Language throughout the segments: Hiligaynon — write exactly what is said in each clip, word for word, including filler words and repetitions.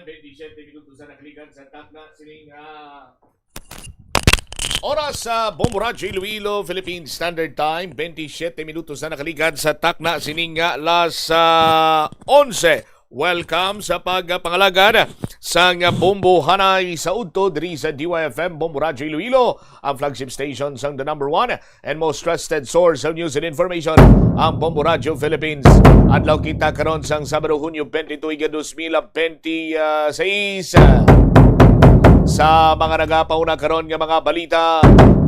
Twenty-seven minutos na nakalikan sa takna sining, ah, oras sa Bombo Radyo Iloilo, Philippine Standard Time, twenty-seven minutos na nakalikan sa takna sining, ah, alas, ah, onse. Welcome sa pagpangalagad sang Bombo Hanay sa udto diri sa D Y F M Bombo Radyo Iloilo, ang flagship station sang the number one and most trusted source of news and information, ang Bombo Radyo Philippines. Adlaw kita karon sang Sabado, Hunyo twenty-two, iga dos mil twenty-six. Sa mga nagapauna karon nga mga balita,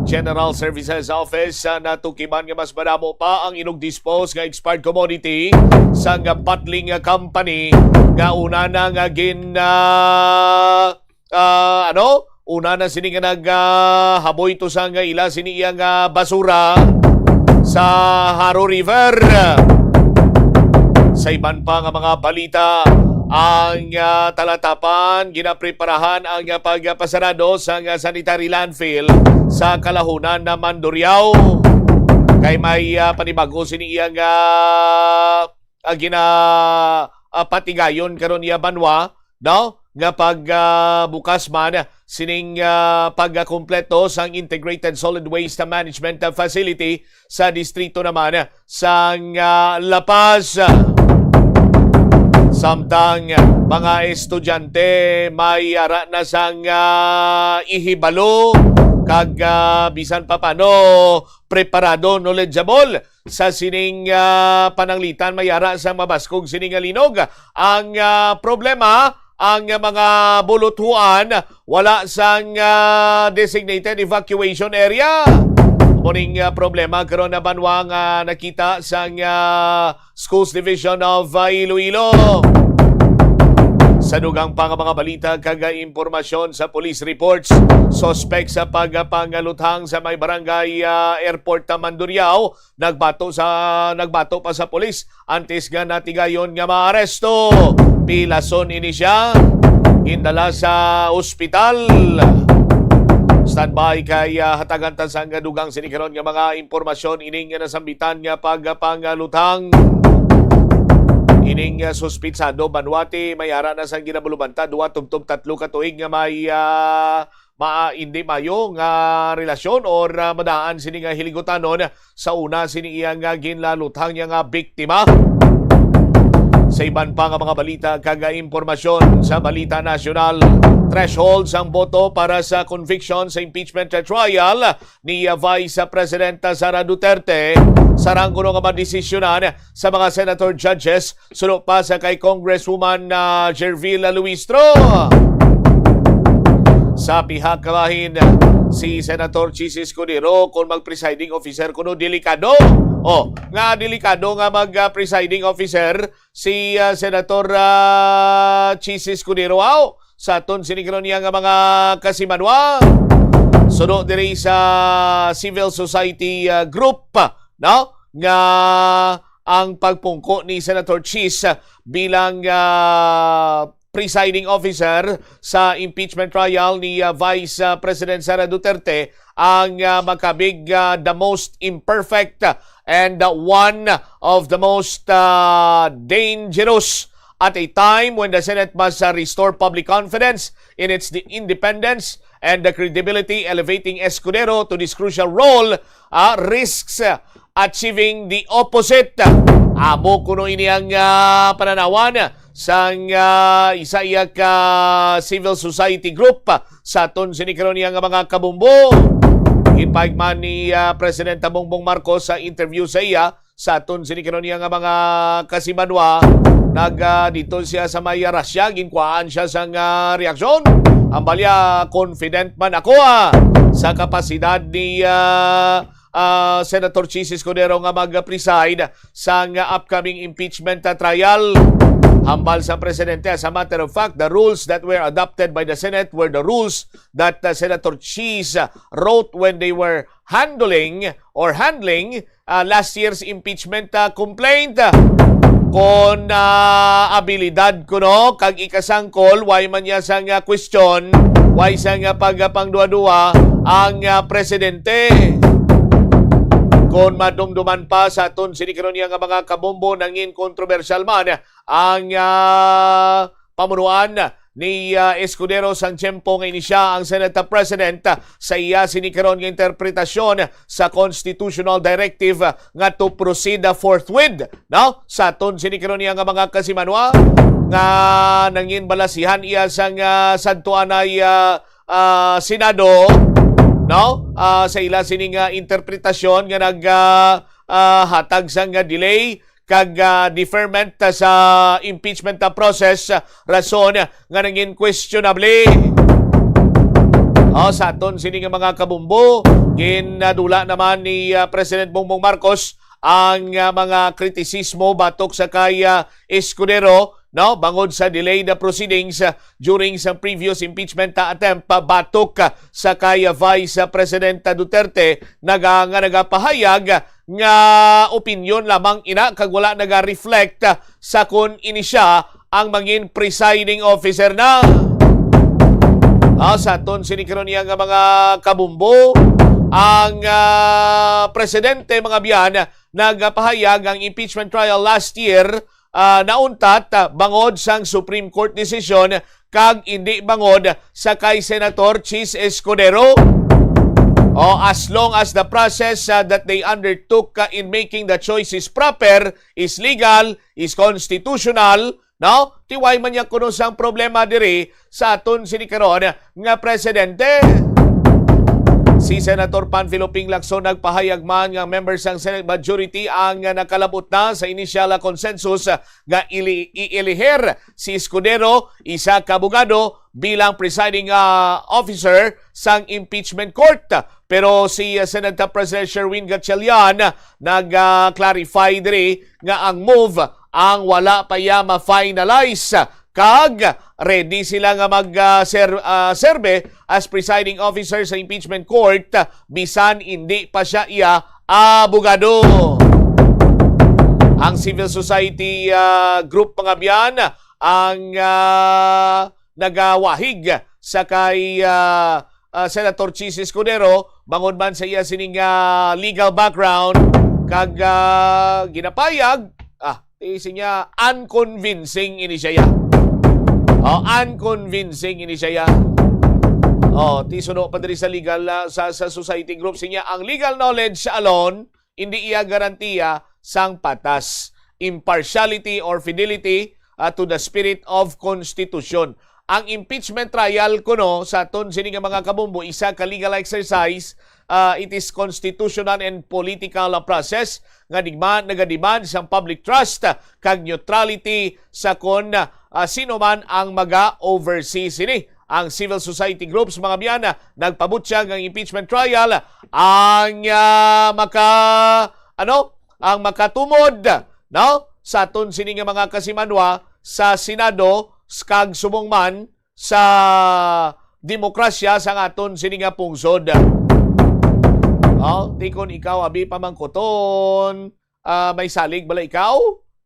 General Services Office, ah, natukiman nga mas madamo pa ang inug-dispose nga expired commodity sang bottling company nga una na nga gin, ah, ah, ano? Una na sini nga naghaboy to sa nga ila sini iya nga basura sa Jaro River. Sa iban pa nga mga balita, ang, ah, Talatapan, ginapreparahan ang, ah, pagpasarado sa nga sanitary landfill sa Kalahunan na Mandurriao. Kay may, ah, panibago sini iya nga, ah, gina, ah, patigayon karon iya banwa, no? Nga pag, ah, bukas man sining, ah, pagkumpleto sang Integrated Solid Waste Management Facility sa distrito naman sang, ah, La Paz. Samtang mga estudyante may ara na sang, ah, ihibalo kag, ah, bisan pa paano preparado, knowledgeable sa sining, ah, pananglitan, may ara sa mabaskog sining nga linog. Ang, ah, problema, ang mga buluthuan wala sang, ah, designated evacuation area. Muning, ah, problema karon na banwa nga nakita sang, ah, Schools Division of, ah, Iloilo. Sa dugang pa nga mga balita kag, ah, impormasyon sa police reports, suspek sa pagpangaluthang sa may barangay, ah, Airport, ah, Mandurriao, nagbato sa, nagbato pa sa pulis antes nga natigayon nga maaresto. Pilason ini siya, gindala sa ospital. Standby kay, ah, hatagan ta sang dugang sini karon nga mga impormasyon ining nasambitan nga pagpangaluthang. Ining, ah, suspitsado, banwati, may ara na sang ginabalubanta, duwa tubtob tatlo ka tuig nga may, ah, ma-, hindi mayo nga relasyon or, ah, madaan sini nga hiligutanon sa una sini iya nga ginlaluthang niya nga biktima. Sa iban pa nga mga balita kag impormasyon sa balita nasyonal, threshold sang boto para sa conviction sa impeachment trial ni, ah, Vice Presidenta Sara Duterte, sarang kuno nga madesisyonan sa mga senator judges suno pa sa kay Congresswoman, ah, Gerville Luistro. Sa pihak ka bahin, si Senator Chiz Escudero kon mag-presiding officer kuno delikado. Oh, nga delikado nga mag, ah, presiding officer si, ah, Senator, ah, Chiz Escudero, aw, sa aton sini karon niya nga mga kasimanwa. Suno diri sa civil society, ah, group, no, nga ang pagpungko ni Senator Chiz bilang, ah, presiding officer sa impeachment trial ni, ah, Vice, ah, President Sara Duterte ang, ah, makabig, ah, the most imperfect and, ah, one of the most, ah, dangerous at a time when the Senate must, ah, restore public confidence in its de-, independence and the credibility, elevating Escudero to this crucial role, ah, risks, ah, achieving the opposite. Amo kuno ini ang, ah, pananawan sang, ah, isa iya ka civil society group, ah, sa aton sini karon niya nga mga kabumbo. Ginpahigman ni, ah, Presidente Bongbong Marcos sa interview sa iya sa aton sini karon niya nga mga kasimanwa. Nag, ah, dito siya sa may Russia, ginkuhaan siya sang, ah, reaksyon. Ang balya, confident man ako, ah, sa kapasidad ni, ah, ah, Senator Chiz Escudero nga mag-preside sang upcoming impeachment, ah, trial. Hambal sa presidente, as a matter of fact, the rules that were adopted by the Senate were the rules that, ah, Senator Chiz, ah, wrote when they were handling or handling, ah, last year's impeachment, ah, complaint. Kon, ah, abilidad kuno kag ikasangkol, way man niya sang, ah, question, way sang, ah, pagpangduwa-duwa ang, ah, presidente. Kon madumduman pa sa aton sini karon niya nga mga kabombo, nangin kontrobersyal man ang, ah, pamunuan ni, ah, Escudero sang tiyempo nga ini siya ang Senate President, ah, sa iya sini karon nga interpretasyon sa constitutional directive, ah, nga to proceed, ah, forthwith, no? Sa aton sini karon niya nga mga kasimanwa nga nangin balasihan iya sang, ah, sadto anay, ah, ah, Senado, no? Ah, sa ila sini nga interpretasyon nga nag, ah, ah, hatag sang, ah, delay kag, ah, deferment, ah, sa impeachment, ah, process, ah, rason nga nangin questionable. Oh, sa aton sini nga mga kabumbo, ginadula naman ni, ah, President Bongbong Marcos ang, ah, mga kritisismo batok sa kay, ah, Escudero, no, bangod sa delayed, ah, proceedings, ah, during sa previous impeachment, ah, attempt, ah, batok, ah, sa kay, ah, Vice, ah, President, ah, Duterte naga-, nga nagapahayag, ah, nga opinyon lamang ina kag wala naga-reflect, ah, sa kon ini siya ang mangin presiding officer na. Ah, sa aton sini karon niya nga mga kabumbo, ang, ah, presidente, mga biyan, nagapahayag ang impeachment trial last year, ah, nauntat, ah, bangod sang Supreme Court decision kag indi bangod sa kay Senator Chiz Escudero. Oh, as long as the process, ah, that they undertook, ah, in making the choice is proper, is legal, is constitutional, no? Ti wala man niya kuno sang problema diri sa aton sini karon nga presidente. Si Senator Panfilo Ping Lacson nagpahayag man nga members sang Senate majority ang nakalabot na sa initial consensus nga ili-, ielihir si Escudero, isa ka abogado, bilang presiding, ah, officer sang impeachment court. Pero si, ah, Senate President Sherwin Gatchalian nag, ah, clarify diri nga ang move ang wala pa iya ma-finalize. Kag ready sila nga mag, ah, ser-, ah, serve as presiding officer sa impeachment court, bisan indi pa siya iya abogado. Ang civil society, ah, group, mga biyan, ang, ah, nagawahig sa kay, ah, ah, Senator Chiz Escudero bangod man sa iya sining, ah, legal background kag, ah, ginapayag, ah, ti siya, unconvincing ini siya, ya. Oh, unconvincing ini siya, ya. Oh, ti suno pa diri sa legal, ah, sa, sa society group siya, ang legal knowledge alone hindi iya garantiya sang patas, impartiality or fidelity, ah, to the spirit of constitution. Ang impeachment trial kuno sa aton sini nga mga kabumbo, isa ka legal exercise, ah, it is constitutional and political, ah, process nga digma-, nagademand sang public trust, ah, kag neutrality sa kon, ah, sino man ang maga-oversee sini. Ang civil society groups, mga biyan, ah, nagpabutyag ang impeachment trial ang, ah, maka-, ano, ang makatumod, no, sa aton sini nga mga kasimanwa sa Senado, s-, kag subong man sa demokrasya sa aton sini nga pungsod. Oh, ti kon ikaw abi pamangkuton, ah, may salig bala ikaw?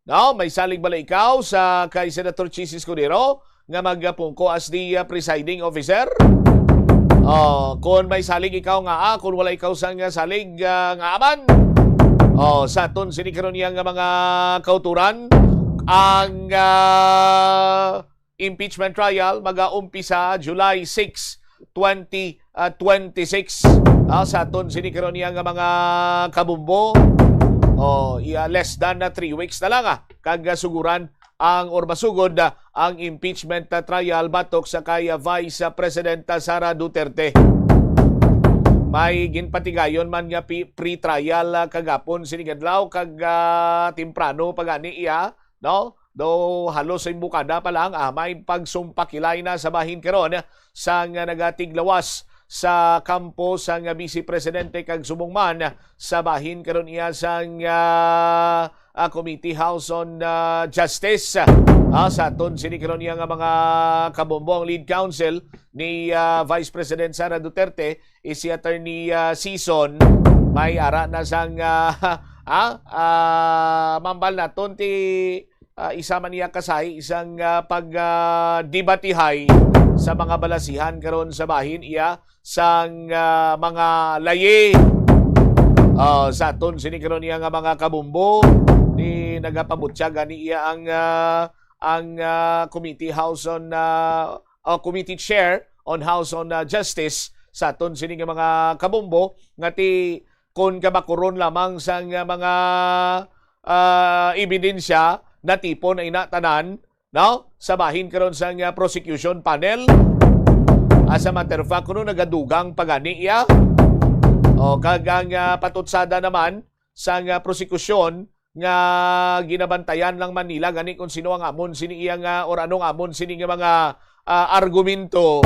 No? May salig bala ikaw sa kay Senator Chiz Escudero nga magapungko as the, ah, presiding officer? Oh, kung may salig ikaw nga, ah, kung wala ikaw sang, ah, salig, ah, nga aman. Oh, sa aton sini karon niya nga mga kauturan, ang, ah, impeachment trial magaumpisa July six, twenty, ah, twenty-six. Ah, sa aton sini karon niya nga mga kabumbo, oh, iya, less than na three weeks na lang, ah, kag, ah, suguran ang, or masugod, ah, ang impeachment, ah, trial batok sa kay, ah, Vice, ah, President, ah, Sara Duterte. May ginpatigayon man nga pi-, pre-trial, ah, kagapon sining adlaw kag, ah, temprano pa gani iya, no? Daw halos sa imbukada pa lang, ah, may pagsumpakilay na sa bahin karon sang nagatiglawas sa kampo sang Vice Presidente kag subong man sa bahin karon iya sang, ah, ah, Committee House on, ah, Justice. Ah, sa aton sini karon iya nga mga kabombo, ang lead counsel ni, ah, Vice President Sara Duterte is si Attorney, ah, Sison. May ara na sang, ah, ah, ah, mambal naton ti ah, isa man niya kasahi isang, ah, pag, ah, debatihay sa mga balasihan karon sa bahin iya sang, ah, mga layi. Ah, sa aton sini karon iya nga mga kabumbo, ni nagapabutyag gani iya ang, ah, ang ah, committee House on ah, o committee chair on House on ah, Justice sa aton sini nga mga kabombo nga ti kon kabakuron lamang sang ah, mga ah, ebidensya natipon ay natanan, no? Sa bahin karon sang ah, prosecution panel. As a matter of fact, kuno nagadugang pa gani iya. O kag ang ah, patutsada naman sang ah, prosekusyon nga ginabantayan lang man nila gani kung sino ang amon sini iya nga or anong amon sini nga mga ah, argumento,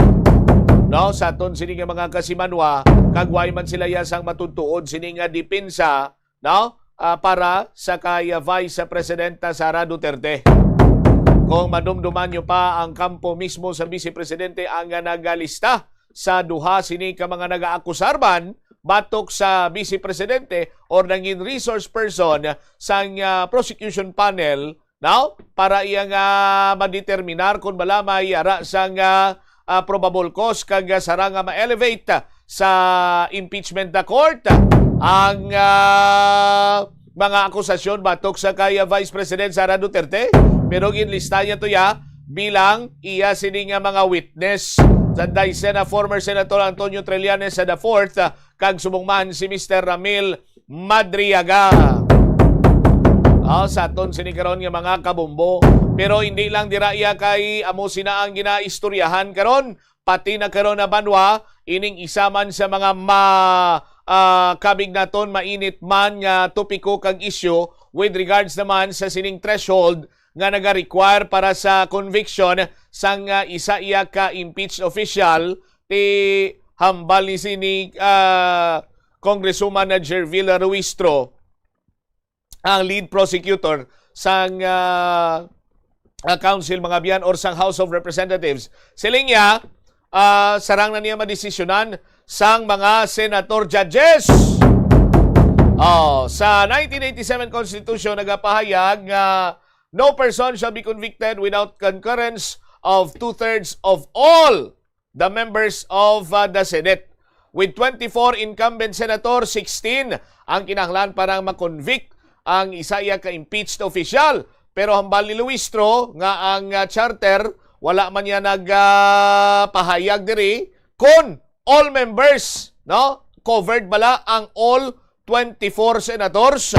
no, sa aton sini nga mga kasimanwa, kag way man sila iya sang matutuod sini nga depensa, no, ah, para sa kay ah, Vice Presidenta Sara Duterte. Kung madumduman nyo pa, ang kampo mismo sa Vice Presidente ang ah, nagalista sa duha sini ka mga nagaakusar man batok sa Vice Presidente or nangin resource person sang ah, prosecution panel, no, para iya nga madeterminar kung bala may ara sang ah, ah, probable cause kag ah, sarang nga ma-elevate sa impeachment na court ang ah, mga akusasyon batok sa kay ah, Vice President Sara Duterte, pero ginlista niya to ya bilang iya sini nga mga witness. Sa Dicena, former Senator Antonio Trillanes the fourth, ah, kag subong man si Mister Ramil Madriaga. Ah, sa aton sini karon nga mga kabombo. Pero hindi lang dira iya kay amo sina ang ginaistoryahan karon, pati na karon na banwa, ining isa man sa mga ma ah, kabig naton mainit man nga topiko kag isyu with regards naman sa sining threshold nga naga-require para sa conviction sang ah, isa iya ka impeached official, ti hambal ni sini ah, Congresswoman na Gerville Ruistro, ang lead prosecutor sang ah, ah, council, mga biyan, or sang House of Representatives. Siling niya, ah, sarang na niya madesisyonan sang mga senator judges. Oh, sa nineteen eighty-seven Constitution nagapahayag nga no person shall be convicted without concurrence of two-thirds of all the members of uh, the Senate. With twenty-four incumbent senator, sixteen ang kinahanglan para ma-convict ang isa iya ka impeached official. Pero hambal ni Luistro nga ang uh, charter wala man niya nagpahayag diri kon all members, no? Covered bala ang all twenty-four senators.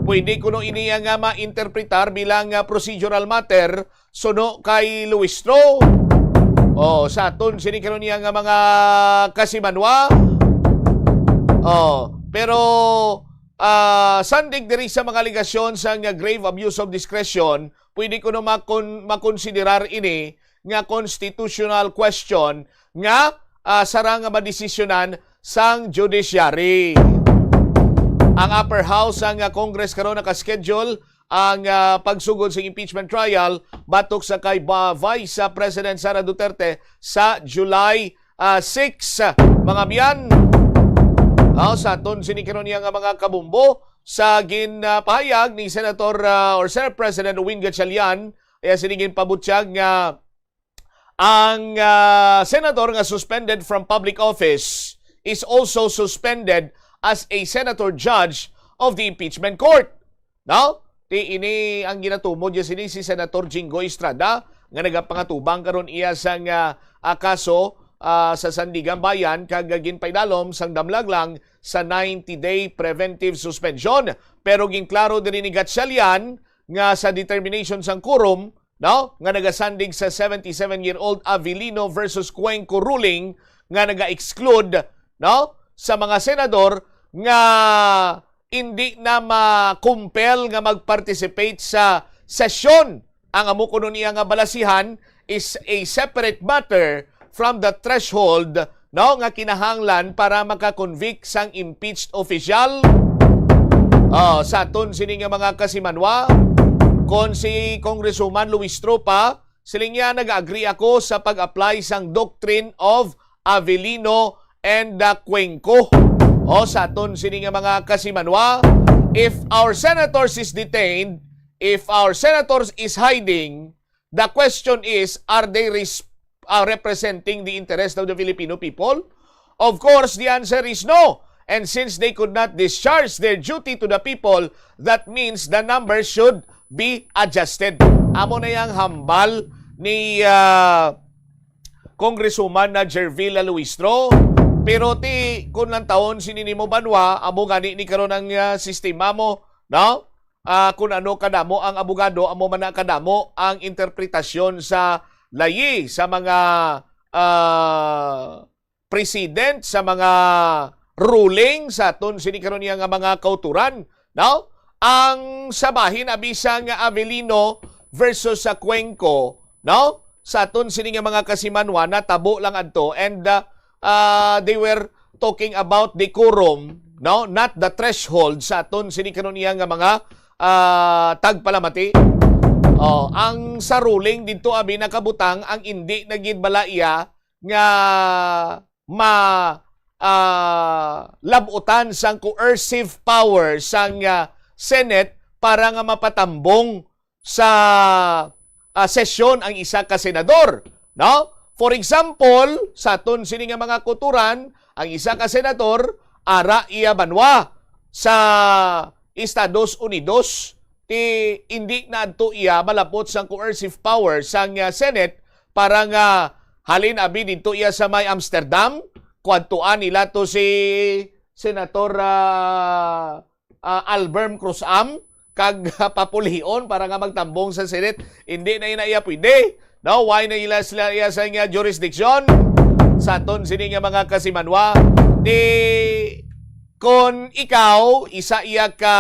Pwede kuno ini nga ma-interpretar bilang nga procedural matter suno kay Luistro. O, sa aton sini karon niya nga mga kasimanwa. O, pero ah, sandig diri sa mga alegasyon sa nga grave abuse of discretion, pwede kuno makon makonsiderar ini nga constitutional question nga ah, sarang nga madesisyonan sang judiciary. Ang upper house sang ah, Congress karon naka-schedule ang ah, pagsugod sa impeachment trial batok sa kay ba Vice ah, President Sara Duterte sa July ah, six. Mga biyan, ah, sa aton sini karon niya nga mga kabumbo sa ginpahayag ni Senator ah, or Senate President Win Gatchalian, iya sini ginpabutyag nga ang ah, senador nga suspended from public office is also suspended as a senator judge of the impeachment court. No? Ti ini ang ginatumod niya sini si Senator Jinggoy Estrada nga nagapangatubang karon iya sang ah, ah, kaso ah, sa Sandiganbayan kag ginpaidalom sang damlag lang sa ninety-day preventive suspension. Pero ginklaro diri ni Gatchalian nga sa determination sang quorum, no, nga nagasandig sa seventy-seven-year-old Avelino versus Cuenco ruling nga naga-exclude, no, sa mga senador nga indi na ma-compel nga mag-participate sa sesyon. Ang amo kuno niya nga balasihan is a separate matter from the threshold, no, nga kinahanglan para maka-convict sang impeached official. Ah, sa aton sini nga mga kasimanwa, kon si Congresswoman Luis Tropa, siling niya, "Nag-agree ako sa pag-apply sang doctrine of Avelino and uh, Cuenco." O, sa aton sini nga mga kasimanwa, if our senators is detained, if our senators is hiding, the question is, are they res- uh, representing the interest of the Filipino people? Of course, the answer is no. And since they could not discharge their duty to the people, that means the numbers should be adjusted. Amo na yang hambal ni, ah, Congresswoman na Gervila Luistro. Pero ti, kung lang taon sini nimo, Banwa, amo gani ni karon ang, ah, sistema mo, no? Ah, kung ano kadamo ang abogado, amo man na kadamo ang interpretasyon sa layi sa mga, ah, precedent, sa mga ruling sa aton sini karon niya nga mga kauturan, no? Ang sa bahin abi sang Avellino versus sa Cuenco, no? Sa aton sini nga mga kasimanwa, natabo lang adto, and, uh, uh, they were talking about decorum, no? Not the threshold sa aton sini karon niya nga mga, uh, tagpalamati. Oh, ang sa ruling didto abi nakabutang ang indi na gid bala iya nga ma, ah, labutan sang coercive power sang, ah, Senate para nga mapatambong sa, ah, sesyon ang isa ka senador, no? For example, sa aton sini nga mga kuturan, ang isa ka senador ara iya banwa sa Estados Unidos, ti indi na adto iya malapot sang coercive power sang, ah, Senate para nga halin abi didto iya sa may Amsterdam, kuadtuan nila to si Senator, ah, ah, Alberm Cruz-Am kag papulion para nga magtambong sa Senate. Hindi na ina iya pwede. No, why na ila sila iya sa nga jurisdiction? Sa aton sini nga mga kasimanwa, di kon ikaw isa iya ka,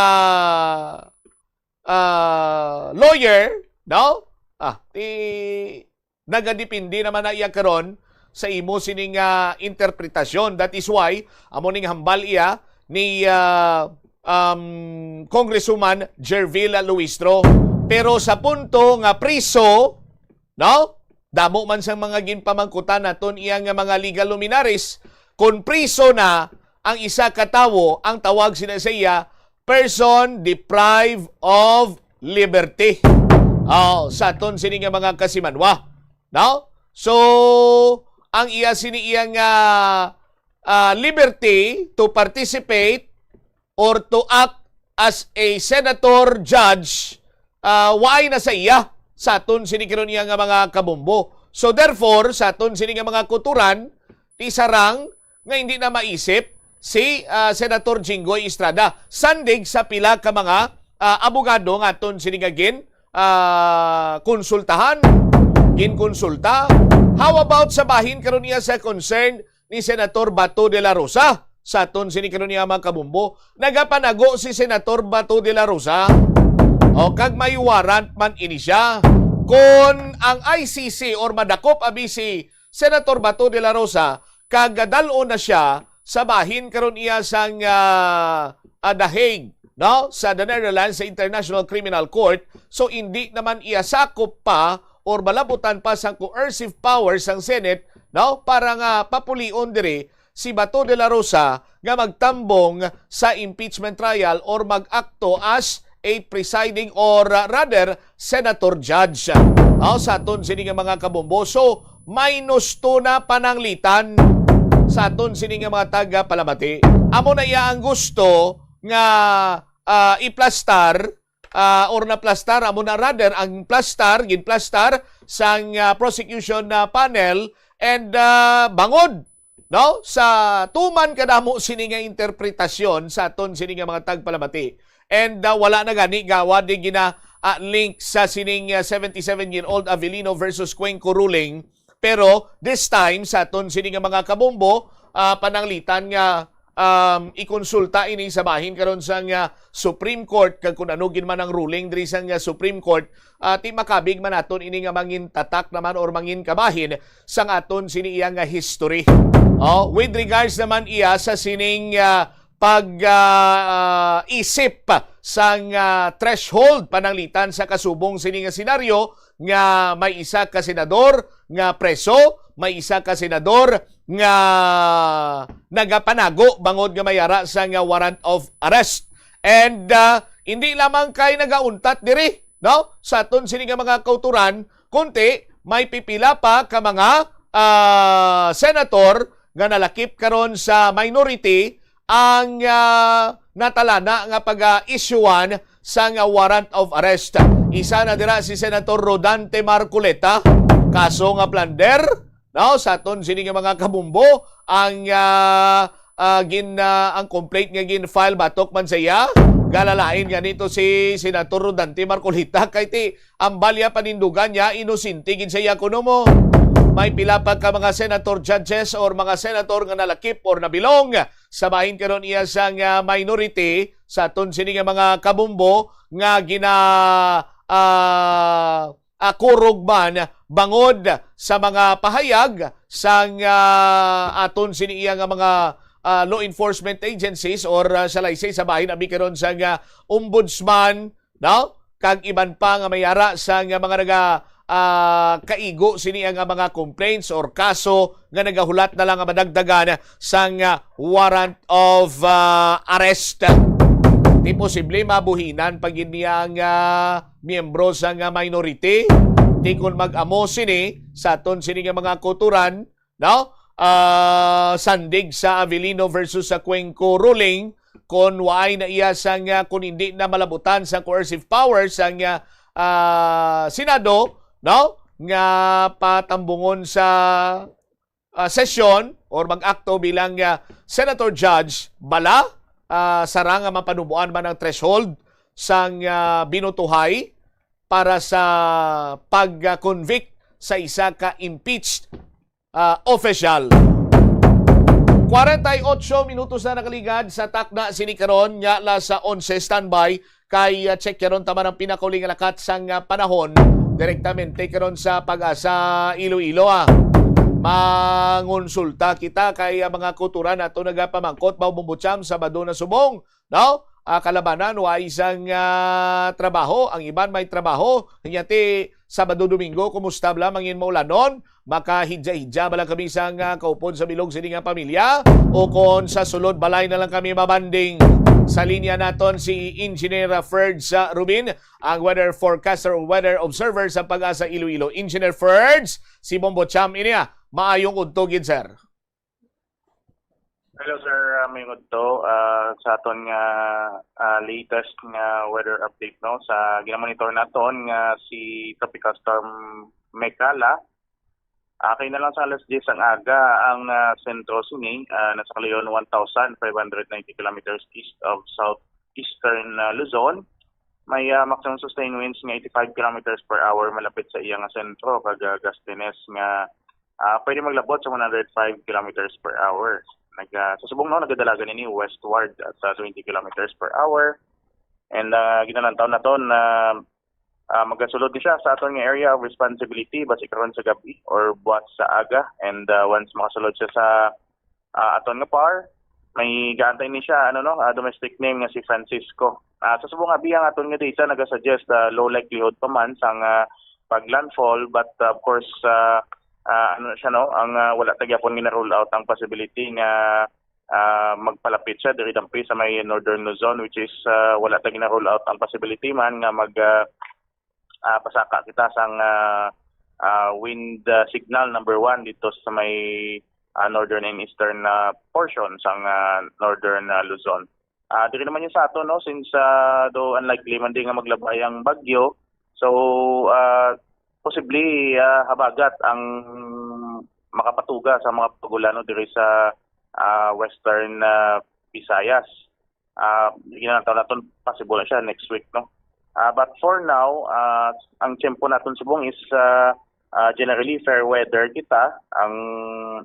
ah, lawyer, no? Ah, ti nagadepende naman na iya karon sa imo sining, ah, interpretasyon. That is why amo ning hambal iya ni, ah, um, Congresswoman Gervila Luistro. Pero sa punto nga priso, no? Damo man sang mga ginpamangkutan naton iya nga mga legal luminaries, kon priso na ang isa ka tawo, ang tawag sina sa iya, person deprived of liberty. Oh, sa aton sini nga mga kasimanwa, no? So, ang iya sini iya nga, ah, liberty to participate or to act as a senator judge, ah, waay na sa iya sa aton sini karon iya nga mga kabombo. So therefore, sa aton sini nga mga kuturan, ti sarang nga hindi na maisip si, ah, Senator Jinggoy Estrada, sandig sa pila ka mga, ah, abogado nga aton sini nga gin, ah, konsultahan, ginkonsulta. How about sa bahin karon iya sa concern ni Senator Bato de la Rosa? Sa aton sini karon niya, mga kabombo, nagapanago si Senator Bato de la Rosa. O, kag may warrant man ini siya. Kon ang I C C or madakop abi si Senator Bato de la Rosa, kag dal-on na siya sa bahin karon iya sang, ah, ah, The Hague, no, sa The Netherlands, sa International Criminal Court. So, hindi naman iya sakop pa or malabutan pa sang coercive power sang Senate, no, para nga papulion diri si Bato de la Rosa nga magtambong sa impeachment trial or mag-akto as a presiding or, uh, rather, senator judge. Aw, sa aton sini nga mga kabombo. So, minus two na pananglitan sa aton sini nga mga taga-palamati. Amo na iya ang gusto nga, ah, iplastar, ah, or naplastar, amo na rather, ang plastar, ginplastar sang, ah, prosecution na panel, and, ah, bangod, no, sa tuman kadamo sini nga interpretasyon sa aton sini nga mga tagpalamati. And, ah, wala na gani gawa di gina, ah, link sa sining, ah, seventy-seven-year-old Avellino versus Cuenco ruling. Pero this time, sa aton sini nga mga kabombo, ah, pananglitan nga, um, ikonsulta ini sa bahin karon sang, ah, Supreme Court, kag kun ano gid man ang ruling diri sang, ah, Supreme Court, ah, ti makabig man naton ini nga mangin tatak naman or mangin kabahin sang aton sini iya nga history. Oh, with regards naman iya sa sining, ah, pag, ah, ah, isip sang, ah, threshold pananglitan sa kasubong sini nga senaryo nga may isa ka senador nga preso, may isa ka senador nga nagapanago bangod nga may ara sang warrant of arrest. And, ah, hindi lamang kay nagauntat diri, no, sa aton sini nga mga kauturan, kundi may pipila pa ka mga, ah, senator nga nalakip karon sa minority ang, ah, natalana nga pag-issuean sang warrant of arrest. Isa na dira si Senator Rodante Marcoleta, kaso nga plunder, no? Sa aton sini nga mga kabumbo, ang, ah, ah, gin, ah, ang complaint nga gin-file batok man sa iya, galalain nga nito si Senator Rodante Marcoleta kay ti ang balya panindugan niya, inosente gid sa iya kuno mo. May pila pa ka mga senator judges or mga senator nga nalakip or nabilong sa bahin karon iya sang, ah, minority sa aton sini nga mga kabumbo nga gina, ah, ah, kurog man bangod sa mga pahayag sang, ah, aton sini iya nga mga, ah, law enforcement agencies or, ah, shall I say, sa bahin abi karon sang, ah, ombudsman, no? Kag iban pa nga may ara sang mga naga, ah, kaigo sini nga mga complaints or kaso nga nagahulat na lang nga madagdagan sang, ah, warrant of, ah, arrest. Di posible mabuhinan pa gid niya ang, ah, miyembro sang, ah, minority. Di kon mag-amo sini sa aton sini nga mga kauturan, no? Ah, sandig sa Avelino versus sa Cuenco ruling, kon waay na iya sang, ah, kon hindi na malabutan sa coercive powers ang, ah, ah, Senado, no? Nga patambungon sa, ah, sesyon or mag-akto bilang, ah, senator judge bala, ah, sarang nga mapanuboan man ang threshold sang, ah, binutuhay para sa pag-convict sa isa ka impeached, ah, official. Kwarenta y ocho minutos na nakaligad sa takna sini karon, nya alas onse. Standby kay, ah, check karon ta man ang pinakauli nga lakat sang, ah, panahon direktamente karon sa PAGASA Iloilo, ah. Mangonsulta kita kay, ah, mga kauturan nato nagapamangkot, Bao Bombo Cham, Sabado na subong, no? Ah, kalabanan, wa isang, ah, trabaho. Ang iban may trabaho. Nya ti Sabado, Domingo, kumusta bala, mangin maulanon? Makahidya-hidya bala kami sang, ah, kaupod sa bilog sini nga pamilya? O kon sa sulod balay na lang kami mabanding? Sa linya naton si Engineer Ferds, ah, Rubin, ang weather forecaster o weather observer sa PAGASA Iloilo. Engineer Ferds, si Bombo Cham ini, ah. Maayong udto gid, sir. Hello, sir. Ah, may udto, ah, sa aton nga, ah, latest nga weather update, no, sa ginamonitor naton nga si Tropical Storm Mekala, ah, kay na lang sa alas diyes ang aga ang, ah, sentro sini, ah, nasa kalayo-an one thousand five hundred ninety kilometers east of southeastern, ah, Luzon. May, ah, maximum sustained winds nga eighty-five kilometers per hour malapit sa iya nga sentro, kag, ah, gustiness nga, ah, pwede maglabot sa one hundred five kilometers per hour. Nag, ah, sa subong, no, nagadalagan ini westward at, ah, twenty kilometers per hour. And, ah, ginalantaw naton na, ah, magasulod ni siya sa aton nga area of responsibility basi karon sa gab-i or buwas sa aga. And, ah, once makasulod siya sa, ah, aton nga par, may gaantay ni siya, ano, no, ah, domestic name nga si Francisco. Ah, sa subong abi, ang aton nga data nagasuggest, ah, low likelihood pa man sang, ah, pag-landfall, but, ah, of course, ah, ah, ano siya, no, ang, ah, wala ta gyapon gina-rule out ang possibility nga, ah, magpalapit siya diri dampi sa may Northern Luzon, which is, ah, wala ta gina-rule out ang possibility man nga mag, ah, ah, pasaka kita sang, ah, ah, wind, ah, signal number one dito sa may, ah, northern and eastern, ah, portion sang, ah, northern, ah, Luzon. Ah, diri naman yun sa ato, no, since, ah, do unlikely man di nga maglabay ang bagyo, so, ah, posible, ah, habagat ang makapatuga sa mga pag-ulan, no, diri sa, ah, western, ah, Visayas. Ah, ginanataw naton possible na siya next week, no? Ah, but for now, ah, ang tiyempo naton subong is, ah, ah, generally fair weather kita. Ang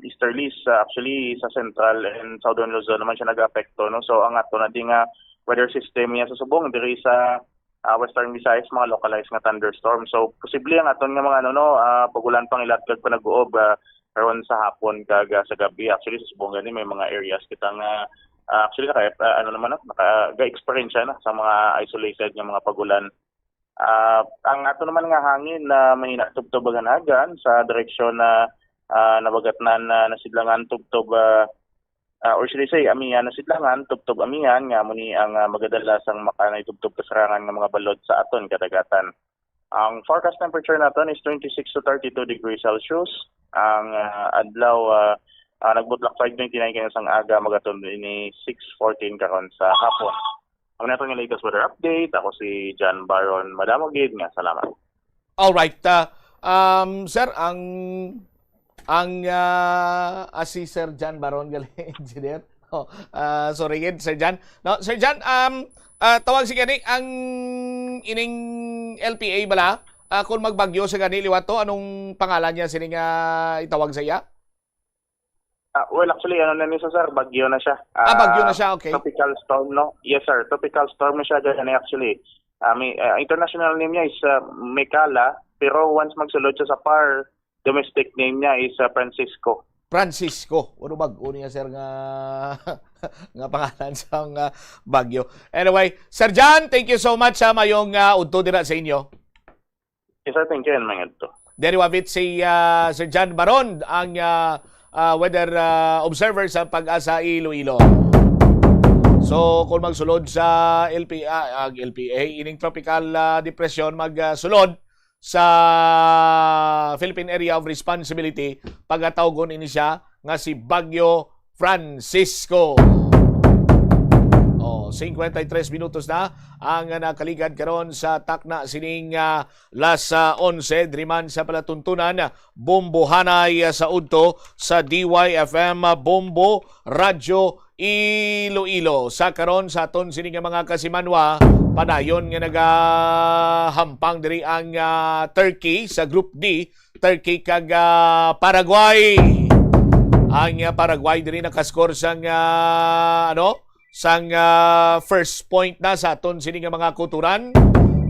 easterlies, ah, actually, sa central and southern Luzon naman siya nag-apekto, no? So, ang ato na di nga weather system niya sa subong diri sa, ah, Western Visayas, mga localized nga thunderstorm. So, posible ang aton nga mga, ano, no, ah, pag-ulan pang ilatgag panag-uob, ah, karon sa hapon kag, ah, sa gabi. Actually, sa subong gani may mga areas kita nga, ah, actually, naka, ah, ano naman, no, naka, ga-experience na sa mga isolated nga mga pag-ulan. Ah, ang ato naman nga hangin na mahina tubtob aganagan sa direksyon na, ah, Nabagatnan, ah, Nasidlangan tubtob, ah, ah, or should I say, Amihan, Nasidlangan tubtob, Amihan, nga amo ni ang, ah, magadala sang makanay tubtob kasarangan nga mga balod sa aton kadagatan. Ang forecast temperature naton is twenty-six to thirty-two degrees Celsius. Ang, ah, adlaw, ah, ah, nagbutlak five twenty-nine karon sang aga, magatod ini six fourteen karon sa hapon. Ang nato nga latest weather update, ako si John Baron. Madamo gid nga salamat. All right, ah, um, sir, ang, ang, ah, ah, si Sir John Baron gali, engineer. Oh, ah, sorry gid, Sir John. No, Sir John, um, ah, tawag si gani ang ining L P A bala, ah, kung magbagyo sa gani liwat to, anong pangalan niya sini nga itawag sa iya? Ah, well, actually, ano na ni siya, sir? Bagyo na siya. Ah, bagyo na Ah, siya, okay. Tropical storm, no? Yes, sir. Tropical storm na siya dyan, actually. Ah, may, ah, international name niya is ah, Mekala, pero once magsulod siya sa par, domestic name niya is ah, Francisco. Francisco. Ano bag-o niya, sir, nga, nga pangalan sa nga bagyo? Anyway, Sir John, thank you so much sa mayong ah, udto dira sa inyo. Yes, sir. Thank you, and mga to. Diri wabit si ah, Sir John Baron, ang ah, ah, weather ah, observer sa Pag-asa Iloilo. So, kung magsulod sa L P A, ang L P A, ining tropical ah, depression magsulod sa Philippine Area of Responsibility, pagatawgon ini siya nga si Bagyo Francisco. Oh, cincuenta y tres minutos na ang nakaligad karon sa takna sining ah, las ah, onse, diri man sa palatuntunan, Bombo Hanay, ah, sa udto sa D Y F M, ah, Bombo Radyo Iloilo. Sa karon, sa aton sini nga mga kasimanwa, padayon nga nagahampang diri ang ah, Turkey sa Group D, Turkey kag ah, Paraguay. Ang ah, Paraguay diri nakascore sang ah, ano, sang ah, first point na sa aton sini nga mga kuturan.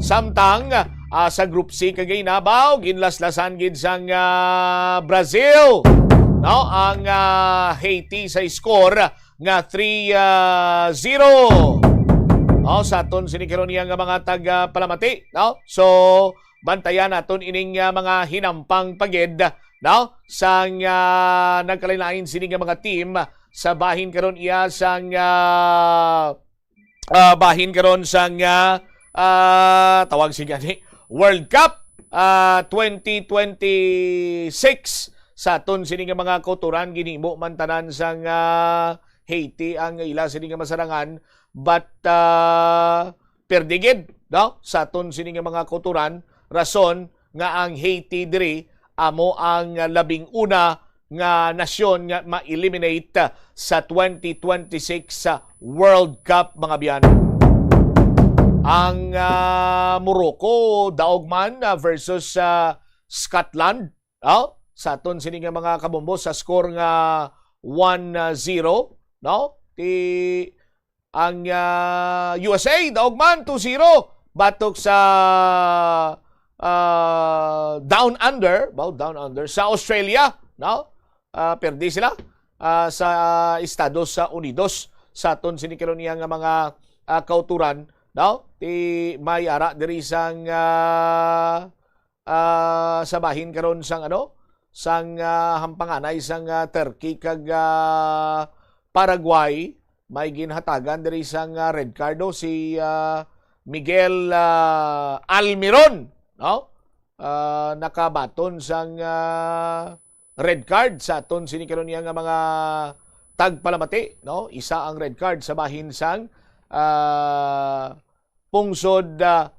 Samtang ah, sa Group C kag Inabaw, ginlaslasan gid sang ah, Brazil, no, ang ah, Haiti sa score nga three zero. Oh, sa aton sini karon niya nga mga tag ah, palamati, no? So, bantayan naton ining ah, mga hinampang pagid, no? Sang ah, nagkalain-lain sini nga mga team sa bahin karon iya sang ah, ah, bahin karon sang ah, ah, tawag si gani World Cup ah, twenty twenty-six. Sa aton sini nga mga kauturan, ginhimo man tanan sang ah, Haiti ang ila sini nga masarangan, but ah, perdi gid, no? Sa aton sini nga mga kauturan, rason nga ang Haiti diri amo ang labing una nga nasyon nga ma-eliminate sa twenty twenty-six World Cup, mga biyan. Ang ah, Morocco daog man ah, versus sa Scotland, no? Sa aton sini nga mga kabombo sa score nga one zero, no? Ti ang ah, U S A daog man two zero batok sa ah, Down Under, ba, Down Under sa Australia, no? Ah, perdi sila ah, sa Estados Unidos. Sa aton sini karon niya nga mga ah, kauturan, no? Ti may ara diri sang ah, ah, sa bahin karon sang ano, sang ah, hampanganay sang ah, Turkey kag ah, Paraguay, may ginhatagan diri sang ah, red card, oh, si ah, Miguel ah, Almiron, no? Ah, nakabaton sang ah, red card sa aton sini karon niya nga mga tagpalamati, no? Isa ang red card sa bahin sang ah, pungsod ah,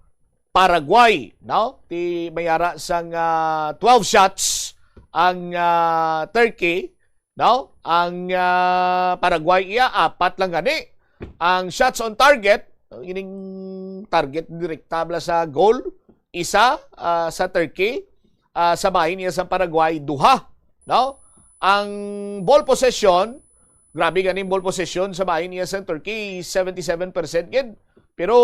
Paraguay, no? Ti may ara sang ah, twelve shots ang ah, Turkey, no? Ang ah, Paraguay iya apat lang gani. Ang shots on target, ining target direkta bala sa goal, isa ah, sa Turkey, ah, sa bahin niya sa Paraguay, duha, no? Ang ball possession, grabe ganing ball possession sa bahin niya sa Turkey, seventy-seven percent gid. Pero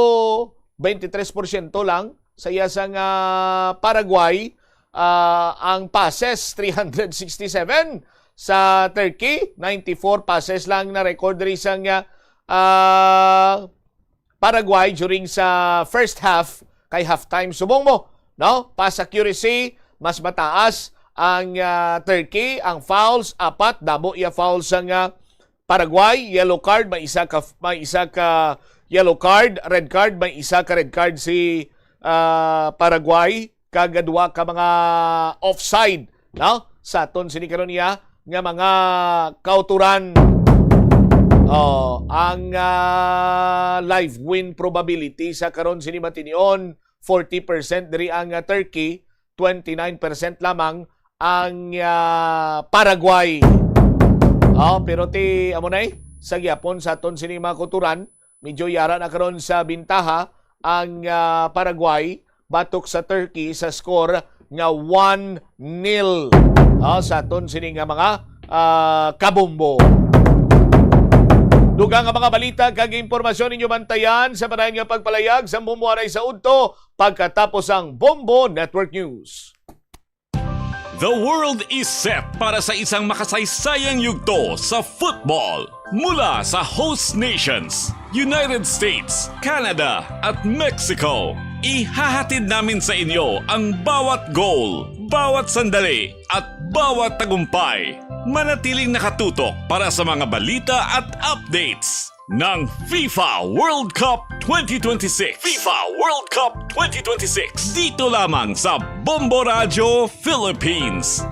twenty-three porsyento lang sa iya sang ah, Paraguay. Ah, ang passes, three hundred sixty-seven sa Turkey, ninety-four passes lang na record diri sang ah, ah, Paraguay during sa first half kay halftime. Subong mo, no? Pass accuracy, mas mataas ang ah, Turkey, ang fouls, apat, damo iya fouls sang ah, Paraguay, yellow card, may isa ka, may isa ka yellow card, red card, may isa ka red card si ah, Paraguay, kag duha ka mga offside, no? Sa aton sini karon niya nga mga kauturan. Oh, ang, ah, live win probability sa karon sini matinion, forty percent diri ang, ah, Turkey, twenty-nine percent lamang ang, ah, Paraguay. Oh, pero ti, amo na eh, sa gyapon sa aton sini mga kuturan, medyo yara na karon sa bintaha ang, ah, Paraguay batok sa Turkey sa score nga one nil. Ah, sa aton sini nga mga, ah, kabombo. Dugang nga mga balita kag impormasyon ninyo bantayan sa padayon nga pagpalayag sa Bombo Aray sa Udto pagkatapos ang Bombo Network News. The world is set para sa isang makasaysayang yugto sa football. Mula sa host nations, United States, Canada, at Mexico, ihahatid namin sa inyo ang bawat goal, bawat sandali, at bawat tagumpay. Manatiling nakatutok para sa mga balita at updates ng FIFA World Cup twenty twenty-six. FIFA World Cup twenty twenty-six. Dito lamang sa Bombo Radyo Philippines.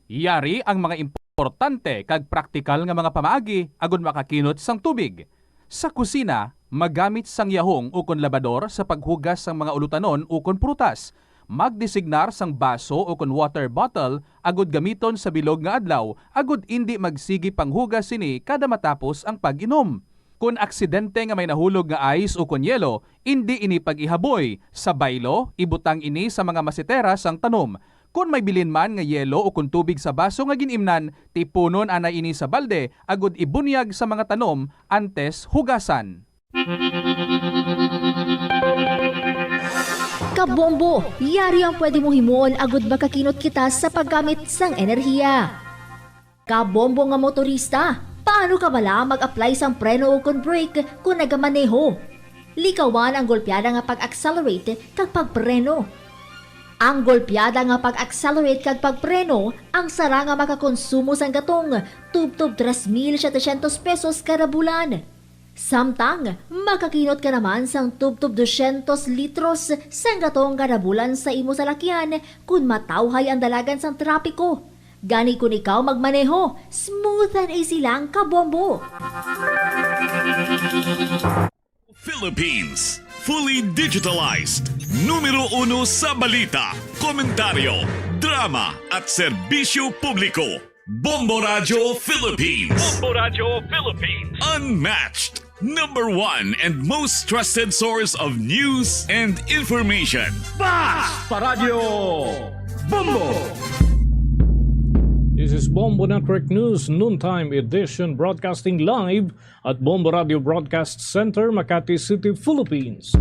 Yari ang mga importante kag praktikal nga mga pamaagi agud makakinot sang tubig. Sa kusina, magamit sang yahong ukon labador sa paghugas sang mga ulutanon ukon prutas. Magdesignar sang baso ukon water bottle agud gamiton sa bilog nga adlaw agud indi magsigi panghugas sini kada matapos ang pag-inom. Kon aksidente nga may nahulog nga ice ukon yelo, indi ini pag-ihaboy. Sa baylo, ibutang ini sa mga masetera sang tanom. Kon may bilin man nga yelo ukon tubig sa baso nga gin-imnan, tipunon anay ini sa balde agud ibunyag sa mga tanom antes hugasan. Kabombo, yari ang pwede mo himuon agud makakinot kita sa paggamit sang enerhiya. Kabombo nga motorista, paano ka bala mag-apply sang preno ukon brake kon nagamaneho? Likawan ang golpeada nga pag-accelerate kag pagpreno. Ang golpeada nga pag-accelerate kag pagpreno ang sara nga makakonsumo sang gatong tubtob tres mil setecientos pesos kada bulan. Samtang, makakinot ka naman sang tubtob dosyentos litros sang gatong kada bulan sa imo salakyan kon matawhay ang dalagan sang trapiko. Gani kon ikaw magmaneho, smooth and easy lang, kabombo. Philippines, fully digitalized. Numero uno sa balita, komentaryo, drama, at serbisyo publiko. Bombo Radyo Philippines. Bombo Radyo Philippines. Unmatched. Number one and most trusted source of news and information. Bas pa Radyo Bombo! This is Bombo Network News Noontime Edition, broadcasting live at Bombo Radio Broadcast Center, Makati City, Philippines.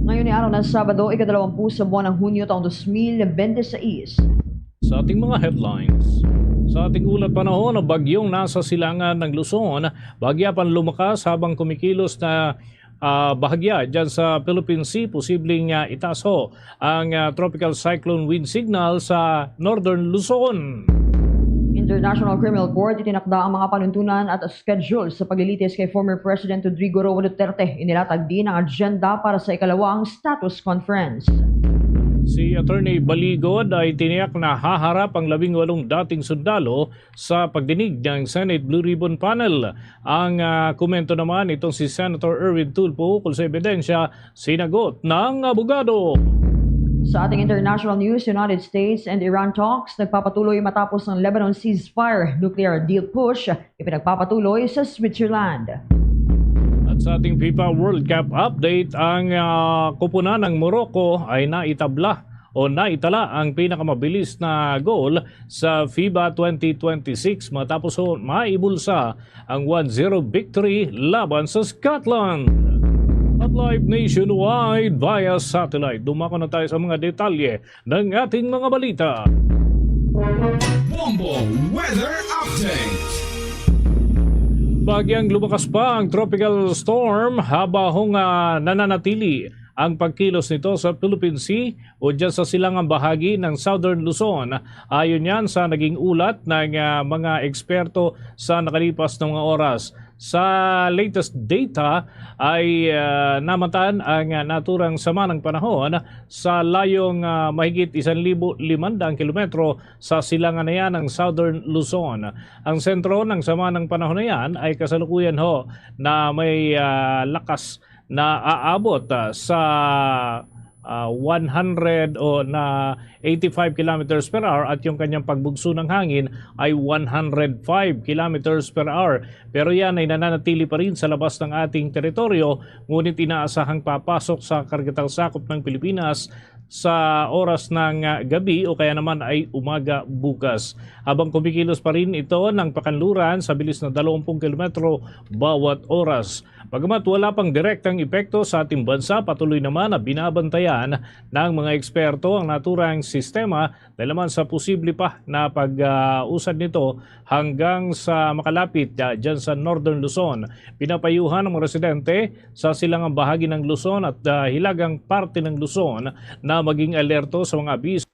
Ngayon ni araw na Sabado, ikadalawampu sa buwan ng Hunyo taong dos mil bente seis. Sa ating mga headlines, sa ating ulat panahon, ang bagyong nasa silangan ng Luzon, bahagya pang lumakas habang kumikilos na, ah, bahagya dyan sa Philippine Sea, posibleng, ah, itaas ho ang, ah, tropical cyclone wind signal sa Northern Luzon. International Criminal Court itinakda ang mga panuntunan at schedule sa paglilitis kay former President Rodrigo Roa Duterte. Inilatag din ang agenda para sa ikalawang status conference. Si Attorney Baligod ay tiniyak na haharap ang labing walong dating sundalo sa pagdinig ng Senate Blue Ribbon Panel. Ang, ah, komento naman itong si Senator Erwin Tulfo ukol sa ebidensya, sinagot ng abogado. Sa ating international news, United States and Iran talks nagpapatuloy matapos ang Lebanon ceasefire, nuclear deal push ipinagpapatuloy sa Switzerland. At sa ating FIFA World Cup update, ang, ah, koponan ng Morocco ay naitabla o naitala ang pinakamabilis na goal sa FIBA twenty twenty-six matapos ho maibulsa ang one zero victory laban sa Scotland. At live nationwide via satellite. Dumako na tayo sa mga detalye ng ating mga balita. Bombo Weather Update. Bagyang lumakas pa ang tropical storm habang, ah, nananatili ang pagkilos nito sa Philippine Sea o dyan sa silangang bahagi ng Southern Luzon. Ayon yan sa naging ulat ng, ah, mga eksperto sa nakalipas na mga oras. Sa latest data ay, ah, namatan ang, ah, naturang sama ng panahon sa layong, ah, mahigit isang libo limandang kilometro sa silangan na yan ng Southern Luzon. Ang sentro ng sama ng panahon na yan ay kasalukuyan ho na may, ah, lakas na aabot, ah, sa, ah, one hundred o na eighty-five kilometers per hour at yung kanyang pagbugso ng hangin ay one hundred five kilometers per hour. Pero yan ay nananatili pa rin sa labas ng ating teritoryo, ngunit inaasahang papasok sa karagatan sakop ng Pilipinas sa oras ng, ah, gabi o kaya naman ay umaga bukas. Habang kumikilos pa rin ito ng pakanluran sa bilis na dalawang pung kilometro bawat oras. Bagamat wala pang direktang epekto sa ating bansa, patuloy naman na binabantayan ng mga eksperto ang naturang sistema dahil naman sa posible pa na pag-usad nito hanggang sa makalapit, ah, dyan sa Northern Luzon. Pinapayuhan ang mga residente sa silangang bahagi ng Luzon at, ah, hilagang parte ng Luzon na maging alerto sa mga abiso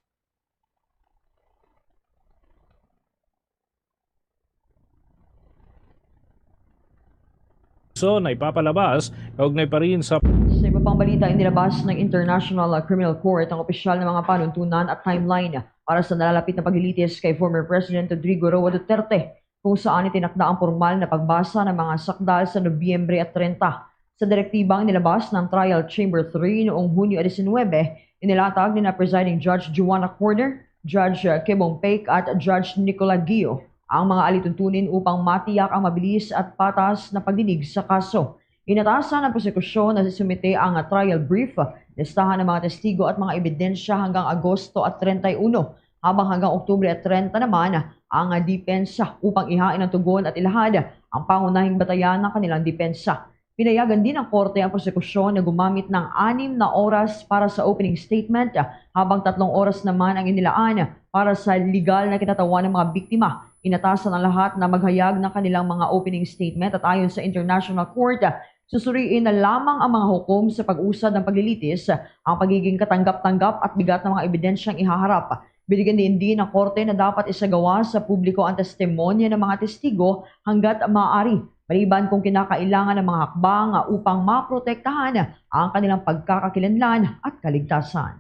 na ipapalabas kaugnay pa rin sa Sa iba pang balita, inilabas ng International Criminal Court ang opisyal na mga panuntunan at timeline para sa nalalapit na paglilitis kay former President Rodrigo Roa Duterte, kung saan itinakda ang pormal na pagbasa ng mga sakdal sa Nobyembre treinta. Sa direktibang inilabas ng Trial Chamber three noong Hunyo diecinuebe, inilatag ni na Presiding Judge Joanna Corner, Judge Kebong Peik at Judge Nicola Guio ang mga alituntunin upang matiyak ang mabilis at patas na pagdinig sa kaso. Inatasan ang prosekusyon na isumite ang trial brief, listahan ng mga testigo at mga ebidensya hanggang Agosto at treinta y uno, habang hanggang Oktubre at treinta naman ang depensa upang ihain ang tugon at ilahad ang pangunahing batayan ng kanilang depensa. Pinayagan din ng korte ang prosekusyon na gumamit ng anim na oras para sa opening statement, habang tatlong oras naman ang inilaan para sa legal na kinatawan ng mga biktima. Inatasan ang lahat na maghayag ng kanilang mga opening statement at ayon sa International Court, susuriin na lamang ang mga hukom sa pag-usad ng paglilitis, ang pagiging katanggap-tanggap at bigat ng mga ebidensyang ihaharap. Binigyan din din ng korte na dapat isagawa sa publiko ang testimonya ng mga testigo hanggat maaari, maliban kung kinakailangan ng mga hakbang upang maprotektahan ang kanilang pagkakakilanlan at kaligtasan.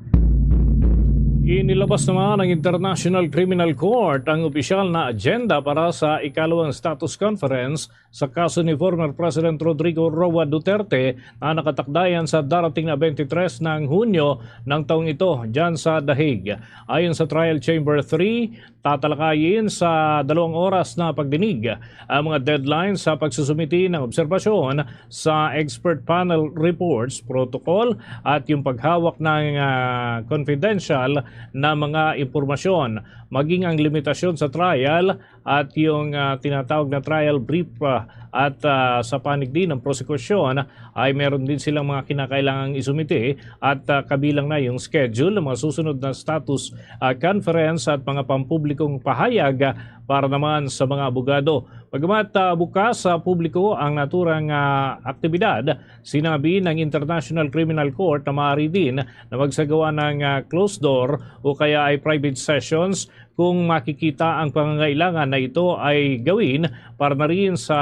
Inilabas naman ng International Criminal Court ang opisyal na agenda para sa ikalawang status conference sa kaso ni former President Rodrigo Roa Duterte na nakatakdayan sa darating na twenty-three ng Hunyo ng taong ito, dyan sa The Hague. Ayon sa Trial Chamber three, tatalakayin sa dalawang oras na pagdinig ang mga deadline sa pagsusumiti ng obserbasyon sa expert panel reports, protocol, at yung paghawak ng, ah, confidential na mga impormasyon, maging ang limitasyon sa trial at yung, ah, tinatawag na trial brief, ah, at, ah, sa panig din ng prosekusyon ay meron din silang mga kinakailangang isumite at, ah, kabilang na yung schedule ng mga susunod na status, ah, conference at mga pampublikong pahayag, ah, para naman sa mga abogado. Bagamat, ah, bukas sa publiko ang naturang, ah, aktibidad, sinabi ng International Criminal Court na maaari din na magsagawa ng, ah, closed door o kaya ay private sessions kung makikita ang pangangailangan na ito ay gawin para na rin sa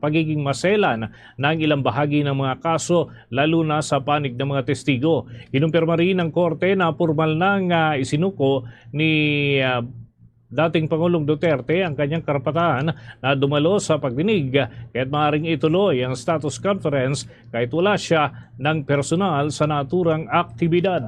pagiging maselan ng ilang bahagi ng mga kaso, lalo na sa panig ng mga testigo. Kinumpirma rin ng korte na pormal nang, ah, isinuko ni, ah, dating Pangulong Duterte ang kanyang karapatan na dumalo sa pagdinig, kaya't maaaring ituloy ang status conference kahit wala siya ng personal sa naturang aktibidad.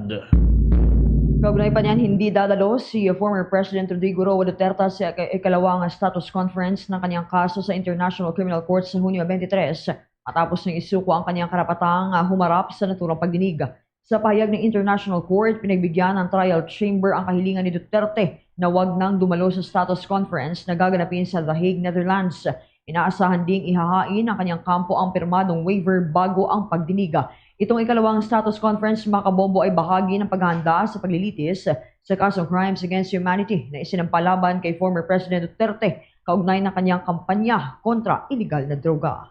Kaugnay pa niyan, hindi dadalo si former President Rodrigo Roa Duterte sa ika-, ikalawang status conference ng kanyang kaso sa International Criminal Court sa Hunyo twenty-three, matapos niyang isuko ang kanyang karapatang, ah, humarap sa naturang pagdinig. Sa pahayag ng International Court, pinagbigyan ng trial chamber ang kahilingan ni Duterte na wag nang dumalo sa status conference na gaganapin sa The Hague, Netherlands. Inaasahan ding ihahain ang kanyang kampo ang pirmadong waiver bago ang pagdinig. Itong ikalawang status conference, mga kabombo, ay bahagi ng paghahanda sa paglilitis sa kasong crimes against humanity na isinampa laban kay former President Duterte kaugnay ng kanyang kampanya kontra iligal na droga.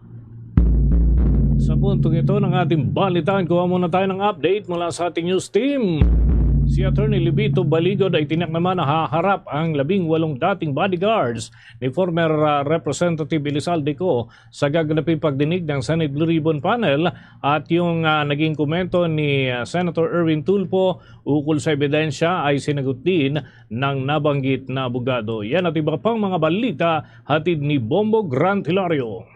Sa puntong ito ng ating balitaan, kuha muna tayo ng update mula sa ating news team. Si Attorney Levito Baligod ay tiyak naman na haharap ang labing walong dating bodyguards ni former, ah, Representative Elizalde Co sa gaganaping pagdinig ng Senate Blue Ribbon Panel at yung, ah, naging komento ni, ah, Senator Erwin Tulfo ukol sa ebidensya ay sinagot din ng nabanggit na abogado. Yan at iba pang mga balita hatid ni Bombo Grant Hilario.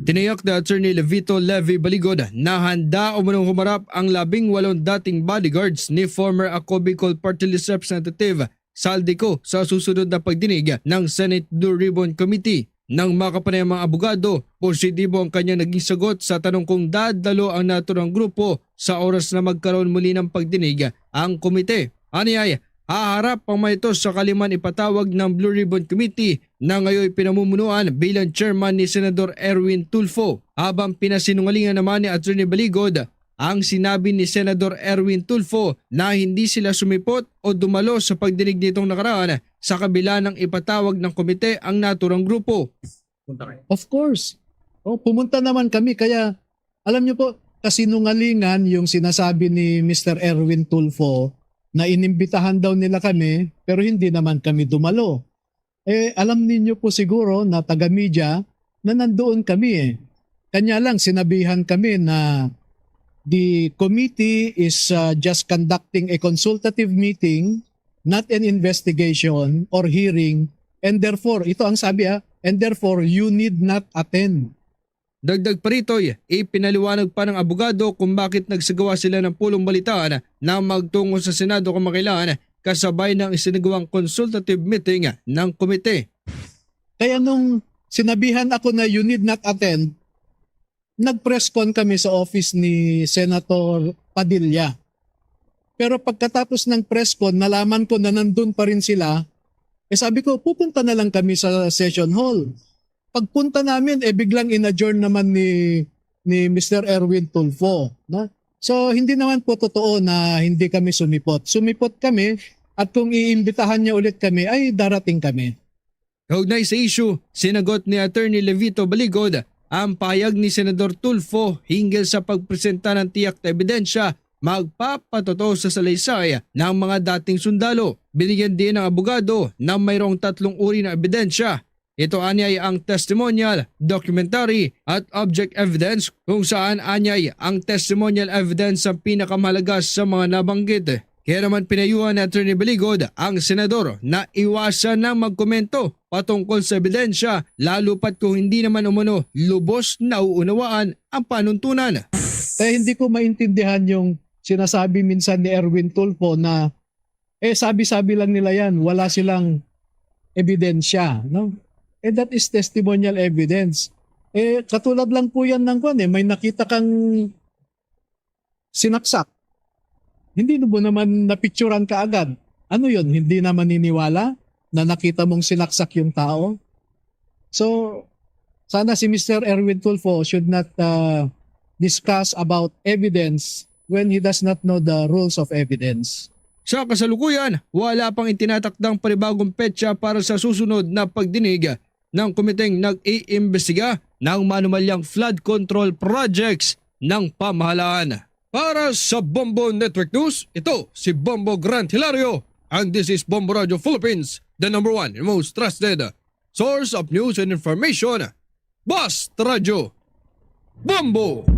Tinayak ni Attorney Levito Levy Baligod na handa umanong humarap ang labing walong dating bodyguards ni former Ako Bicol Party List Representative Saldi Co sa susunod na pagdinig ng Senate Blue Ribbon Committee. Nang makapanayam ang abogado, positibo ang kanyang naging sagot sa tanong kung dadalo ang naturang grupo sa oras na magkaroon muli ng pagdinig ang komite. Aniay, haharap ang mga ito sa kaliman ipatawag ng Blue Ribbon Committee na ngayon pinamumunuan bilang chairman ni Senador Erwin Tulfo, habang pinasinungalingan naman ni Attorney Baligod ang sinabi ni Senador Erwin Tulfo na hindi sila sumipot o dumalo sa pagdinig nitong nakaraan sa kabila ng ipatawag ng komite ang naturang grupo. Of course. Oh, pumunta naman kami, kaya alam niyo po, kasinungalingan yung sinasabi ni Mister Erwin Tulfo na inimbitahan daw nila kami pero hindi naman kami dumalo. Eh, alam ninyo po siguro na taga-media na nandoon kami eh. Kanya lang sinabihan kami na the committee is, uh, just conducting a consultative meeting, not an investigation or hearing, and therefore, ito ang sabi ah, and therefore you need not attend. Dagdag pa rito'y ipinaliwanag pa ng abogado kung bakit nagsagawa sila ng pulong balitaan na magtungo sa Senado kamakailan kasabay ng isinagawang consultative meeting ng komite. Kaya nung sinabihan ako na you need not attend, nag-press con kami sa office ni Senator Padilla. Pero pagkatapos ng press con, nalaman ko na nandun pa rin sila. Eh sabi ko, pupunta na lang kami sa session hall. Pagpunta namin, eh biglang in-adjourn naman ni, ni Mister Erwin Tulfo. No? So, hindi naman po totoo na hindi kami sumipot. Sumipot kami at kung iimbitahan niya ulit kami, ay darating kami. Kaugnay sa issue, sinagot ni Attorney Levito Baligod ang pahayag ni Senador Tulfo hinggil sa pagpresenta ng tiyak na ebidensya magpapatotoo sa salaysay ng mga dating sundalo. Binigyan din ng abogado na mayroong tatlong uri ng ebidensya. Ito ani ay ang testimonial, documentary, at object evidence, kung saan anyay ang testimonial evidence ang pinakamahalaga sa mga nabanggit. Kaya naman pinayuhan ni Attorney Baligod ang senador na iwasan na magkomento patungkol sa ebidensya, lalo pat kung hindi naman umano lubos nauunawaan ang panuntunan. Kaya hindi ko maintindihan yung sinasabi minsan ni Erwin Tulfo na, eh, sabi-sabi lang nila yan, wala silang ebidensya, no? Eh, that is testimonial evidence. Eh, katulad lang po yan ng kwan, eh, may nakita kang sinaksak. Hindi mo naman napicturan kaagad. Ano yun? Hindi na maniniwala na nakita mong sinaksak yung tao? So, sana si Mister Erwin Tulfo should not, uh, discuss about evidence when he does not know the rules of evidence. Sa kasalukuyan, wala pang itinatakdang panibagong petsa para sa susunod na pagdinig ng komiteng nag-iimbestiga ng manumalyang flood control projects ng pamahalaan. Para sa Bombo Network News, ito si Bombo Grant Hilario, and this is Bombo Radio Philippines, the number one and most trusted source of news and information. Basta Radyo Bombo!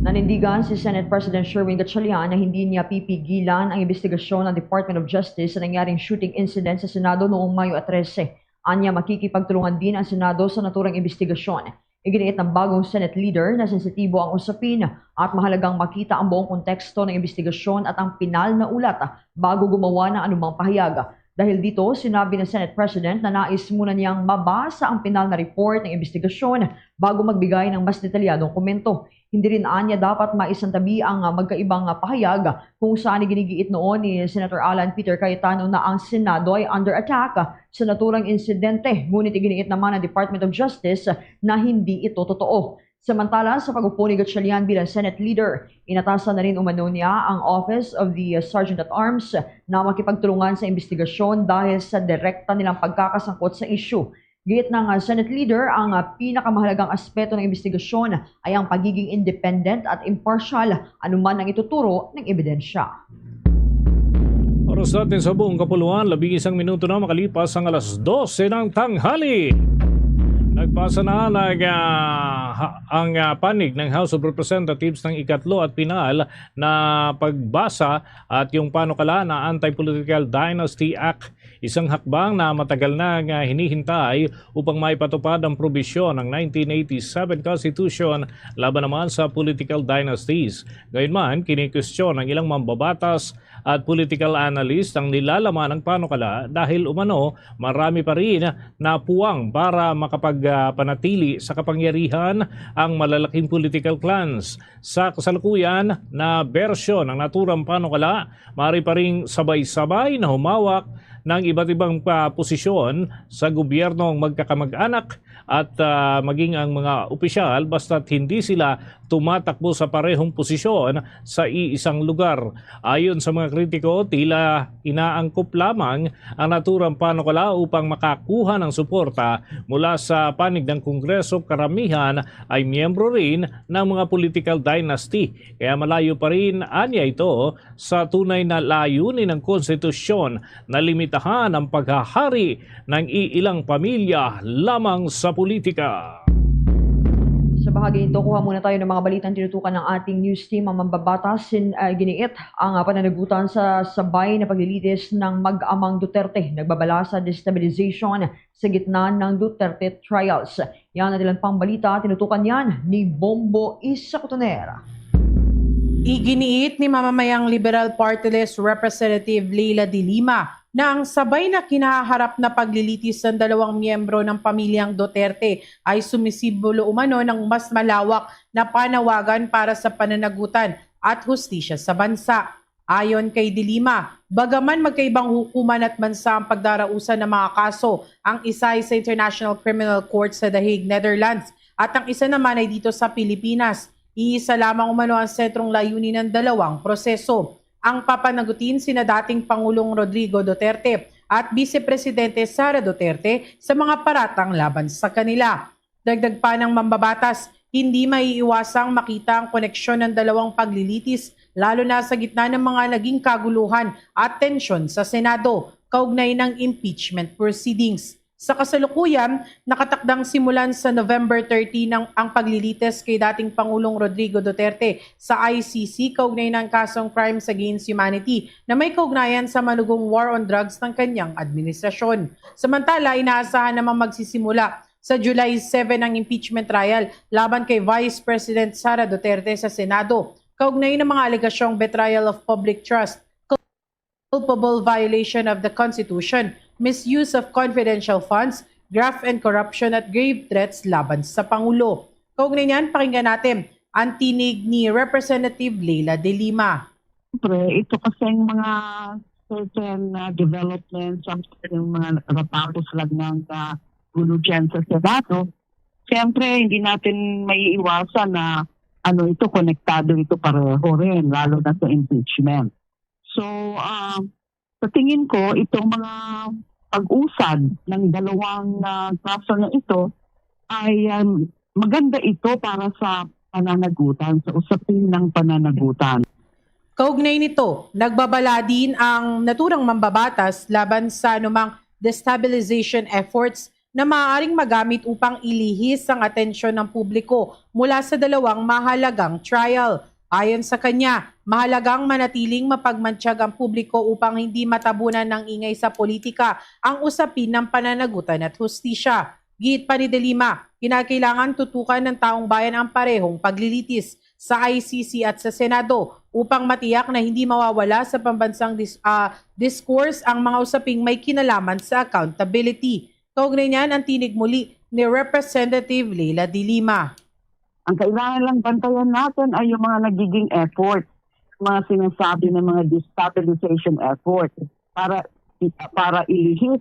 Nanindigan si Senate President Sherwin Gatchalian na hindi niya pipigilan ang imbestigasyon ng Department of Justice sa nangyaring shooting incident sa Senado noong Mayo trese. Anya, makikipagtulungan din ang Senado sa naturang imbestigasyon. Iginiit ng bagong Senate leader na sensitibo ang usapin at mahalagang makita ang buong konteksto ng imbestigasyon at ang pinal na ulat bago gumawa ng anumang pahayag. Dahil dito, sinabi ng Senate President na nais muna niyang mabasa ang pinal na report ng imbestigasyon bago magbigay ng mas detalyadong komento. Hindi rin anya dapat maisantabi ang, ah, magkaibang, ah, pahayag kung saan iginigiit noon ni Senator Alan Peter Cayetano na ang Senado ay under attack sa naturang insidente, ngunit iginiit naman ng Department of Justice na hindi ito totoo. Samantala, sa pag-upo ni Gatchalian bilang Senate Leader, inatasan na rin umano niya ang Office of the Sergeant at Arms na makipagtulungan sa imbestigasyon dahil sa direkta nilang pagkakasangkot sa issue. Giit ng, ah, Senate leader, ang, ah, pinakamahalagang aspeto ng imbestigasyon ay ang pagiging independent at impartial, anuman ang ituturo ng ebidensya. Oras natin sa buong kapuluan, labing isang minuto na makalipas ang alas dose ng tanghali. Nagpasa na nag, ah, ha- ang, ah, panig ng House of Representatives ng ikatlo at pinal na pagbasa at yung panukala na Anti-Political Dynasty Act, isang hakbang na matagal na nga hinihintay upang maipatupad ang probisyon ng nineteen eighty-seven Constitution laban naman sa political dynasties. Gayunman, kinikwestiyon ng ilang mambabatas at political analyst ang nilalaman ng panukala dahil umano marami pa rin na puwang para makapagpanatili sa kapangyarihan ang malalaking political clans. Sa kasalukuyan na bersyon ng naturang panukala, maaari pa ring sabay-sabay na humawak ng iba't ibang, ah, posisyon sa gobyerno ang magkakamag-anak at, ah, maging ang mga opisyal, basta't hindi sila tumatakbo sa parehong posisyon sa iisang lugar. Ayon sa mga kritiko, tila inaangkop lamang ang naturang panukala upang makakuha ng suporta mula sa panig ng Kongreso. Karamihan ay miyembro rin ng mga political dynasty, kaya malayo pa rin anya ito sa tunay na layunin ng konstitusyon na limitahan ang paghahari ng iilang pamilya lamang sa politika. Sa bahagi nito, kuha muna tayo ng mga balitang tinutukan ng ating news team. Ang mambabatas, sin, ah, giniit ang, ah, pananagutan sa sabay na paglilitis ng mag-amang Duterte. Nagbabala sa destabilization sa gitna ng Duterte trials. Yan ang ilan pang balita, tinutukan yan ni Bombo Isa Cotonera. Iginiit ni mamamayang Liberal Party List Representative Leila de Lima na ang sabay na kinaharap na paglilitis ng dalawang miyembro ng pamilyang Duterte ay sumisimbolo umano ng mas malawak na panawagan para sa pananagutan at hustisya sa bansa. Ayon kay De Lima, bagaman magkaibang hukuman at bansa ang pagdarausan ng mga kaso, ang isa ay sa International Criminal Court sa The Hague, Netherlands, at ang isa naman ay dito sa Pilipinas. Iisa lamang umano ang sentrong layunin ng dalawang proseso. Ang papanagutin sina dating Pangulong Rodrigo Duterte at Vice Presidente Sara Duterte sa mga paratang laban sa kanila. Dagdag pa ng mambabatas, hindi maiiwasang makita ang koneksyon ng dalawang paglilitis, lalo na sa gitna ng mga naging kaguluhan at tensyon sa Senado kaugnay ng impeachment proceedings. Sa kasalukuyan, nakatakdang simulan sa November thirty ng, ang paglilitis kay dating Pangulong Rodrigo Duterte sa I C C kaugnay ng kasong Crimes Against Humanity na may kaugnayan sa malugong war on drugs ng kanyang administrasyon. Samantala, inaasahan namang magsisimula sa July seven ang impeachment trial laban kay Vice President Sara Duterte sa Senado kaugnay ng mga alegasyong betrayal of public trust, culpable violation of the Constitution, misuse of confidential funds, graft and corruption at grave threats laban sa Pangulo. Kaugnay niyan, pakinggan natin ang tinig ni Representative Leila de Lima. Siyempre, ito kasing mga certain, ah, developments, ang yung mga nakatapos lang ng, ah, gulo dyan sa Senado, siyempre, hindi natin maiiwasan na ano ito, konektado ito pareho rin, lalo na sa impeachment. So, ah, sa tingin ko, itong mga pag-usad ng dalawang, ah, kaso na ito ay, um, maganda ito para sa pananagutan, sa usapin ng pananagutan. Kaugnay nito, nagbabala din ang naturang mambabatas laban sa anumang destabilization efforts na maaaring magamit upang ilihis ang atensyon ng publiko mula sa dalawang mahalagang trial. Ayon sa kanya, mahalagang manatiling mapagmantyag ang publiko upang hindi matabunan ng ingay sa politika ang usapin ng pananagutan at hustisya. Giit pa ni De Lima, kinakailangan tutukan ng taong bayan ang parehong paglilitis sa I C C at sa Senado upang matiyak na hindi mawawala sa pambansang dis-, ah, discourse ang mga usaping may kinalaman sa accountability. Kaugnay niyan, ang tinig muli ni Representative Leila de Lima. Ang kailangan lang bantayan natin ay yung mga nagiging effort, mga sinasabi ng mga destabilization effort para, para ilihis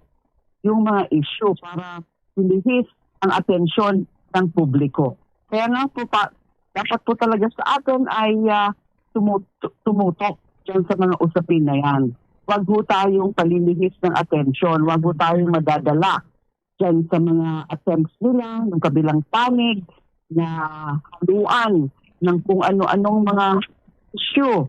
yung mga issue, para ilihis ang atensyon ng publiko. Kaya nga po pa, dapat po talaga sa atin ay, ah, tumu-, tumutok dyan sa mga usapin na yan. Huwag ho tayong palilihis ng atensyon, huwag ho tayong madadala dyan sa mga attempts nila, ng kabilang panig, na haluan ng kung ano-anong mga issue.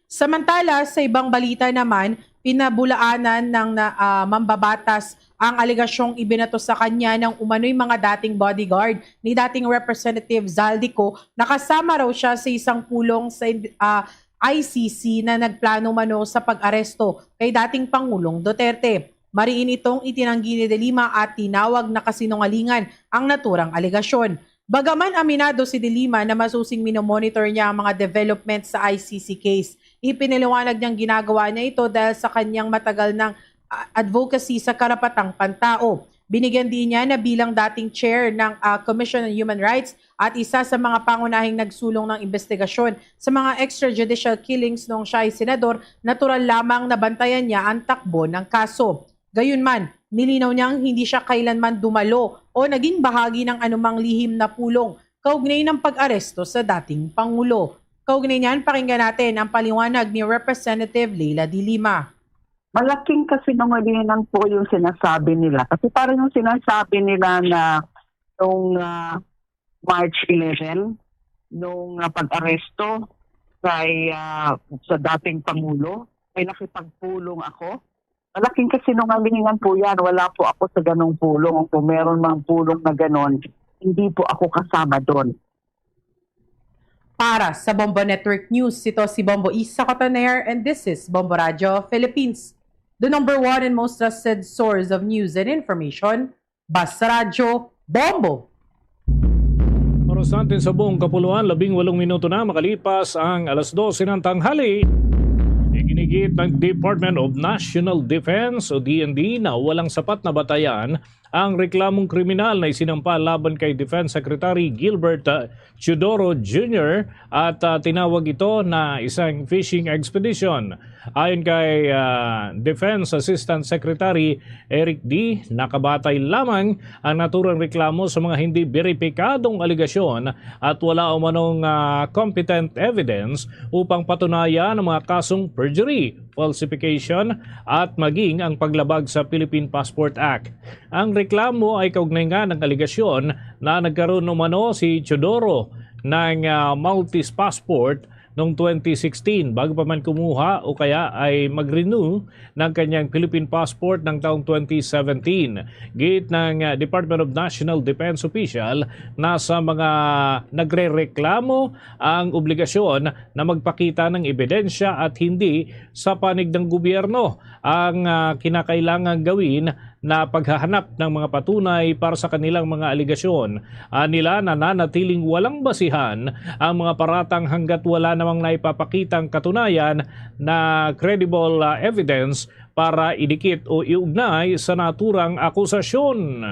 Samantala, sa ibang balita naman, pinabulaanan ng na, ah, mambabatas ang alegasyong ibinato sa kanya ng umano'y mga dating bodyguard ni dating Representative Zaldy Co na kasama raw siya sa isang pulong sa ind- ah, I C C na nagplano mano sa pag-aresto kay dating Pangulong Duterte. Mariin itong itinanggi ni De Lima at tinawag na kasinungalingan ang naturang alegasyon. Bagaman aminado si De Lima na masusing minomonitor niya ang mga development sa I C C case, ipinaliwanag niyang ginagawa niya ito dahil sa kanyang matagal ng, ah, advocacy sa karapatang pantao. Binigyan din niya na bilang dating chair ng, ah, Commission on Human Rights at isa sa mga pangunahing nagsulong ng investigasyon sa mga extrajudicial killings noong siya ay senador, natural lamang na bantayan niya ang takbo ng kaso. Gayunman, nilinaw niyang hindi siya kailanman dumalo o naging bahagi ng anumang lihim na pulong kaugnay ng pag-aresto sa dating Pangulo. Kaugnay niyan, pakinggan natin ang paliwanag ni Representative Leila de Lima. Malaking kasinungalingan po yung sinasabi nila. Kasi parang yung sinasabi nila na nung ah, March eleven, nung ah, pag-aresto kay ah, sa dating Pangulo, ay nakipagpulong ako. Malaking kasinungalingan po yan. Wala po ako sa ganong pulong. Kung meron mang pulong na ganon, hindi po ako kasama doon. Para sa Bombo Network News, ito si Bombo Isa Cotoner and this is Bombo Radyo Philippines, the number one and most trusted source of news and information. Basta Radyo, Bombo! Oras natin sa buong kapuluan, labing walong minuto na makalipas ang alas dose ng tanghali. Iginigit ng Department of National Defense o D N D na walang sapat na batayan ang reklamong kriminal na isinampa laban kay Defense Secretary Gilbert uh, Teodoro Junior at uh, tinawag ito na isang fishing expedition. Ayon kay uh, Defense Assistant Secretary Eric D, nakabatay lamang ang naturang reklamo sa mga hindi beripikadong alegasyon at wala umanong uh, competent evidence upang patunayan ang mga kasong perjury, falsification at maging ang paglabag sa Philippine Passport Act. Ang reklamo ay kaugnay nga ng alegasyon na nagkaroon umano si Teodoro ng uh, Maltese passport noong twenty sixteen bago pa man kumuha o kaya ay mag-renew ng kanyang Philippine passport ng taong twenty seventeen. Giit ng uh, Department of National Defense official na sa mga nagrereklamo ang obligasyon na magpakita ng ebidensya at hindi sa panig ng gobyerno ang uh, kinakailangang gawin na paghahanap ng mga patunay para sa kanilang mga alegasyon. Anila, nananatiling walang basihan ang mga paratang hanggat wala namang naipapakitang katunayan na credible uh, evidence para idikit o iugnay sa naturang akusasyon.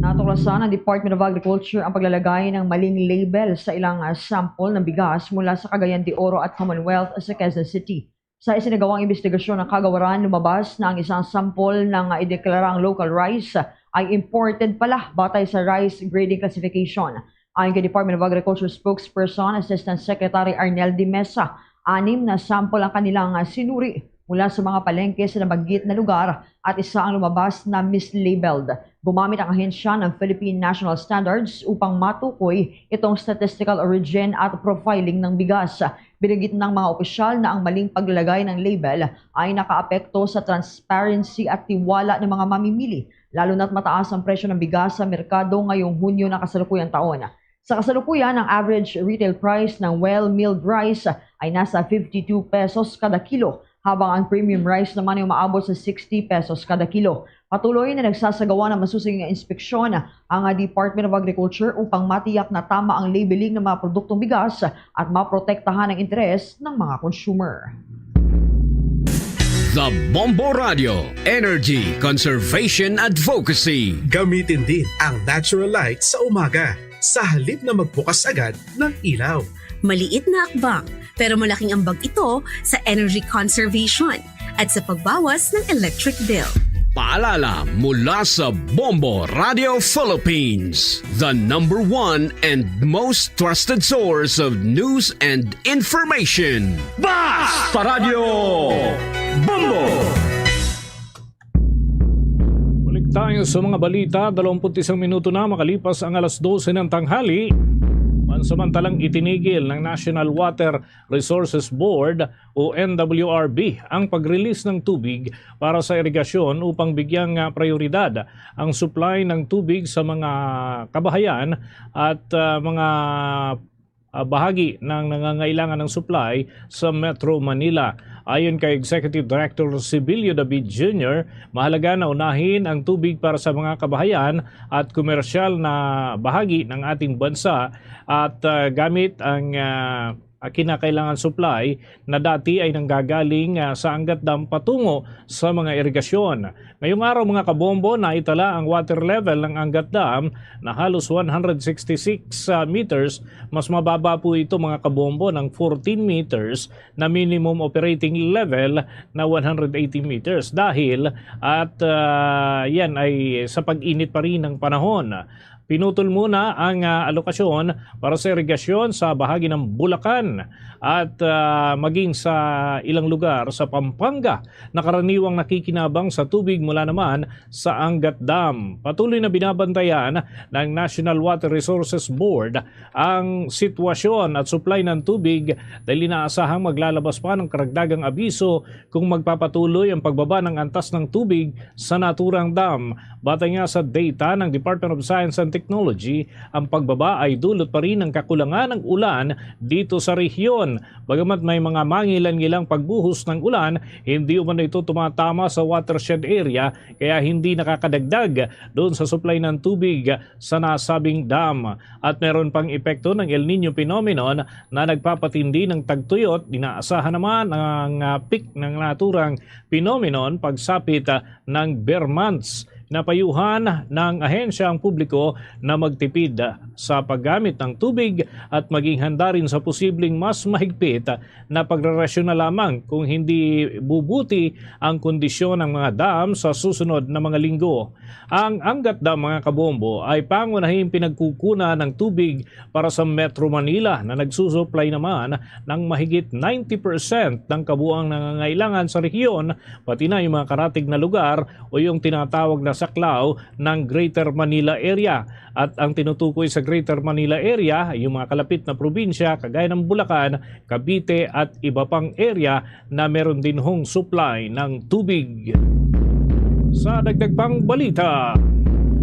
Natuklasan ng Department of Agriculture ang paglalagay ng maling label sa ilang uh, sample ng bigas mula sa Cagayan de Oro at Commonwealth sa Quezon City. Sa isinagawang investigasyon ng kagawaran, lumabas na ang isang sample ng ideklarang local rice ay imported pala batay sa rice grading classification. Ayon kay Department of Agriculture spokesperson Assistant Secretary Arnel de Mesa, anim na sample ang kanilang sinuri mula sa mga palengke sa nabanggit na lugar at isa ang lumabas na mislabeled. Gumamit ang ahensya ng Philippine National Standards upang matukoy itong statistical origin at profiling ng bigas. Binanggit ng mga opisyal na ang maling paglalagay ng label ay nakaapekto sa transparency at tiwala ng mga mamimili, lalo na't mataas ang presyo ng bigas sa merkado ngayong Hunyo ng kasalukuyang taon. Sa kasalukuyan, ang average retail price ng well-milled rice ay nasa fifty-two pesos kada kilo, habang ang premium rice naman ay umaabot sa sixty pesos kada kilo. Patuloy na nagsasagawa ng masusing inspeksyon ang Department of Agriculture upang matiyak na tama ang labeling ng mga produktong bigas at maprotektahan ang interes ng mga consumer. The Bombo Radio, Energy Conservation Advocacy. Gamitin din ang natural light sa umaga sa halip na magbukas agad ng ilaw. Maliit na hakbang, pero malaking ambag ito sa energy conservation at sa pagbawas ng electric bill. Paalala mula sa Bombo Radio Philippines, the number one and most trusted source of news and information. Basta Radio Bombo! Balik Sa mga balita, dalawampu't isang minuto na makalipas ang alas dose ng tanghali. Pansamantalang itinigil ng National Water Resources Board o N W R B ang pag-release ng tubig para sa irigasyon upang bigyang, ah, prioridad ang supply ng tubig sa mga kabahayan at, ah, mga, ah, bahagi ng nangangailangan ng supply sa Metro Manila. Ayon kay Executive Director Sibilio David Junior, mahalaga na unahin ang tubig para sa mga kabahayan at komersyal na bahagi ng ating bansa at, ah, gamit ang, ah, kinakailangan supply na dati ay nanggagaling, ah, sa Angat Dam patungo sa mga irigasyon. Ngayong araw, mga kabombo, naitala ang water level ng Angat Dam na halos one hundred sixty-six, ah, meters. Mas mababa po ito, mga kabombo, ng fourteen meters na minimum operating level na one hundred eighty meters dahil at, ah, yan ay sa pag-init pa rin ng panahon. Pinutol muna ang, ah, alokasyon para sa irigasyon sa bahagi ng Bulacan at, ah, maging sa ilang lugar sa Pampanga na karaniwang nakikinabang sa tubig mula naman sa Angat Dam. Patuloy na binabantayan ng National Water Resources Board ang sitwasyon at supply ng tubig dahil inaasahang maglalabas pa ng karagdagang abiso kung magpapatuloy ang pagbaba ng antas ng tubig sa naturang dam. Batay nga sa data ng Department of Science and Technology, ang pagbaba ay dulot pa rin ng kakulangan ng ulan dito sa rehiyon. Bagamat may mga mangilan-ngilang pagbuhos ng ulan, hindi umano ito tumatama sa watershed area, kaya hindi nakakadagdag doon sa supply ng tubig sa nasabing dam. At meron pang epekto ng El Niño phenomenon na nagpapatindi ng tagtuyot. Inaasahan naman ang, ah, peak ng naturang phenomenon pagsapit, ah, ng ber months. Pinapayuhan ng ahensya ang publiko na magtipid sa paggamit ng tubig at maging handa rin sa posibleng mas mahigpit na pagrarasyon na lamang kung hindi bubuti ang kondisyon ng mga dam sa susunod na mga linggo. Ang Angat Dam, mga kabombo, ay pangunahing pinagkukunan ng tubig para sa Metro Manila na nagsusuplay naman ng mahigit ninety percent ng kabuang nangangailangan sa rehiyon, pati na yung mga karatig na lugar o yung tinatawag na saklaw ng Greater Manila Area. At ang tinutukoy sa Greater Manila Area, yung mga kalapit na probinsya kagaya ng Bulacan, Cavite at iba pang area na meron din hong supply ng tubig. Sa dagdag pang balita,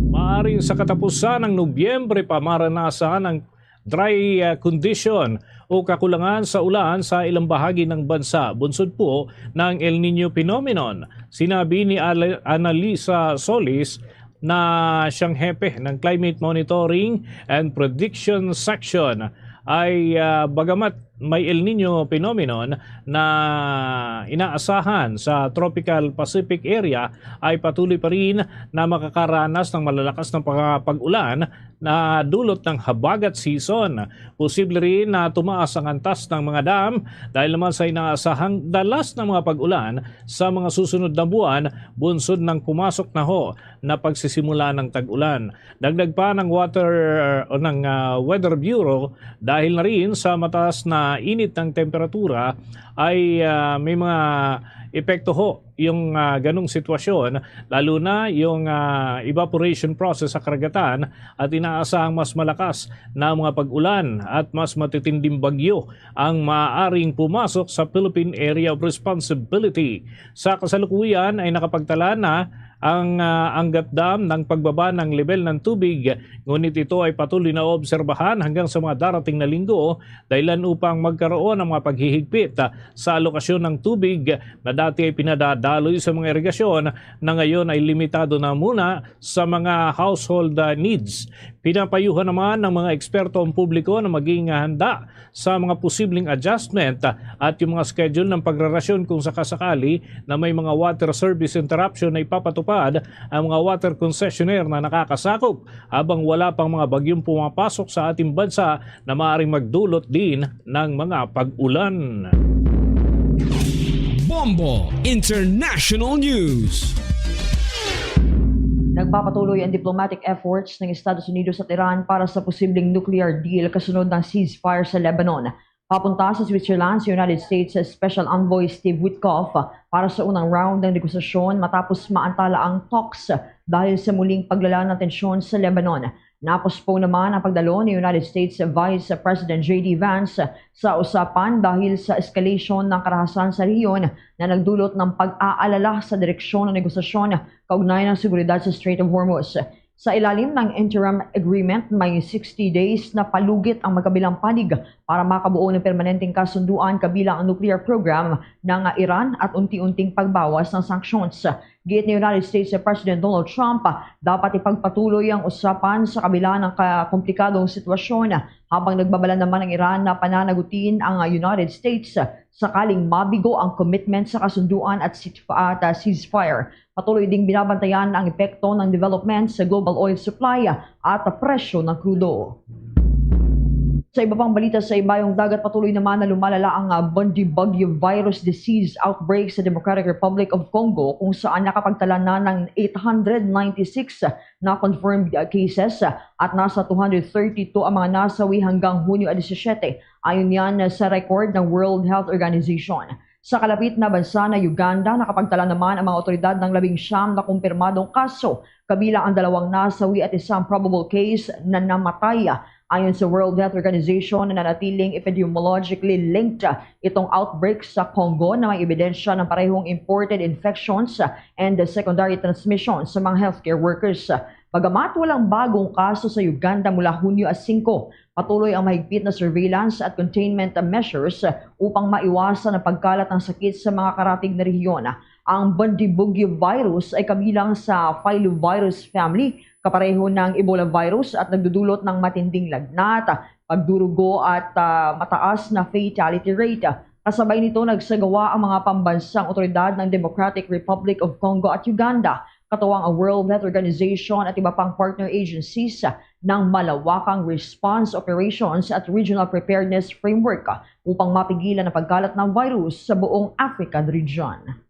maaring sa katapusan ng Nobyembre pa maranasan ang dry, ah, condition o kakulangan sa ulan sa ilang bahagi ng bansa, bunsod po ng El Niño phenomenon. Sinabi ni Ale-, Annalisa Solis na siyang hepe ng Climate Monitoring and Prediction Section ay, ah, bagamat may El Niño phenomenon na inaasahan sa Tropical Pacific Area, ay patuloy pa rin na makakaranas ng malalakas na pag-, pag-ulan na dulot ng habagat season. Posible rin na tumaas ang antas ng mga dam dahil naman sa inaasahang dalas ng mga pag-ulan sa mga susunod na buwan, bunsod ng pumasok na ho na pagsisimula ng tag-ulan. Dagdag pa ng water o ng, ah, Weather Bureau, dahil na rin sa mataas na init ng temperatura, ay, ah, may mga epekto ho yung, ah, ganong sitwasyon, lalo na yung, ah, evaporation process sa karagatan, at inaasahang mas malakas na mga pag-ulan at mas matitinding bagyo ang maaaring pumasok sa Philippine Area of Responsibility. Sa kasalukuyan ay nakapagtala na ang, ah, Angat Dam ng pagbaba ng lebel ng tubig, ngunit ito ay patuloy na obserbahan hanggang sa mga darating na linggo, dahilan upang magkaroon ng mga paghihigpit, ah, sa alokasyon ng tubig na dati ay pinadadaloy sa mga irigasyon na ngayon ay limitado na muna sa mga household, ah, needs. Pinapayuhan naman ng mga eksperto ang publiko na maging handa sa mga posibleng adjustment at yung mga schedule ng pagrarasyon kung sakasakali na may mga water service interruption na ipapatupad ang mga water concessionaire na nakakasakop, habang wala pang mga bagyong pumapasok sa ating bansa na maaaring magdulot din ng mga pag-ulan. Bombo International News. Nagpapatuloy ang diplomatic efforts ng Estados Unidos at Iran para sa posibleng nuclear deal kasunod ng ceasefire sa Lebanon. Papunta sa Switzerland si United States Special Envoy Steve Witkoff para sa unang round ng negosasyon matapos maantala ang talks dahil sa muling paglala ng tensyon sa Lebanon. Napostpone naman ang pagdalo ni United States Vice President J D Vance sa usapan dahil sa escalation ng karahasan sa rehiyon na nagdulot ng pag-aalala sa direksyon ng negosasyon kaugnay ng seguridad sa Strait of Hormuz. Sa ilalim ng interim agreement, may sixty days na palugit ang magkabilang panig para makabuo ng permanenteng kasunduan kabilang ang nuclear program ng Iran at unti-unting pagbawas ng sanctions. Giit ni United States President Donald Trump, dapat ipagpatuloy ang usapan sa kabila ng ka-, komplikadong sitwasyon, habang nagbabala naman ang Iran na pananagutin ang United States sakaling mabigo ang commitment sa kasunduan at ceasef-, at, ah, ceasefire. Patuloy ding binabantayan ang epekto ng development sa global oil supply at presyo ng krudo. Sa iba pang balita sa Ibayong Dagat, patuloy naman na lumalala ang, ah, Bundibugyo virus disease outbreak sa Democratic Republic of Congo, kung saan nakapagtala na ng eight hundred ninety-six na confirmed, ah, cases, ah, at nasa two hundred thirty-two ang mga nasawi hanggang Hunyo disisiete, ayon yan sa record ng World Health Organization. Sa kalapit na bansa na Uganda, nakapagtala naman ang mga otoridad ng labing siyam na kumpirmadong kaso, kabilang ang dalawang nasawi at isang probable case na namatay. Ayon sa World Health Organization, nananatiling epidemiologically linked itong outbreak sa Congo na may ebidensya ng parehong imported infections and secondary transmission sa mga healthcare workers. Bagamat walang bagong kaso sa Uganda mula Hunyo singko, patuloy ang mahigpit na surveillance at containment measures upang maiwasan ang pagkalat ng sakit sa mga karatig na rehiyon. Ang Bundibugyo virus ay kabilang sa filovirus family, kapareho ng Ebola virus, at nagdudulot ng matinding lagnat, pagdurugo, at, ah, mataas na fatality rate. Kasabay nito, nagsagawa ang mga pambansang otoridad ng Democratic Republic of Congo at Uganda, katuwang ang World Health Organization at iba pang partner agencies, ng malawakang response operations at regional preparedness framework upang mapigilan ang pagkalat ng virus sa buong African region.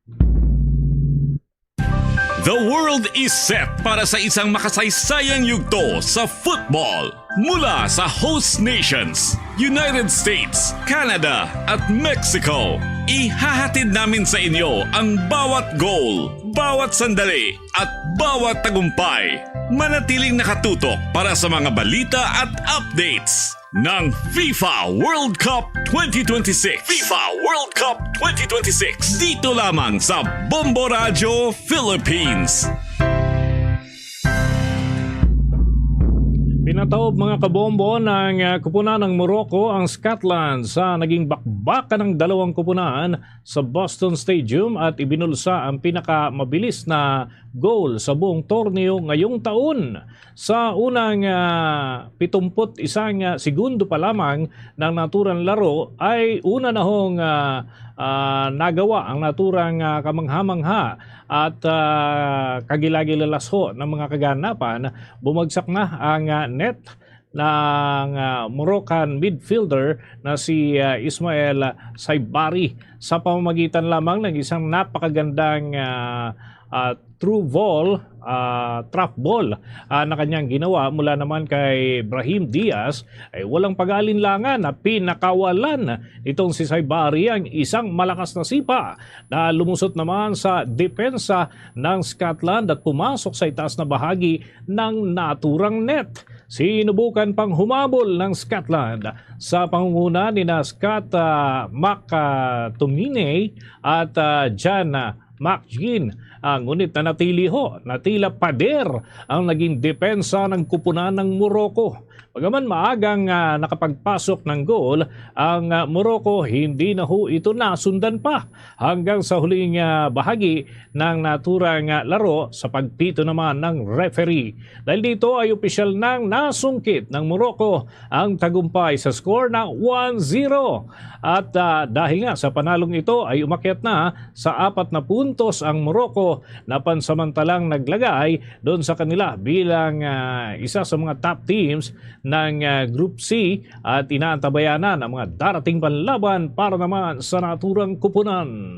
The world is set para sa isang makasaysayang yugto sa football. Mula sa host nations, United States, Canada, at Mexico, ihahatid namin sa inyo ang bawat goal, bawat sandali, at bawat tagumpay. Manatiling nakatutok para sa mga balita at updates ng FIFA World Cup twenty twenty-six. FIFA World Cup twenty twenty-six. Dito lamang sa Bombo Radyo Philippines. Pinataob, mga kabombo, ng, ah, kupunan ng Morocco ang Scotland sa naging bakbakan ng dalawang kupunan sa Boston Stadium at ibinulsa ang pinakamabilis na goal sa buong torneo ngayong taon. Sa unang, ah, pitumput isang, ah, segundo pa lamang ng naturang laro ay una na hong, ah, ah, nagawa ang naturang, ah, kamangha-mangha at, ah, kagilagilalaso ng mga kaganapan. Bumagsak na ang, ah, net ng, ah, Moroccan midfielder na si, ah, Ismael Saibari sa pamamagitan lamang ng isang napakagandang, ah, ah, through ball, ah, trap ball, ah, na kanyang ginawa mula naman kay Brahim Diaz, ay walang pag-aalinlangan na pinakawalan nitong si Saibari ang isang malakas na sipa na lumusot naman sa depensa ng Scotland at pumasok sa itaas na bahagi ng naturang net. Sinubukan pang humabol ng Scotland sa pangunguna ni na Scott, ah, McTominay at, ah, Jan, ah, McGinn. Ah, ngunit nanatili ho na tila pader ang naging depensa ng kupunan ng Morocco. Bagaman maagang, ah, nakapagpasok ng goal ang, ah, Morocco, hindi na ho ito nasundan pa hanggang sa huling, ah, bahagi ng naturang, ah, laro sa pagpito naman ng referee. Dahil dito ay opisyal nang nasungkit ng Morocco ang tagumpay sa score na one zero. At, ah, dahil nga sa panalong ito ay umakyat na sa apat na puntos ang Morocco na pansamantalang naglagay doon sa kanila bilang, ah, isa sa mga top teams ng, ah, Group C at inaantabayanan ang mga darating panlaban para naman sa naturang kupunan.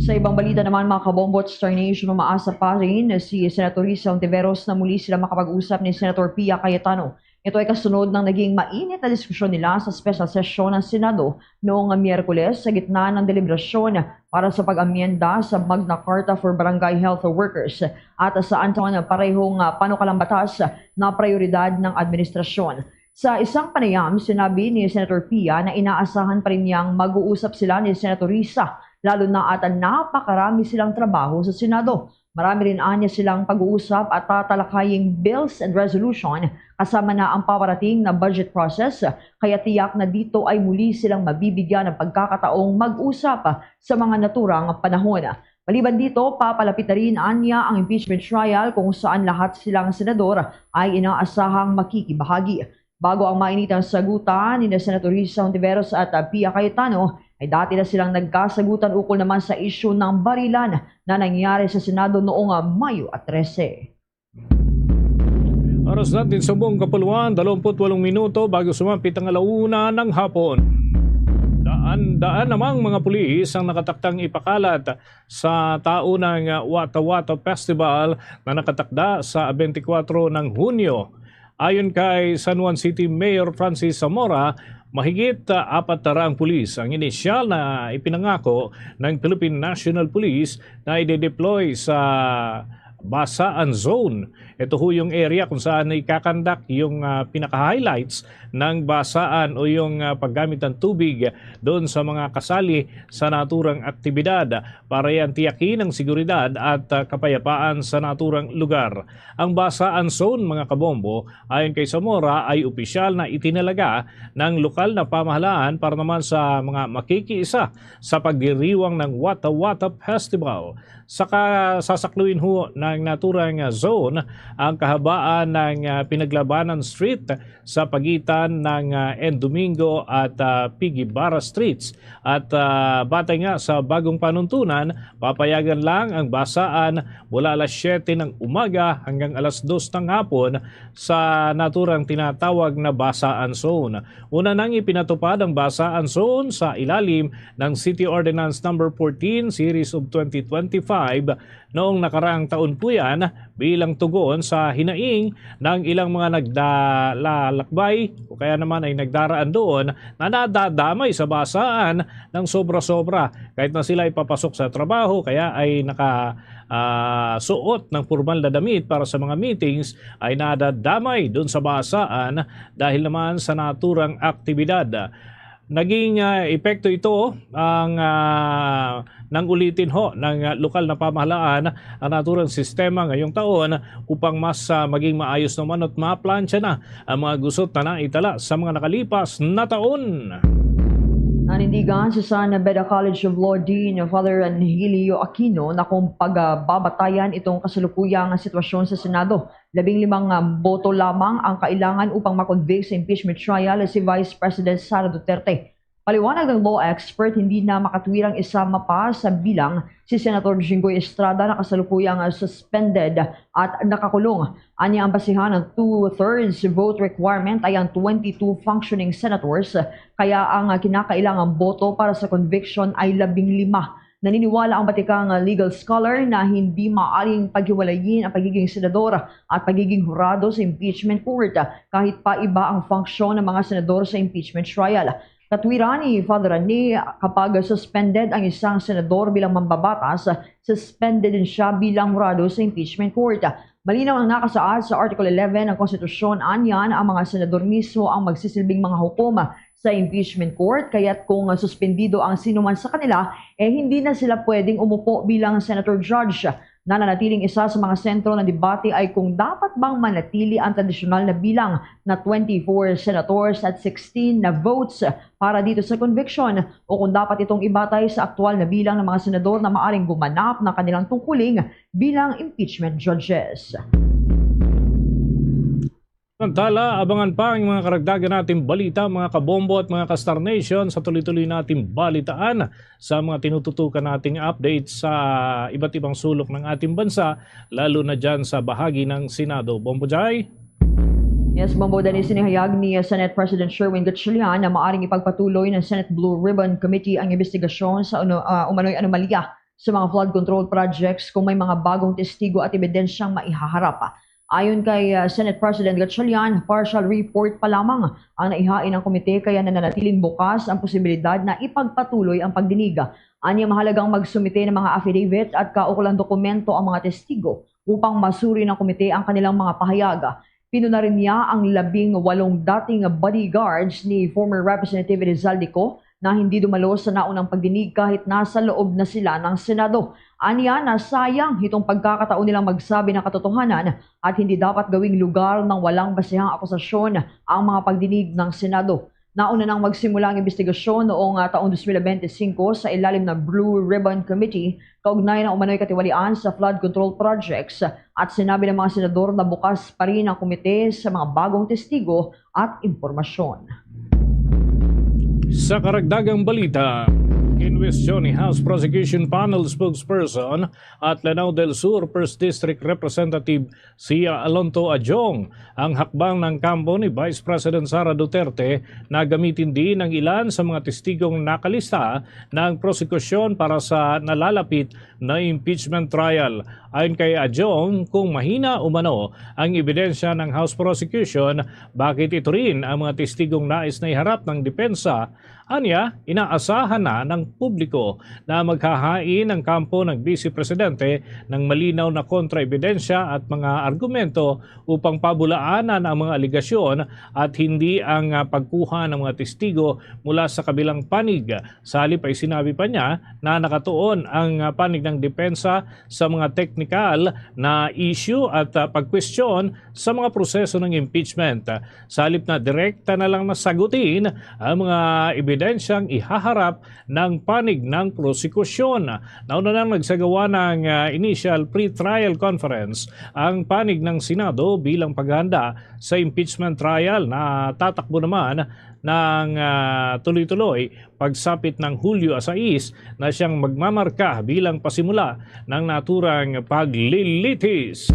Sa ibang balita naman, mga kabombo at Star Nation, umaasa pa rin si Senator Risa Ontiveros na muli sila makapag-usap ni Senator Pia Cayetano. Ito ay kasunod ng naging mainit na diskusyon nila sa special session ng Senado noong Miyerkules sa gitna ng deliberasyon para sa pag-amyenda sa Magna Carta for Barangay Health Workers at sa anton parehong ah, panukalang batas na prioridad ng administrasyon. Sa isang panayam, sinabi ni Senator Pia na inaasahan pa rin niyang mag-uusap sila ni Senator Risa, lalo na at napakarami silang trabaho sa Senado. Marami rin anya silang pag-uusap at tatalakaying bills and resolution, kasama na ang paparating na budget process, kaya tiyak na dito ay muli silang mabibigyan ng pagkakataong mag-usap sa mga naturang panahon. Maliban dito, papalapit na rin anya ang impeachment trial kung saan lahat silang senador ay inaasahang makikibahagi. Bago ang mainitang sagutan ni Senator Risa Hontiveros at ah, Pia Cayetano, ay dati na silang nagkasagutan ukol naman sa isyu ng barilan na nangyari sa Senado noong ah, Mayo trese. Oras natin subong kapuluan, dalawampu't walong minuto bago sumapit ang alauna ng hapon. Daan-daan namang mga pulis ang nakataktang ipakalat sa tao ng ah, Wata Wata Festival na nakatakda sa twenty-four ng Hunyo. Ayon kay San Juan City Mayor Francis Zamora, mahigit ah, apat na raang pulis ang inisyal na ipinangako ng Philippine National Police na i-deploy sa Basaan Zone. Ito ho yung area kung saan ikakandak yung ah, pinaka-highlights ng basaan o yung ah, paggamit ng tubig doon sa mga kasali sa naturang aktibidad para yan tiyakin ang seguridad at ah, kapayapaan sa naturang lugar. Ang Basaan Zone, mga kabombo, ayon kay Zamora, ay opisyal na itinalaga ng lokal na pamahalaan para naman sa mga makikiisa sa pagdiriwang ng Wata Wata Festival. Sa kasasakluin ho ng naturang zone ang kahabaan ng ah, Pinaglabanan Street sa pagitan ng ah, N. Domingo at ah, P. Guevara Streets. At ah, batay nga sa bagong panuntunan, papayagan lang ang basaan mula alas siyete ng umaga hanggang alas dos ng hapon sa naturang tinatawag na Basaan Zone. Una nang ipinatupad ang Basaan Zone sa ilalim ng City Ordinance Number fourteen, Series of twenty twenty-five, noong nakaraang taon po yan, bilang tugon sa hinaing ng ilang mga naglalakbay o kaya naman ay nagdaraan doon na nadadamay sa basaan ng sobra-sobra. Kahit na sila ay papasok sa trabaho, kaya ay naka, ah, suot ng formal na damit para sa mga meetings, ay nadadamay doon sa basaan dahil naman sa naturang aktibidad. Naging ah, epekto ito ang ah, nang ulitin ho ng ah, lokal na pamahalaan ang naturang sistema ngayong taon upang mas ah, maging maayos naman at maplantsa na ang mga gusot na naitala sa mga nakalipas na taon. Nanindigan si San Beda College of Law Dean Father Angelio Aquino na kung pagbabatayan itong kasalukuyang sitwasyon sa Senado, labing limang boto lamang ang kailangan upang makonvict sa impeachment trial si Vice President Sara Duterte. Paliwanag ng law expert, hindi na makatwirang isama pa sa bilang si Senator Jinggoy Estrada na kasalukuyang suspended at nakakulong. Anya ang basihan ng two-thirds vote requirement ay ang twenty-two functioning senators, kaya ang kinakailangang boto para sa conviction ay labing lima. Naniniwala ang batikang legal scholar na hindi maaring paghiwalayin ang pagiging senador at pagiging hurado sa impeachment court, kahit pa iba ang function ng mga senador sa impeachment trial. Katwiran ni Father Rene, kapag suspended ang isang senador bilang mambabatas, suspended din siya bilang hurado sa impeachment court. Malinaw ang nakasaad sa Article eleven ng Konstitusyon, anyan ang mga senador mismo ang magsisilbing mga hukom sa impeachment court, kaya't kung suspendido ang sinuman sa kanila, eh hindi na sila pwedeng umupo bilang senator judge. Nananatiling isa sa mga sentro ng debate ay kung dapat bang manatili ang tradisyonal na bilang na twenty-four senators at sixteen na votes para dito sa conviction, o kung dapat itong ibatay sa aktual na bilang ng mga senador na maaring gumanap ng kanilang tungkuling bilang impeachment judges. Samantala, abangan pa ang mga karagdagan nating balita, mga kabombo at mga ka-Star Nation, sa tuloy-tuloy nating balitaan sa mga tinututukan nating update sa iba't ibang sulok ng ating bansa, lalo na dyan sa bahagi ng Senado. Bombo Jai? Yes, Bombo Dennis, inihayag ni Senate President Sherwin Gatchalian na maaring ipagpatuloy ng Senate Blue Ribbon Committee ang investigasyon sa ano, ah, umano'y anomalya sa mga flood control projects kung may mga bagong testigo at ebidensyang maihaharap. Ayon kay, ah, Senate President Gatchalian, partial report pa lamang ang naihain ng komite, kaya nananatiling bukas ang posibilidad na ipagpatuloy ang pagdinig. Anya, mahalagang magsumite ng mga affidavit at kaukulang dokumento ang mga testigo upang masuri ng komite ang kanilang mga pahayag. Pinuna rin niya ang labing walong dating bodyguards ni former Representative Rizal Dico na hindi dumalo sa naunang pagdinig kahit nasa loob na sila ng Senado. Anya, nasayang itong pagkakataon nilang magsabi ng katotohanan at hindi dapat gawing lugar ng walang basehang akusasyon ang mga pagdinig ng Senado. Nauna nang magsimula ang imbestigasyon noong, ah, taong dos mil benti singko sa ilalim ng Blue Ribbon Committee kaugnay ng umano'y katiwalian sa flood control projects, at sinabi ng mga senador na bukas pa rin ang komite sa mga bagong testigo at impormasyon. Sa karagdagang balita, kinwestiyon ni House Prosecution Panel Spokesperson at Lanao del Sur First District Representative Sia Alonto Adjong ang hakbang ng kampo ni Vice President Sara Duterte na gamitin din ang ilan sa mga testigong nakalista ng prosekusyon para sa nalalapit na impeachment trial. Ayon kay Adjong, kung mahina umano ang ebidensya ng House Prosecution, bakit ito rin ang mga testigong nais na iharap ng depensa? Anya, inaasahan na ng publiko na maghahain ang kampo ng Vice Presidente ng malinaw na kontraebidensya at mga argumento upang pabulaanan ang mga alegasyon at hindi ang, ah, pagkuha ng mga testigo mula sa kabilang panig. Sa halip ay sinabi pa niya na nakatuon ang, ah, panig ng depensa sa mga teknikal na issue at, ah, pagkwestiyon sa mga proseso ng impeachment. Sa halip na direkta na lang na sagutin ang mga ebidensyang ihaharap ng panig ng prosekusyon. Nauna nang nagsagawa ng, ah, initial pre-trial conference ang panig ng Senado bilang paghahanda sa impeachment trial na tatakbo naman ng, ah, tuloy-tuloy pagsapit ng Hulyo sais na siyang magmamarka bilang pasimula ng naturang paglilitis.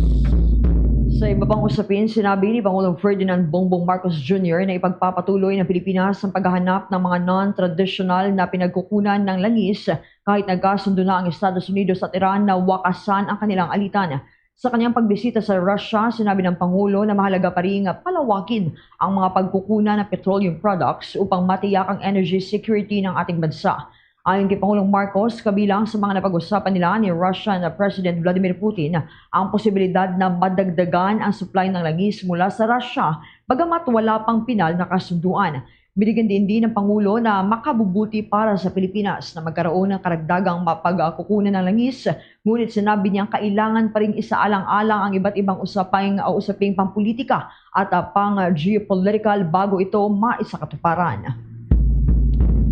Sa iba pang usapin, sinabi ni Pangulong Ferdinand Bongbong Marcos Junior na ipagpapatuloy ng Pilipinas ang paghahanap ng mga non-traditional na pinagkukunan ng langis kahit nagkasundo na ang Estados Unidos at Iran na wakasan ang kanilang alitan. Sa kanyang pagbisita sa Russia, sinabi ng Pangulo na mahalaga pa rin nga palawakin ang mga pagkukunan ng petroleum products upang matiyak ang energy security ng ating bansa. Ayon kay Pangulong Marcos, kabilang sa mga napag-usapan nila ni Russian President Vladimir Putin ang posibilidad na madagdagan ang supply ng langis mula sa Russia, bagamat wala pang pinal na kasunduan. Binigyan din din ng Pangulo na makabubuti para sa Pilipinas na magkaroon ng karagdagang mapagkukunan ng langis, ngunit sinabi niyang kailangan pa ring isaalang-alang ang iba't ibang usaping, usaping pampolitika at, ah, pang-geopolitical bago ito maisakatuparan.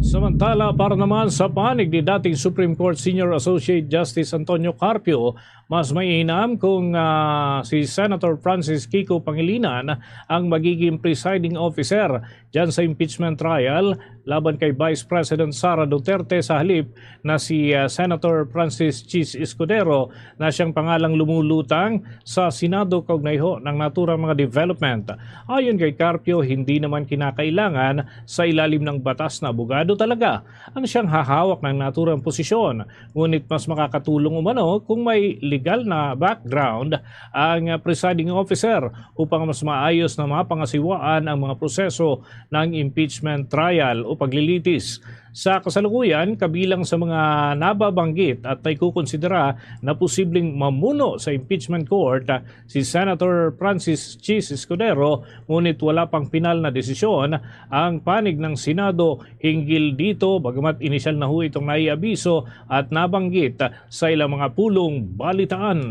Samantala, para naman sa panig ni dating Supreme Court Senior Associate Justice Antonio Carpio, mas mainam kung, ah, si Senator Francis Kiko Pangilinan ang magiging presiding officer dyan sa impeachment trial laban kay Vice President Sara Duterte sa halip na si, ah, Senator Francis Chiz Escudero na siyang pangalang lumulutang sa Senado kaugnay ho ng naturang mga development. Ayon kay Carpio, hindi naman kinakailangan sa ilalim ng batas na abogado talaga ang siyang hahawak ng naturang posisyon. Ngunit mas makakatulong umano kung may legal na background ang, ah, presiding officer upang mas maayos na mapangasiwaan ang mga proseso ng impeachment trial o paglilitis. Sa kasalukuyan, kabilang sa mga nababanggit at naikukonsidera na posibleng mamuno sa impeachment court, ah, si Senator Francis Chiz Escudero, ngunit wala pang pinal na desisyon ang panig ng Senado hinggil dito, bagamat inisyal na ho itong naiabiso at nabanggit sa ilang mga pulong balitaan.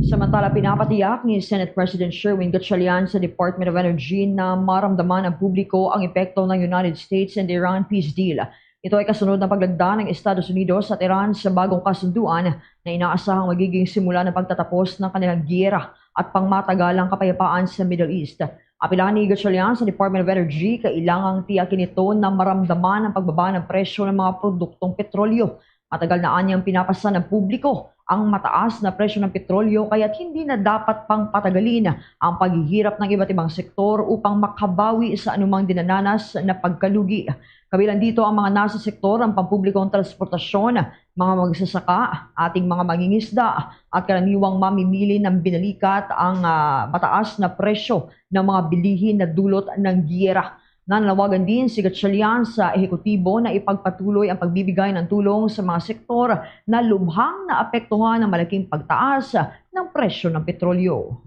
Samantala, pinapatiyak ni Senate President Sherwin Gatchalian sa Department of Energy na maramdaman ng publiko ang epekto ng United States and Iran peace deal. Ito ay kasunod ng paglagda ng Estados Unidos at Iran sa bagong kasunduan na inaasahang magiging simula ng pagtatapos ng kanilang giyera at pangmatagalang kapayapaan sa Middle East. Apila ni Gatchalian sa Department of Energy, kailangang tiyakin ito na maramdaman ang pagbaba ng presyo ng mga produktong petrolyo. Matagal na anyang pinapasa ng publiko ang mataas na presyo ng petrolyo, kaya't hindi na dapat pang patagalin ang paghihirap ng iba't ibang sektor upang makabawi sa anumang dinananas na pagkalugi. Kabilang dito ang mga nasa sektor ng pampublikong transportasyon, mga magsasaka, ating mga mangingisda, at karaniwang mamimili ng binalikat ang, ah, mataas na presyo ng mga bilihin na dulot ng giyera. Nananawagan din si Gatchalian sa ehekutibo na ipagpatuloy ang pagbibigay ng tulong sa mga sektor na lubhang naapektuhan ng malaking pagtaas ng presyo ng petrolyo.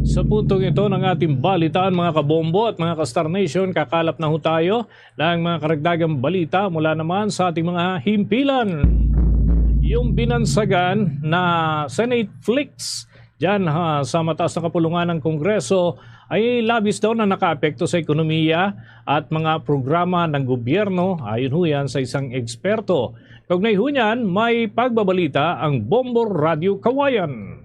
Sa puntong ito ng ating balitaan, mga kabombo at mga ka-Star Nation, kakalap na ho tayo ng mga karagdagang balita mula naman sa ating mga himpilan. Yung binansagan na Senate Flix dyan, ha, sa mataas na kapulungan ng Kongreso ay labis daw na nakaapekto sa ekonomiya at mga programa ng gobyerno, ayon ho yan sa isang eksperto. Kaugnay ho niyan, may pagbabalita ang Bombo Radyo Kawayan.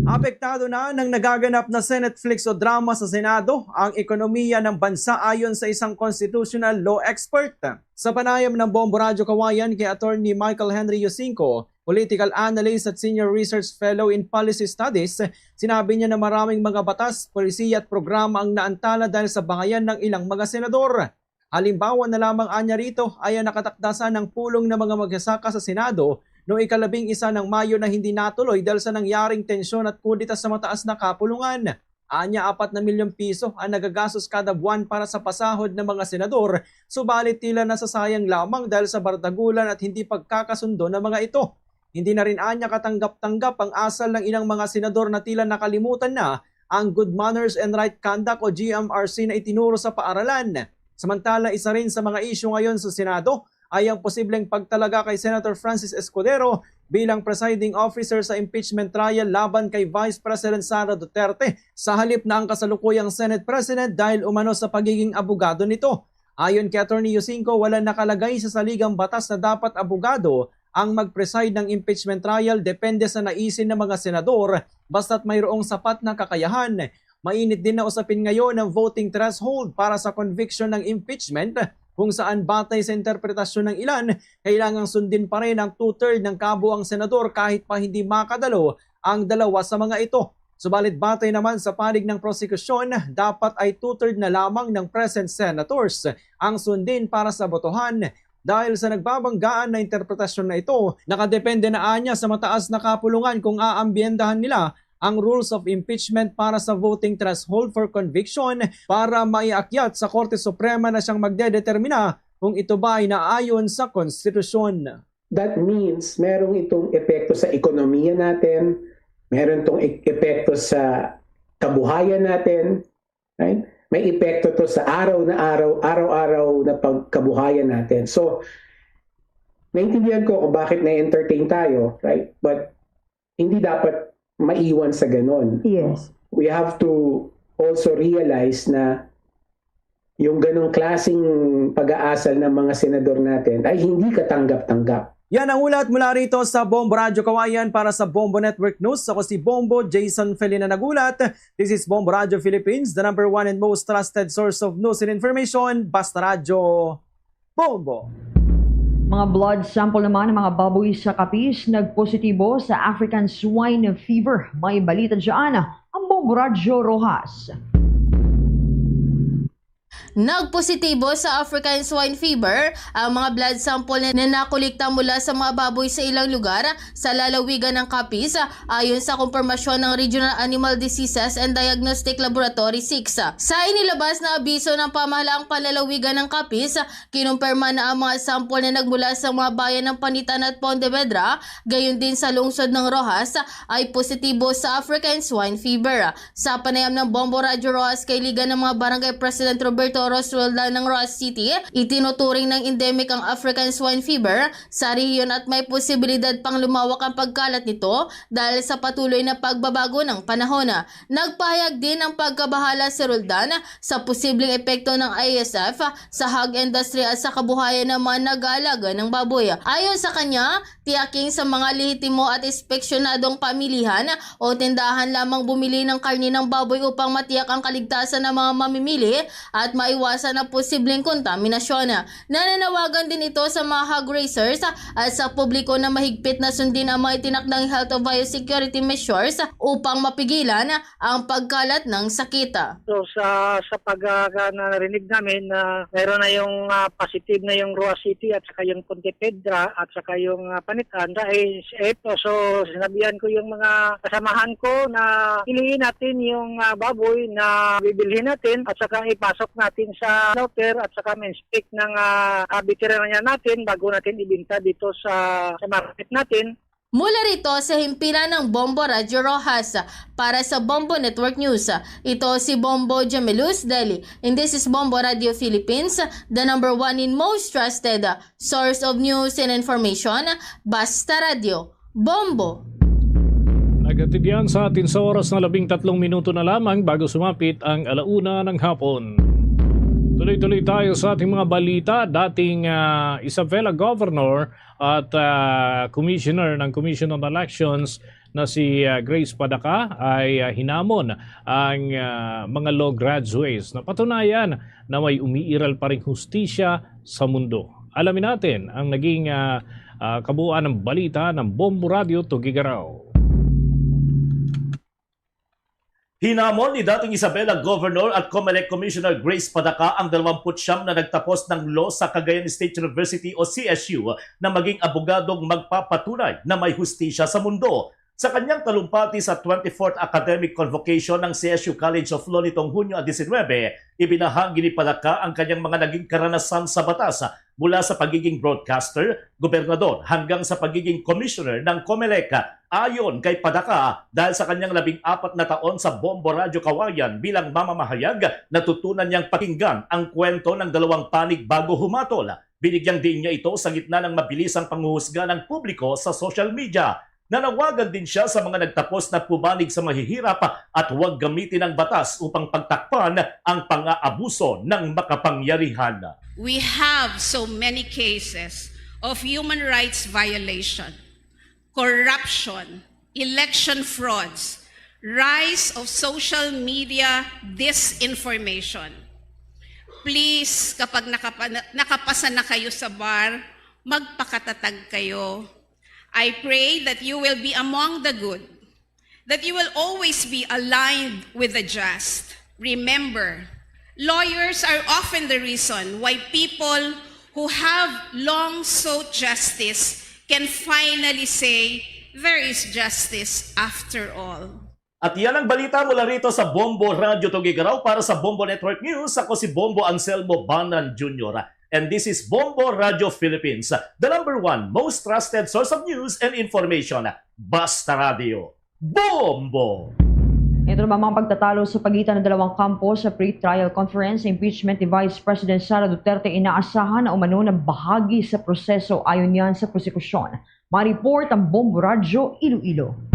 Apektado na ng nagaganap na Senate Flix o drama sa Senado ang ekonomiya ng bansa, ayon sa isang constitutional law expert. Sa panayam ng Bombo Radyo Kawayan kay Attorney Michael Henry Yusinco, political analyst at senior research fellow in policy studies, sinabi niya na maraming mga batas, polisiya at programa ang naantala dahil sa bangayan ng ilang mga senador. Halimbawa na lamang anya rito ay ang nakatakdasan ng pulong ng mga magsasaka sa Senado noong ikalabing isa ng Mayo na hindi natuloy dahil sa nangyaring tensyon at kudeta sa mataas na kapulungan. Anya, apat na milyon piso ang nagagastos kada buwan para sa pasahod ng mga senador, subalit tila nasasayang lamang dahil sa bardagulan at hindi pagkakasundo ng mga ito. Hindi na rin anya katanggap-tanggap ang asal ng ilang mga senador na tila nakalimutan na ang Good Manners and Right Conduct o G M R C na itinuro sa paaralan. Samantala, isa rin sa mga isyu ngayon sa Senado ay ang posibleng pagtalaga kay Senator Francis Escudero bilang presiding officer sa impeachment trial laban kay Vice President Sara Duterte, sa halip na ang kasalukuyang Senate President dahil umano sa pagiging abogado nito. Ayon kay Attorney Yusinco, wala nakalagay sa saligang batas na dapat abogado ang mag-preside ng impeachment trial, depende sa naisin ng mga senador, basta't mayroong sapat na kakayahan. Mainit din na usapin ngayon ang voting threshold para sa conviction ng impeachment, kung saan, batay sa interpretasyon ng ilan, kailangang sundin pa rin ang two-third ng kabuang senador kahit pa hindi makadalo ang dalawa sa mga ito. Subalit, batay naman sa panig ng prosekusyon, dapat ay two-third na lamang ng present senators ang sundin para sa botohan. Dahil sa nagbabanggaan na interpretasyon na ito, nakadepende na anya sa mataas na kapulungan kung aambiyendahan nila ang rules of impeachment para sa voting threshold for conviction para maiakyat sa Korte Suprema na siyang magdedetermina kung ito ba ay naayon sa konstitusyon. That means merong itong epekto sa ekonomiya natin, meron itong e-, epekto sa kabuhayan natin, right? May epekto to sa araw na araw, araw-araw na pagkabuhayan natin. So, naintindihan ko kung bakit na-entertain tayo, right? But hindi dapat maiwan sa ganon. Yes. We have to also realize na yung ganong klaseng pag-aasal ng mga senador natin ay hindi katanggap-tanggap. Yan ang ulat mula rito sa Bombo Radyo Kawayan. Para sa Bombo Network News, ako si Bombo Jason Felina nagulat. This is Bombo Radyo Philippines, the number one and most trusted source of news and information. Basta Radyo Bombo. Mga blood sample naman ng mga baboy sa Capiz nagpositibo sa African Swine Fever. May balita dyan ang Bombo Radyo Roxas. Nagpositibo sa African Swine Fever ang mga blood sample na nakolekta mula sa mga baboy sa ilang lugar sa lalawigan ng Capiz, ayon sa kumpirmasyon ng Regional Animal Diseases and Diagnostic Laboratory six. Sa inilabas na abiso ng pamahalaang panlalawigan ng Capiz, kinumpirma na ang mga sample na nagmula sa mga bayan ng Panitan at Pontevedra, gayon din sa lungsod ng Roxas, ay positibo sa African Swine Fever. Sa panayam ng Bombo Radyo Roxas kay Liga ng mga Barangay President Roberto Orosuelda ng Roxas City, itinuturing ng endemic ang African Swine Fever sa rehiyon at may posibilidad pang lumawak ang pagkalat nito dahil sa patuloy na pagbabago ng panahon. Nagpahayag din ng pagkabahala si Roldan sa posibleng epekto ng I S F sa hog industry at sa kabuhayan ng mga nag-aalaga ng baboy. Ayon sa kanya, tiyaking sa mga lehitimo at inspeksyonadong pamilihan o tindahan lamang bumili ng karne ng baboy upang matiyak ang kaligtasan ng mga mamimili at iwasan ang posibleng kontaminasyon. Nananawagan din ito sa mga hog raisers at sa publiko na mahigpit na sundin ang mga itinakdang health o biosecurity measures upang mapigilan ang pagkalat ng sakit. So, sa, sa pag, ah, ka-, na narinig namin na mayroon na yung, ah, positive na yung Roxas City at saka yung Pontevedra at saka yung, ah, Panitan, sa A S F. So, sinabihan ko yung mga kasamahan ko na piliin natin yung, ah, baboy na bibilhin natin at saka ipasok natin sa slaughter at saka ma-inspect ng, ah, ah, veterinarian natin bago natin ibenta dito sa, sa market natin. Mula rito sa himpilan ng Bombo Radyo Roxas, para sa Bombo Network News, ito si Bombo Jamelus Deli, and this is Bombo Radio Philippines, the number one in most trusted source of news and information. Basta Radyo, Bombo. Naghatid yan sa atin sa oras na labing tatlong minuto na lamang bago sumapit ang alauna ng hapon. Tuloy-tuloy tayo sa ating mga balita. Dating, ah, Isabela Governor at, ah, Commissioner ng Commission on Elections na si, ah, Grace Padaca ay, ah, hinamon ang, ah, mga law graduates na patunayan na may umiiral pa ring hustisya sa mundo. Alamin natin ang naging, ah, ah, kabuuan ng balita ng Bombo Radio Tugigarao. Hinamon ni dating Isabela Governor at Comelec Commissioner Grace Padaca ang dalawampu't siyam na nagtapos ng law sa Cagayan State University o C S U na maging abogadong magpapatunay na may hustisya sa mundo. Sa kanyang talumpati sa twenty-fourth Academic Convocation ng C S U College of Law nitong Hunyo diecinuebe, ibinahagi ni Padaca ang kanyang mga naging karanasan sa batas mula sa pagiging broadcaster, gobernador, hanggang sa pagiging commissioner ng Comelec. Ayon kay Padaca, dahil sa kanyang labing apat na taon sa Bombo Radyo Kawayan bilang mamamahayag, natutunan niyang pakinggan ang kwento ng dalawang panig bago humatol. Binigyang diin niya ito sa gitna ng mabilisang panghuhusga ng publiko sa social media. Nanawagan din siya sa mga nagtapos na pumanig sa mahihirap at huwag gamitin ang batas upang pagtakpan ang pang-aabuso ng makapangyarihan. We have so many cases of human rights violation, corruption, election frauds, rise of social media disinformation. Please, kapag nakapa-, nakapasa na kayo sa bar, magpakatatag kayo. I pray that you will be among the good, that you will always be aligned with the just. Remember, lawyers are often the reason why people who have long sought justice can finally say, "There is justice after all." At yan ang balita mula rito sa Bombo Radyo Tugigarao. Para sa Bombo Network News, ako si Bombo Anselmo Banan Junior. And this is Bombo Radyo Philippines, the number one most trusted source of news and information. Basta Radio. Bombo! Ito naman mga pagtatalo sa pagitan ng dalawang kampo sa pre-trial conference sa impeachment ni Vice President Sara Duterte, inaasahan na umano na bahagi sa proseso, ayon yan sa prosekusyon. May report ang Bombo Radyo Iloilo.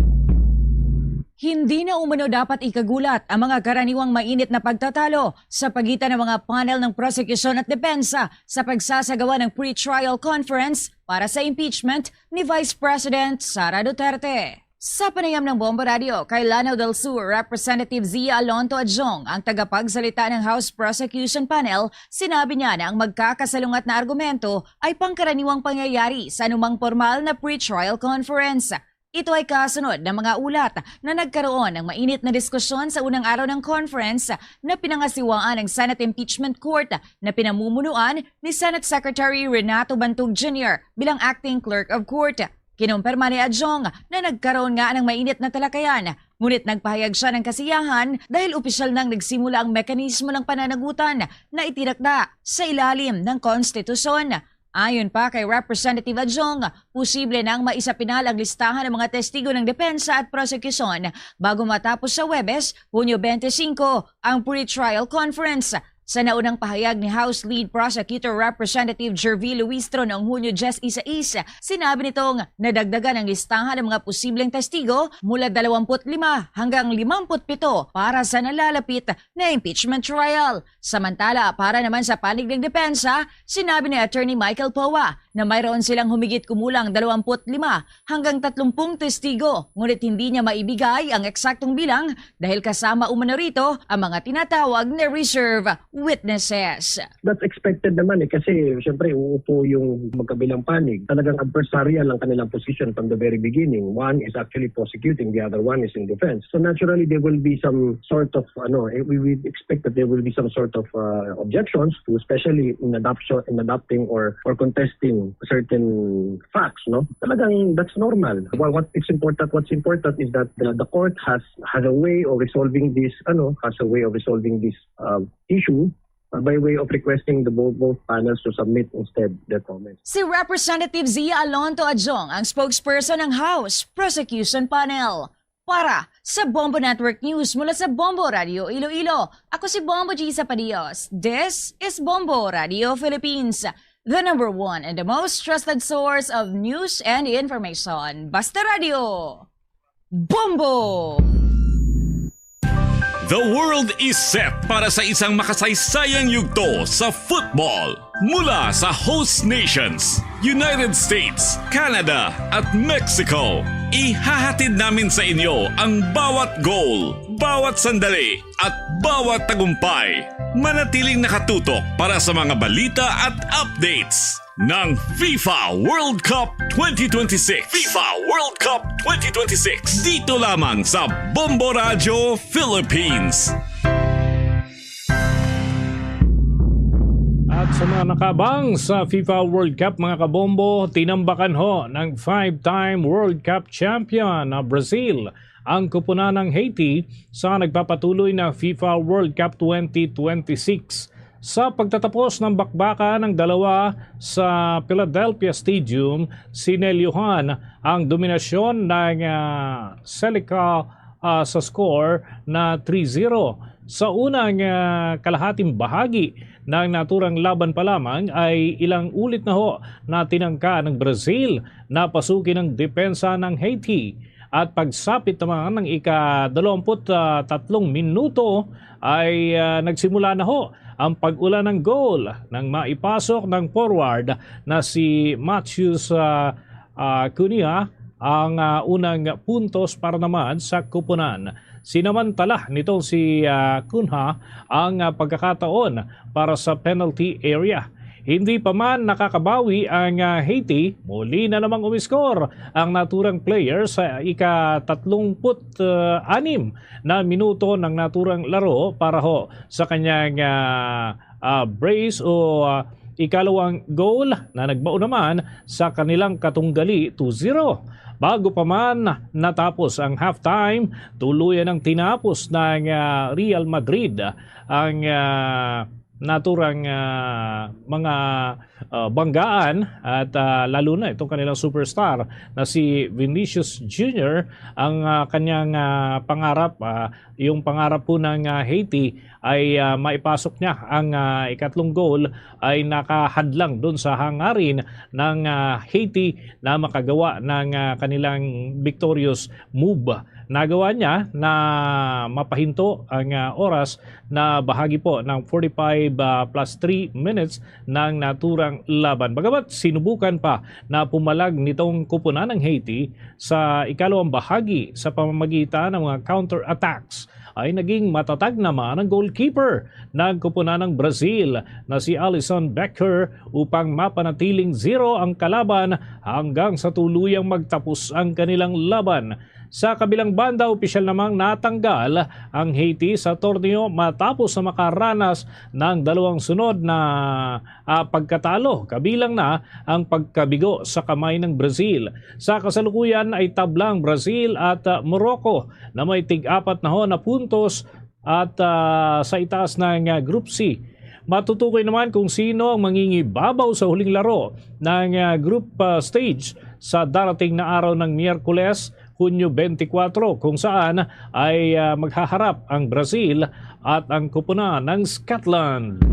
Hindi na umano dapat ikagulat ang mga karaniwang mainit na pagtatalo sa pagitan ng mga panel ng prosekusyon at depensa sa pagsasagawa ng pre-trial conference para sa impeachment ni Vice President Sara Duterte. Sa panayam ng Bombo Radio kay Lanao del Sur, Representative Zia Alonto Adjong, ang tagapagsalita ng House Prosecution Panel, sinabi niya na ang magkakasalungat na argumento ay pangkaraniwang pangyayari sa anumang formal na pre-trial conference. Ito ay kasunod ng mga ulat na nagkaroon ng mainit na diskusyon sa unang araw ng conference na pinangasiwaan ng Senate Impeachment Court na pinamumunuan ni Senate Secretary Renato Bantog Junior bilang Acting Clerk of Court. Kinumpirma ni Adjong na nagkaroon nga ng mainit na talakayan, ngunit nagpahayag siya ng kasiyahan dahil opisyal nang nagsimula ang mekanismo ng pananagutan na itinakda sa ilalim ng konstitusyon. Ayon pa kay Representative Adjong, posible nang maisapinal ang listahan ng mga testigo ng depensa at prosekusyon bago matapos sa Huwebes, Hunyo twenty-five, ang pre-trial conference. Sa naunang pahayag ni House Lead Prosecutor Representative Gervie Luistro noong Hunyo diyes y seis, sinabi nitong nadagdagan ang listahan ng mga posibleng testigo mula dalawampu't lima hanggang limampu't pito para sa nalalapit na impeachment trial. Samantala, para naman sa panig ng depensa, sinabi ni Attorney Michael Poa na mayroon silang humigit kumulang dalawampu't lima hanggang tatlumpung testigo, ngunit hindi niya maibigay ang eksaktong bilang dahil kasama umano rito ang mga tinatawag na reserve witnesses. That's expected naman eh, kasi siyempre uupo yung magkabilang panig. Talagang adversarial ang kanilang position from the very beginning. One is actually prosecuting, the other one is in defense. So naturally, there will be some sort of, ano, eh, we would expect that there will be some sort of uh, objections to, especially in adoption, in adopting or or contesting certain facts, no? Talagang that's normal. What, what it's important, what's important is that the, the court has has a way of resolving this, ano, has a way of resolving this uh, issue uh, by way of requesting the both, both panels to submit instead their comments. Si Representative Zia Alonto Adjong ang spokesperson ng House Prosecution Panel. Para sa Bombo Network News mula sa Bombo Radio Iloilo, ako si Bombo G Sapadios. This is Bombo Radio Philippines, the number one and the most trusted source of news and information. Basta Radio, Bombo! The world is set para sa isang makasaysayang yugto sa football. Mula sa host nations, United States, Canada, at Mexico, ihahatid namin sa inyo ang bawat goal, bawat sandali, at bawat tagumpay. Manatiling nakatutok para sa mga balita at updates ng FIFA World Cup twenty twenty-six. FIFA World Cup twenty twenty-six. Dito lamang sa Bombo Radyo Philippines. At sa mga nakaabang sa FIFA World Cup, mga kabombo, tinambakan ho ng five-time World Cup champion na Brazil ang kupunan ng Haiti sa nagpapatuloy na FIFA World Cup twenty twenty-six. Sa pagtatapos ng bakbakan ng dalawa sa Philadelphia Stadium, sinelyohan ang dominasyon ng ah, Celica ah, sa score na three zero. Sa unang ah, kalahating bahagi ng naturang laban pa lamang ay ilang ulit na ho na tinangka ng Brazil na pasukin ang depensa ng Haiti. At pagsapit naman ng ika-dalawamput tatlong minuto ay ah, nagsimula na ho ang pag-ulan ng goal nang maipasok ng forward na si Matheus ah, ah, Cunha ang ah, unang puntos para naman sa kupunan. Sinamantala nitong si ah, Cunha ang ah, pagkakataon para sa penalty area. Hindi pa man nakakabawi ang ah, Haiti, muli na namang umiskor ang naturang player sa ika-tatlumpu't anim na minuto ng naturang laro para ho sa kanyang ah, ah, brace o ah, ikalawang goal na nagbaon naman sa kanilang katunggali two zero. Bago pa man natapos ang halftime, tuluyan ang tinapos ng ah, Real Madrid ang ah, naturang ah, mga ah, banggaan at ah, lalo na itong kanilang superstar na si Vinicius Junior. Ang ah, kanyang ah, pangarap, ah, yung pangarap po ng ah, Haiti ay ah, maipasok niya ang ah, ikatlong goal ay nakahadlang doon sa hangarin ng ah, Haiti na makagawa ng ah, kanilang victorious move. Nagawa niya na mapahinto ang ah, oras na bahagi po ng forty-five ah, plus three minutes ng naturang laban. Bagamat sinubukan pa na pumalag nitong kupunan ng Haiti sa ikalawang bahagi sa pamamagitan ng mga counter-attacks, ay naging matatag naman ang goalkeeper ng kupunan ng Brazil na si Alisson Becker upang mapanatiling zero ang kalaban hanggang sa tuluyang magtapos ang kanilang laban. Sa kabilang banda, opisyal namang natanggal ang Haiti sa torneo matapos na makaranas ng dalawang sunod na ah, pagkatalo, kabilang na ang pagkabigo sa kamay ng Brazil. Sa kasalukuyan ay tabla ang Brazil at ah, Morocco na may tig-apat na ho na puntos at ah, sa itaas ng ah, Group C. Matutukoy naman kung sino ang mangingibabaw sa huling laro ng ah, group ah, stage sa darating na araw ng Miyerkules, Hunyo twenty-four, kung saan ay ah, maghaharap ang Brazil at ang kupunan ng Scotland.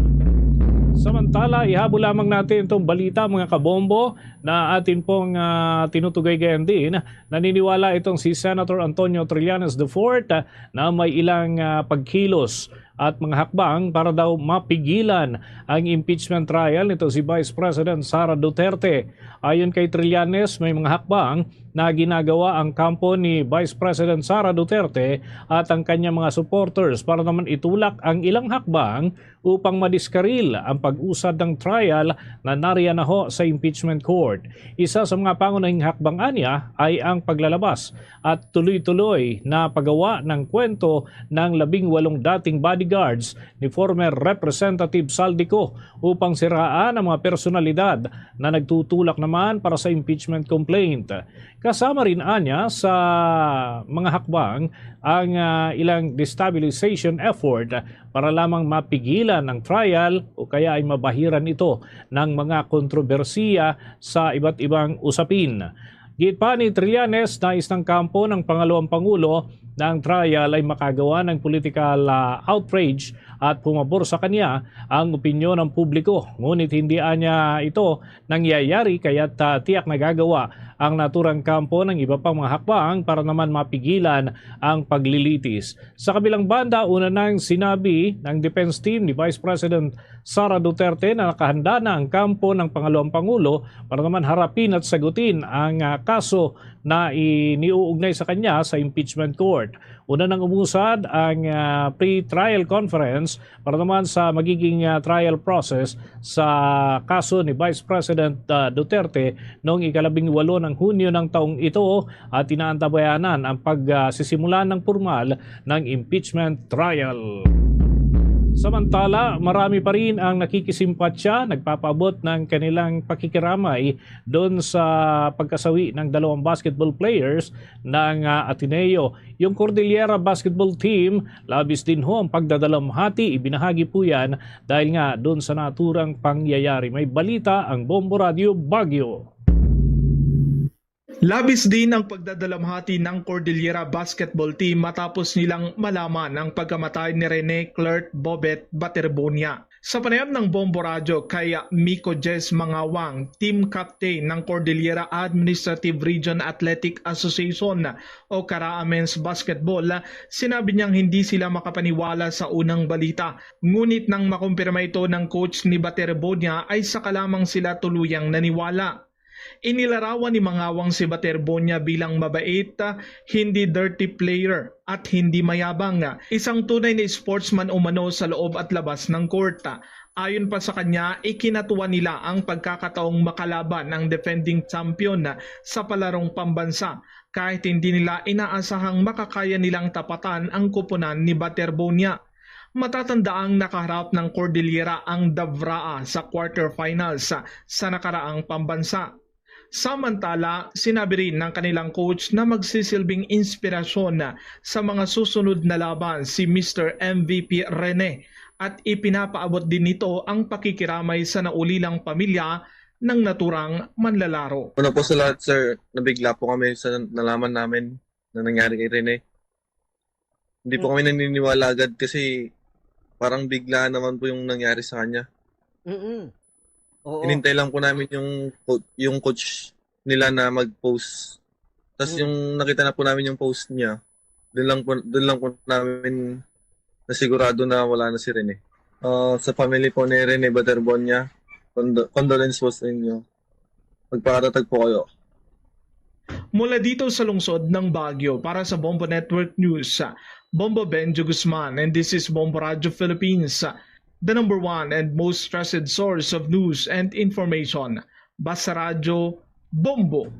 Samantala, ihabol lamang natin itong balita, mga kabombo, na atin pong ah, tinutugaygayan din. Naniniwala itong si Senator Antonio Trillanes the fourth ah, na may ilang ah, pagkilos at mga hakbang para daw mapigilan ang impeachment trial nito si Vice President Sara Duterte. Ayon kay Trillanes, may mga hakbang na ginagawa ang kampo ni Vice President Sara Duterte at ang kanyang mga supporters para naman itulak ang ilang hakbang upang madiskaril ang pag-usad ng trial na nariyan na ho sa impeachment court. Isa sa mga pangunahing hakbang anya ay ang paglalabas at tuloy-tuloy na paggawa ng kwento ng labing walong dating bodyguards ni former Representative Zaldy Co upang siraan ang mga personalidad na nagtutulak naman para sa impeachment complaint. Kasama rin anya sa mga hakbang ang, ah, ilang destabilization effort para lamang mapigilan ang trial o kaya ay mabahiran ito ng mga kontrobersiya sa iba't ibang usapin. Giit pa ni Trillanes, nais ng kampo ng pangalawang pangulo na ang trial ay makagawa ng political, ah, outrage at pumabor sa kanya ang opinyon ng publiko. Ngunit hindi anya ito nangyayari, kaya't, ah, tiyak nagagawa ang naturang kampo ng iba pang mga hakbang para naman mapigilan ang paglilitis. Sa kabilang banda, una nang sinabi ng defense team ni Vice President Sara Duterte na nakahanda na ang kampo ng pangalawang pangulo para naman harapin at sagutin ang, ah, kaso na iniuugnay sa kanya sa impeachment court. Una nang umusad ang, ah, pre-trial conference para naman sa magiging, ah, trial process sa kaso ni Vice President, ah, Duterte noong ikalabing walo ng Hunyo ng taong ito at inaantabayanan ang pagsisimula ng pormal ng impeachment trial. Samantala, marami pa rin ang nakikisimpatya, nagpapaabot ng kanilang pakikiramay doon sa pagkasawi ng dalawang basketball players ng, ah, Ateneo. Yung Cordillera basketball team, labis din ho ang pagdadalamhati. Ibinahagi po yan dahil nga doon sa naturang pangyayari. May balita ang Bombo Radio Baguio. Labis din ang pagdadalamhati ng Cordillera basketball team matapos nilang malaman ang pagkamatay ni Rene Clert Bobet Baterbonia. Sa panayam ng Bombo Radyo kay Miko Jess Mangawang, team captain ng Cordillera Administrative Region Athletic Association o Caraa Men's Basketball, sinabi niyang hindi sila makapaniwala sa unang balita. Ngunit nang makumpirma ito ng coach ni Baterbonia ay saka lamang sila tuluyang naniwala. Inilarawan ni Mangawang si Baterbonia bilang mabait, hindi dirty player, at hindi mayabang. Isang tunay na sportsman umano sa loob at labas ng court. Ayon pa sa kanya, ikinatuwa nila ang pagkakataong makalaban ang defending champion sa palarong pambansa, kahit hindi nila inaasahang makakaya nilang tapatan ang koponan ni Baterbonia. Matatandaang nakaharap ng Cordillera ang Davraa sa quarterfinals sa nakaraang pambansa. Samantala, sinabi rin ng kanilang coach na magsisilbing inspirasyon sa mga susunod na laban si Mister M V P Rene at ipinapaabot din nito ang pakikiramay sa naulilang pamilya ng naturang manlalaro. Una po sa lahat, sir, nabigla po kami sa nalaman namin na nangyari kay Rene. Hindi po Mm. kami naniniwala agad kasi parang bigla naman po yung nangyari sa kanya. Mm-mm. Oo. Inintay lang po namin yung co-, yung coach nila na mag-post. Tas Mm. yung nakita na po namin yung post niya, dun lang po, dun lang po namin nasigurado na wala na si Rene. Ah, sa family po ni Rene Baterbonia, condo-, condolence po sa inyo. Magpakatatag po kayo. Mula dito sa lungsod ng Baguio, para sa Bombo Network News, Bombo Benjo Guzman, and this is Bombo Radyo Philippines, the number one and most trusted source of news and information. Basta Radyo, Bombo.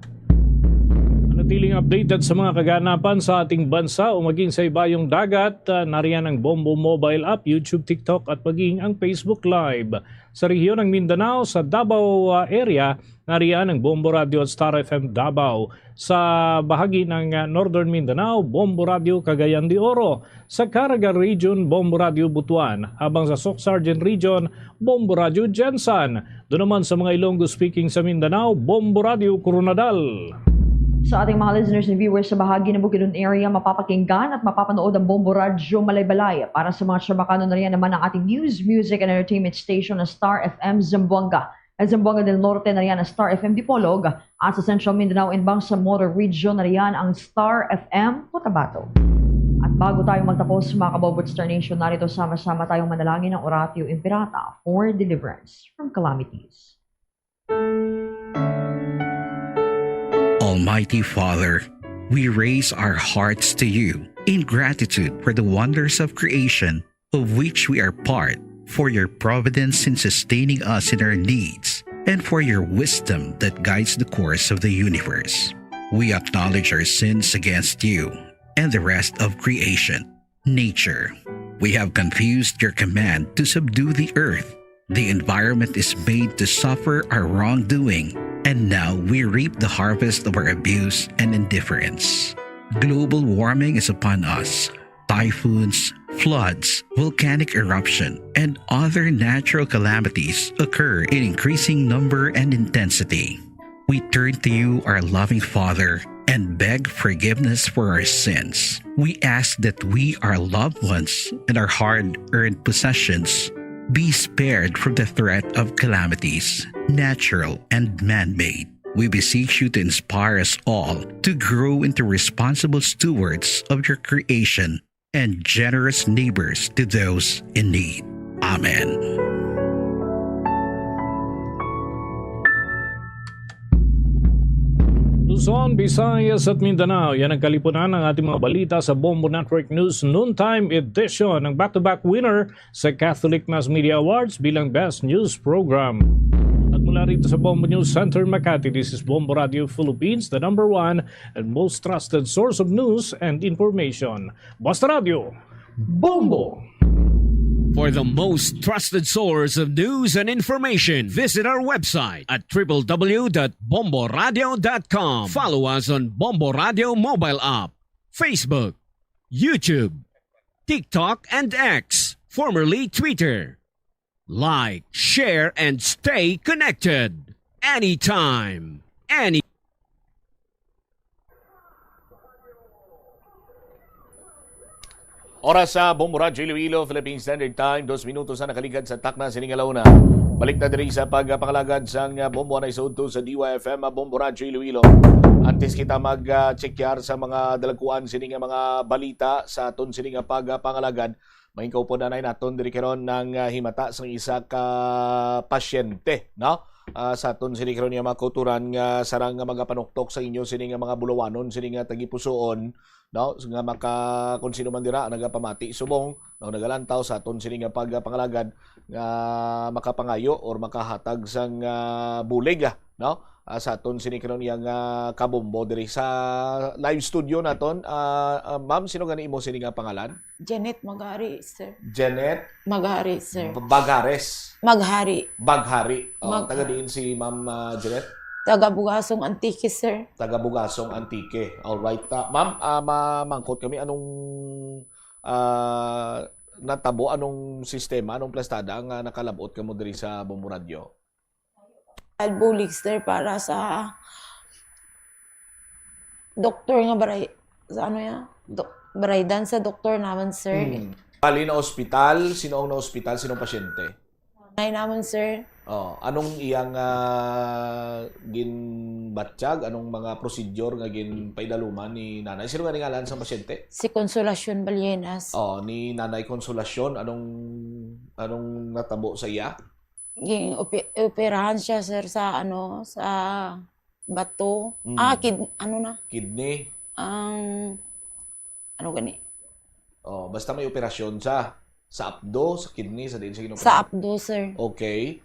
Manatiling updated sa mga kaganapan sa ating bansa o maging sa ibayong dagat, ah, nariyan ang Bombo mobile app, YouTube, TikTok at maging ang Facebook Live. Sa rehiyon ng Mindanao, sa Davao, ah, area, nariyan ang Bombo Radio at Star F M Davao. Sa bahagi ng, ah, Northern Mindanao, Bombo Radio Cagayan de Oro. Sa Caraga Region, Bombo Radio Butuan. Habang sa Soc Sargent Region, Bombo Radio Gensan. Doon naman sa mga Ilonggo speaking sa Mindanao, Bombo Radio Coronadal. Sa ating mga listeners and viewers sa bahagi ng Bukidnon area, mapapakinggan at mapapanood ang Bombo Radyo Malaybalay. Para sa mga Chavacano, nariyan naman ang ating news, music, and entertainment station na Star F M Zamboanga. At Zamboanga del Norte, nariyan ang Star F M Dipolog. At sa Central Mindanao and Bangsamoro Region, nariyan ang Star F M Cotabato. At Bago tayo magtapos, mga kabombo Star Nation, narito sama-sama tayong manalangin ng Oratio Imperata for deliverance from calamities. Almighty Father, we raise our hearts to you in gratitude for the wonders of creation of which we are part, for your providence in sustaining us in our needs, and for your wisdom that guides the course of the universe. We acknowledge our sins against you and the rest of creation, nature. We have confused your command to subdue the earth. The environment is made to suffer our wrongdoing, and now we reap the harvest of our abuse and indifference. Global warming is upon us. Typhoons, floods, volcanic eruption, and other natural calamities occur in increasing number and intensity. We turn to you, our loving Father, and beg forgiveness for our sins. We ask that we, our loved ones, and our hard-earned possessions be spared from the threat of calamities, natural and man-made. We beseech you to inspire us all to grow into responsible stewards of your creation and generous neighbors to those in need. Amen. Luzon, Visayas at Mindanao, yan ang kalipunan ng ating mga balita sa Bombo Network News Noontime Edition. Ang back-to-back winner sa Catholic Mass Media Awards bilang Best News Program. At mula rito sa Bombo News Center, Makati, this is Bombo Radio Philippines, the number one and most trusted source of news and information. Basta Radio, Bombo! For the most trusted source of news and information, visit our website at triple w dot bombo radio dot com. Follow us on Bombo Radio mobile app, Facebook, YouTube, TikTok, and X, formerly Twitter. Like, share, and stay connected anytime, any Oras sa Bombo Radyo Iloilo, Philippine Standard Time, dos minutos na nakaligad sa takna sining alauna. Balik na diri sa pagpangalagad sang Bombo anay sa udto sa D Y F M, Bombo Radyo Iloilo. Antes kita mag, ah, check-yar sa mga dalagkuan sining mga balita sa aton sining pagpangalagad, may kaupod anay naton diri karon ang, ah, himata sang isa ka pasyente, no? Ah, sa aton sini karon nga mga kauturan nga sarang nga magapanuktok sa inyo sini nga mga bulawanon, sini nga tagipusoon, no? Nga maka-, kung sino man dira nagapamati subong, no, nagalantaw sa aton sini nga pagpangalagad nga makapangayo or makahatag sang, ah, bulig, ah, no? Ah, sa aton sini karon nga kabombo diri sa live studio naton. Ah, ah, ma'am, sino gani imo sini nga pangalan? Janet Magari, sir. Janet Magari, sir. B-, Bagares. Maghari. Baghari. Oh, Mag- taga diin si Ma'am, ah, Janet? Taga Bugasong, Antique, sir. Taga Bugasong, Antique. All right. Ah, ma'am, ah, mamangkot kami, anong, ah, natabo, anong sistema, anong plastada nga nakalab-ot kamo diri sa Bombo Radio? Bulig, sir, para sa doktor nga baray-, sa ano ya? Dok-, baraydan sa doktor naman, sir. Hmm. Bali na ospital, sino ang na-ospital, sinong pasyente? Nanay naman, sir. Oh, anong iyang, ah, ginbatyag? Anong mga procedure nga ginpaidaluman ni nanay? Sino nga ni ngalan sa pasyente? Si Consolacion Balyenas. Oh, ni Nanay Consolacion, anong, anong natabo sa iya? Ging-ope-, operahan siya, sir, sa ano, sa bato. Mm. Ah, kid-, ano na? Kidney. Ang, ano gani? Oh, basta may operasyon sa, sa apdo, sa kidney, sa diin siya Sa ginoperahan? Apdo, sir. Okay.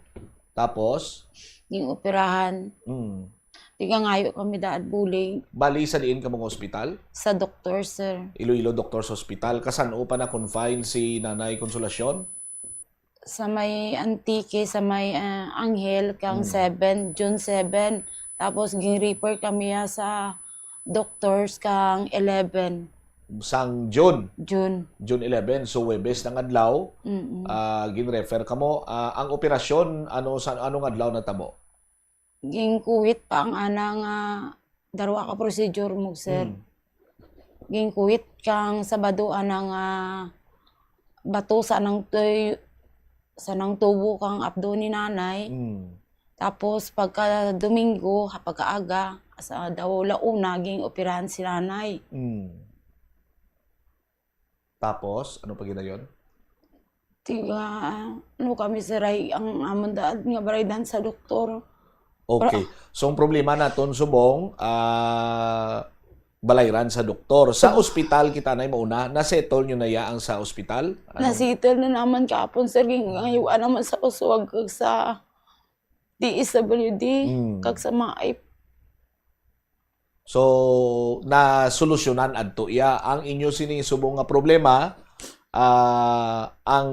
Tapos? Ging-operahan. Mm. Tigangayo kami daad bulig. Bali, sa diin kamo nga ospital? Sa doktor, sir. Iloilo Doctors Hospital. Kasan-o pa na-confine si Nanay Consolacion? Sa may Antique, sa may, ah, Anghel, kang Mm. seven, June seven. Tapos, ging-refer kami, ah, sa doctors kang eleven. Sang June? June. June eleven. So, Huwebes ng adlaw, Mm-mm. ah, gin-refer kamo. Ah, ang operasyon, ano, sa, anong adlaw natabo? Gin-kuwit pa ang ana nga darwa ka procedure mo, sir. Mm. Gin-kuwit kang Sabado ana nga bato sa nang tuy-, sa nang tubo kang apdo ni nanay. Mm. Tapos pagka Domingo, ha, pagkaaga, sa daw launa, ging-operahan si nanay. Mm. Tapos, ano pa ginayon? Tiga, ano kami, sir, ay ang amon daad nga baraydan sa doktor. Okay. So, ang problema naton subong, ah, balayran sa doktor. Sa ospital kita na mauna, na-settle nyo na ya ang sa ospital? Ano? Nasettle na naman kapon, sir. Ngayon naman sa uswag kag sa D S W D, Mm. kag sa MAIP. So, nasolusyonan adto iya ang inyo sini subong nga problema, ah, ang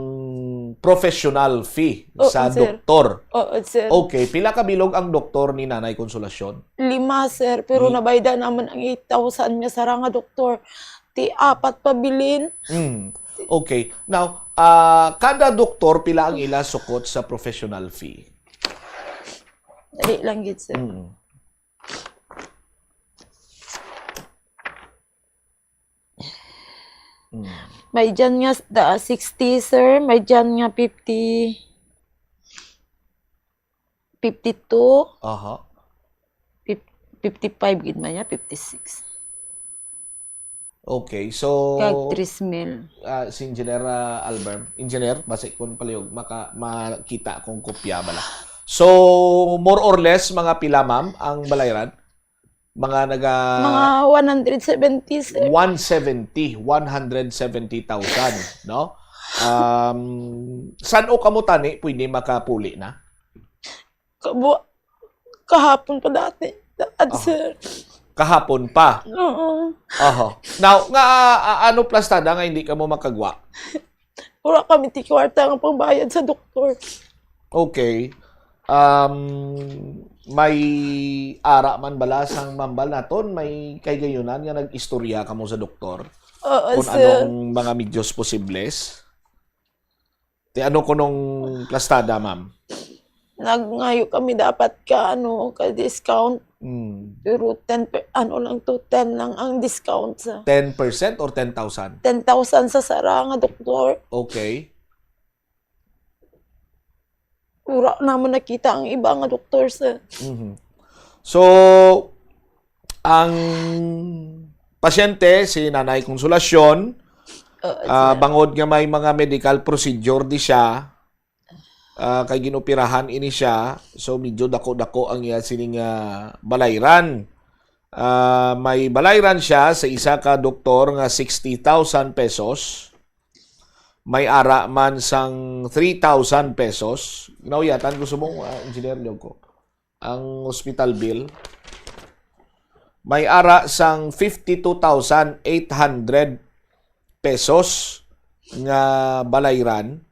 professional fee Oo, sa sir. doktor. Oo, sir. Okay, pila ka bilog ang doktor ni Nanay Consolacion? Lima, sir. Pero Li- nabayda naman ang eight thousand nga sara nga doktor. Ti apat pa bilin. Mm. Okay. Now, ah, kada doktor pila ang ila sukot sa professional fee? Dali lang gid, sir. Mm. Mm. May dyan nga da, sixty, sir. May dyan nga fifty, fifty-two, Aha. fif- fifty-five gid man niya, fifty-six. Okay. So, Kag three mil. ah, si Engineer, ah, Albert, Engineer, basi kung palihog, maka, makita kung kopya bala. So, more or less, mga pila, ma'am, ang balayran? Mga naga Mga one hundred seventy, sir. One seventy, one hundred seventy thousand, no? Um, san-o kamo tani pwede makapuli na? Kabu kahapon pa dati. Daad, Ah. sir. Kahapon pa. Oo. Aha. Now, nga, ah, ano plastada nga hindi kamo makagwa? Wala kami ti kwarta nga pangbayad sa doktor. Okay. Um, may ara man bala sang mambal naton, may kahigayonan nga nag-istorya kamo sa doktor? Oo, Kung sir. Anong mga medios posibles? Ti ano kunong plastada, ma'am? Nagngayo kami dapat ka, ano, ka discount. Mm. Pero ten, per- ano lang to, ten lang ang discount sa Ten percent or ten thousand? ten thousand sa sara nga doktor. Okay. Wala naman nakita ang iba nga doktor sa Mhm. So, ang pasyente, si Nanay Consolacion, Oo, ah, sir. Bangod nga may mga medical procedure di siya, ah, kay ginoperahan ini siya, so medyo dako-dako ang iya sining, ah, balayran. Ah, may balayran siya sa isa ka doktor nga sixty thousand pesos. May ara man sang three thousand pesos. Nauyatan ko subong, ah, Engineer Lioco. Ang hospital bill. May ara sang fifty-two thousand eight hundred pesos nga balayran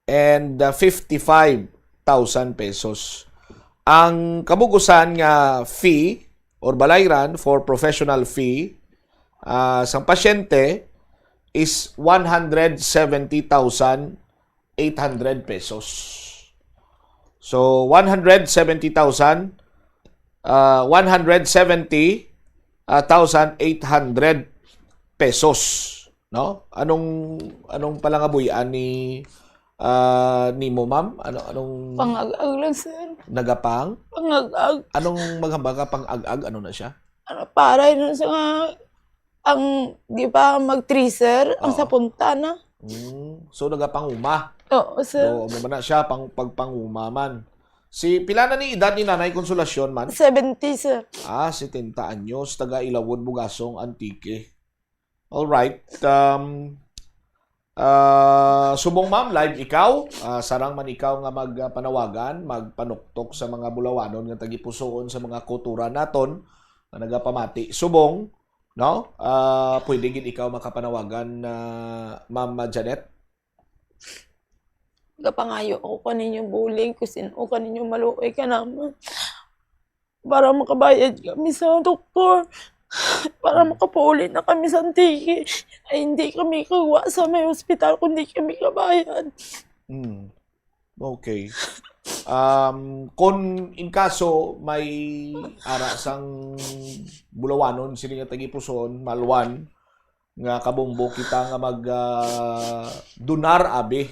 and, uh, fifty-five thousand pesos. Ang kabugusan nga fee or balayran for professional fee, ah, sang pasyente is one hundred seventy thousand eight hundred pesos. So, one hundred seventy thousand, ah, one hundred seventy, ah, thousand eight hundred pesos, no? Anong, anong palangabuy-an ni, ah, nimo, ma'am? Ano, anong Pangag-ag lang, sir. Nagapang? Pangag-ag. Anong maghambal ka, pang-ag-ag? Ano na siya? Ano, paray na sa nga, ang, di ba, mag-three, sir? Ang Oo. Sa punta na. Mm. So, nagapanguma. Oo, sir. So, amo man na siya, pang, pagpanguma man. Si, pila na ni edad ni Nanay Consolacion man? Seventy, sir. Ah, setenta anyos, taga Ilawod, Bugasong, Antique. All right. Um, ah, subong, ma'am, live ikaw. Ah, sarang man ikaw nga magpanawagan, magpanuktok sa mga bulawanon nga tagipusoon sa mga kultura naton nga nagapamati. Subong, no? Ah, pwede gid ikaw makapanawagan, ah, Ma'am Janet? Gapangayo ako kaninyo bulig, kung sin-o kaninyo maluoy ka naman. Para makabayad kami sa doktor. Para makapauli na kami sa Antique. Ay, hindi kami kagwa sa may hospital kung di kami kabayad. Mm. Okay. Um, kung in kaso may ara sang bulawanon, sini nga tagipuson, Malwan, nga kabombo kita nga mag, ah, donar, abi.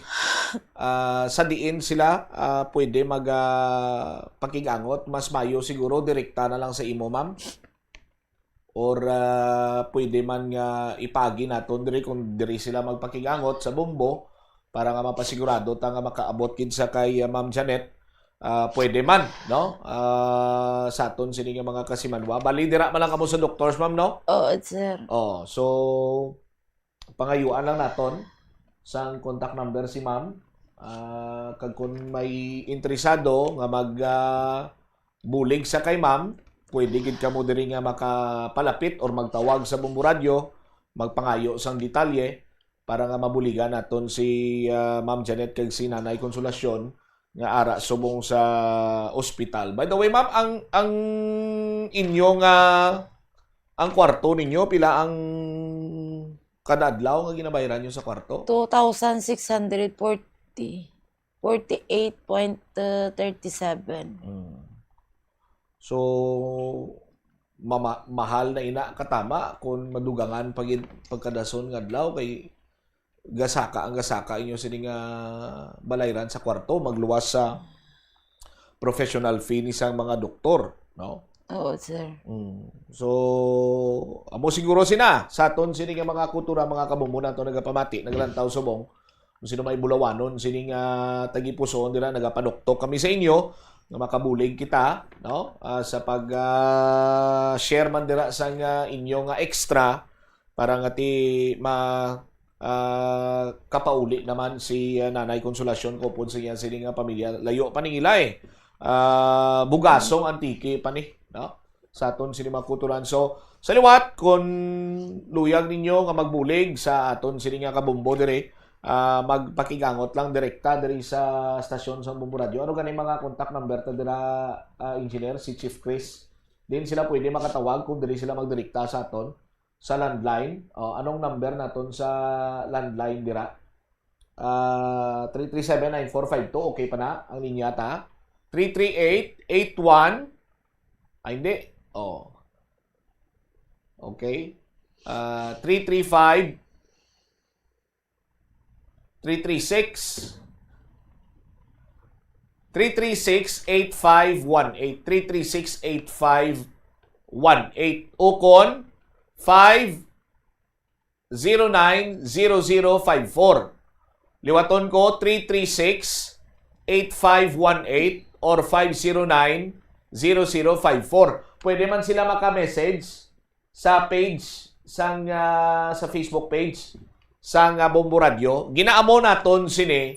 Ah, sa diin sila, ah, pwede mag, ah, pakig-angot, mas mayo siguro direkta na lang sa imo, ma'am. or, ah, pwede man nga ipaagi naton diri kung diri sila magpakigangot sa Bombo para nga mapasigurado ta nga makaabot gid sa kay, ah, Ma'am Janet, ah, pwede man, no? Ah, sa aton sini nga mga kasimanwa. Bali, dira man lang kamo sa doctors, ma'am, no? Oo, sir. Oh, so, pangayuan lang naton sang contact number si ma'am. Ah, kag kung may interesado nga mag, ah, bulig sa kay ma'am, pwede gid kamo diri nga makapalapit or magtawag sa Bombo Radyo, magpangayo sang detalye para nga mabuligan naton si, ah, Ma'am Janet kag si Nanay Consolacion nga ara subong sa ospital. By the way, ma'am, ang, ang inyo nga, ang kwarto ninyo, pila ang kada adlaw nga ginabayaran nyo sa kwarto? Two thousand six hundred forty. Forty-eight point thirty-seven. Mm. So, mama-, mahal na ina katama kung madugangan pa gid pagkadason nga adlaw kay gasaka ang gasaka inyo sini nga balayran sa kwarto, magluwas sa professional fee ni sang mga doktor, no? Oo, sir. Mm. So, amo siguro sina sa aton sini nga mga kultura, mga kabumbo nato nagapamati, naglantaw subong. Kung sino may bulawanon sini nga tagipusoon dira, nagapaduktok kami sa inyo nga makabulig kita, no? Ah, sa pag, ah, share man dira sang, ah, inyo nga extra para nga ti ma, ah, kapauli naman si, ah, Nanay Consolacion ko pud sa iya sini nga pamilya. Layo pa ning ila, eh. Ah, Bugasong, Antique pa ni, no? Sa aton sini mga kulturan. So, sa liwat, kung luyag ninyo nga magbulig sa aton sini nga kabumbo diri, ah, magpakigangot lang direkta diri sa stasyon sa Bombo Radyo. Ano gani mga contact number ta dira, ah, engineer, si Chief Chris? Din sila pwede makatawag kung diri sila magdirekta sa aton sa landline. O, anong number naton sa landline dira? Ah, three three seven nine four five two. Okay pa na ang linya ta? Three three eight eight one. Ay, hindi. Oh. Okay. Ah, three three five, three three six, three three six eight five one eight, three three six eight five one eight. Ukon, five zero nine zero zero five four. Liwaton ko, three three six eight five one eight or five zero nine zero zero five four. Pwede man sila maka-message sa page sang, ah, sa Facebook page sang, ah, Bombo Radyo. Ginaamo naton sini,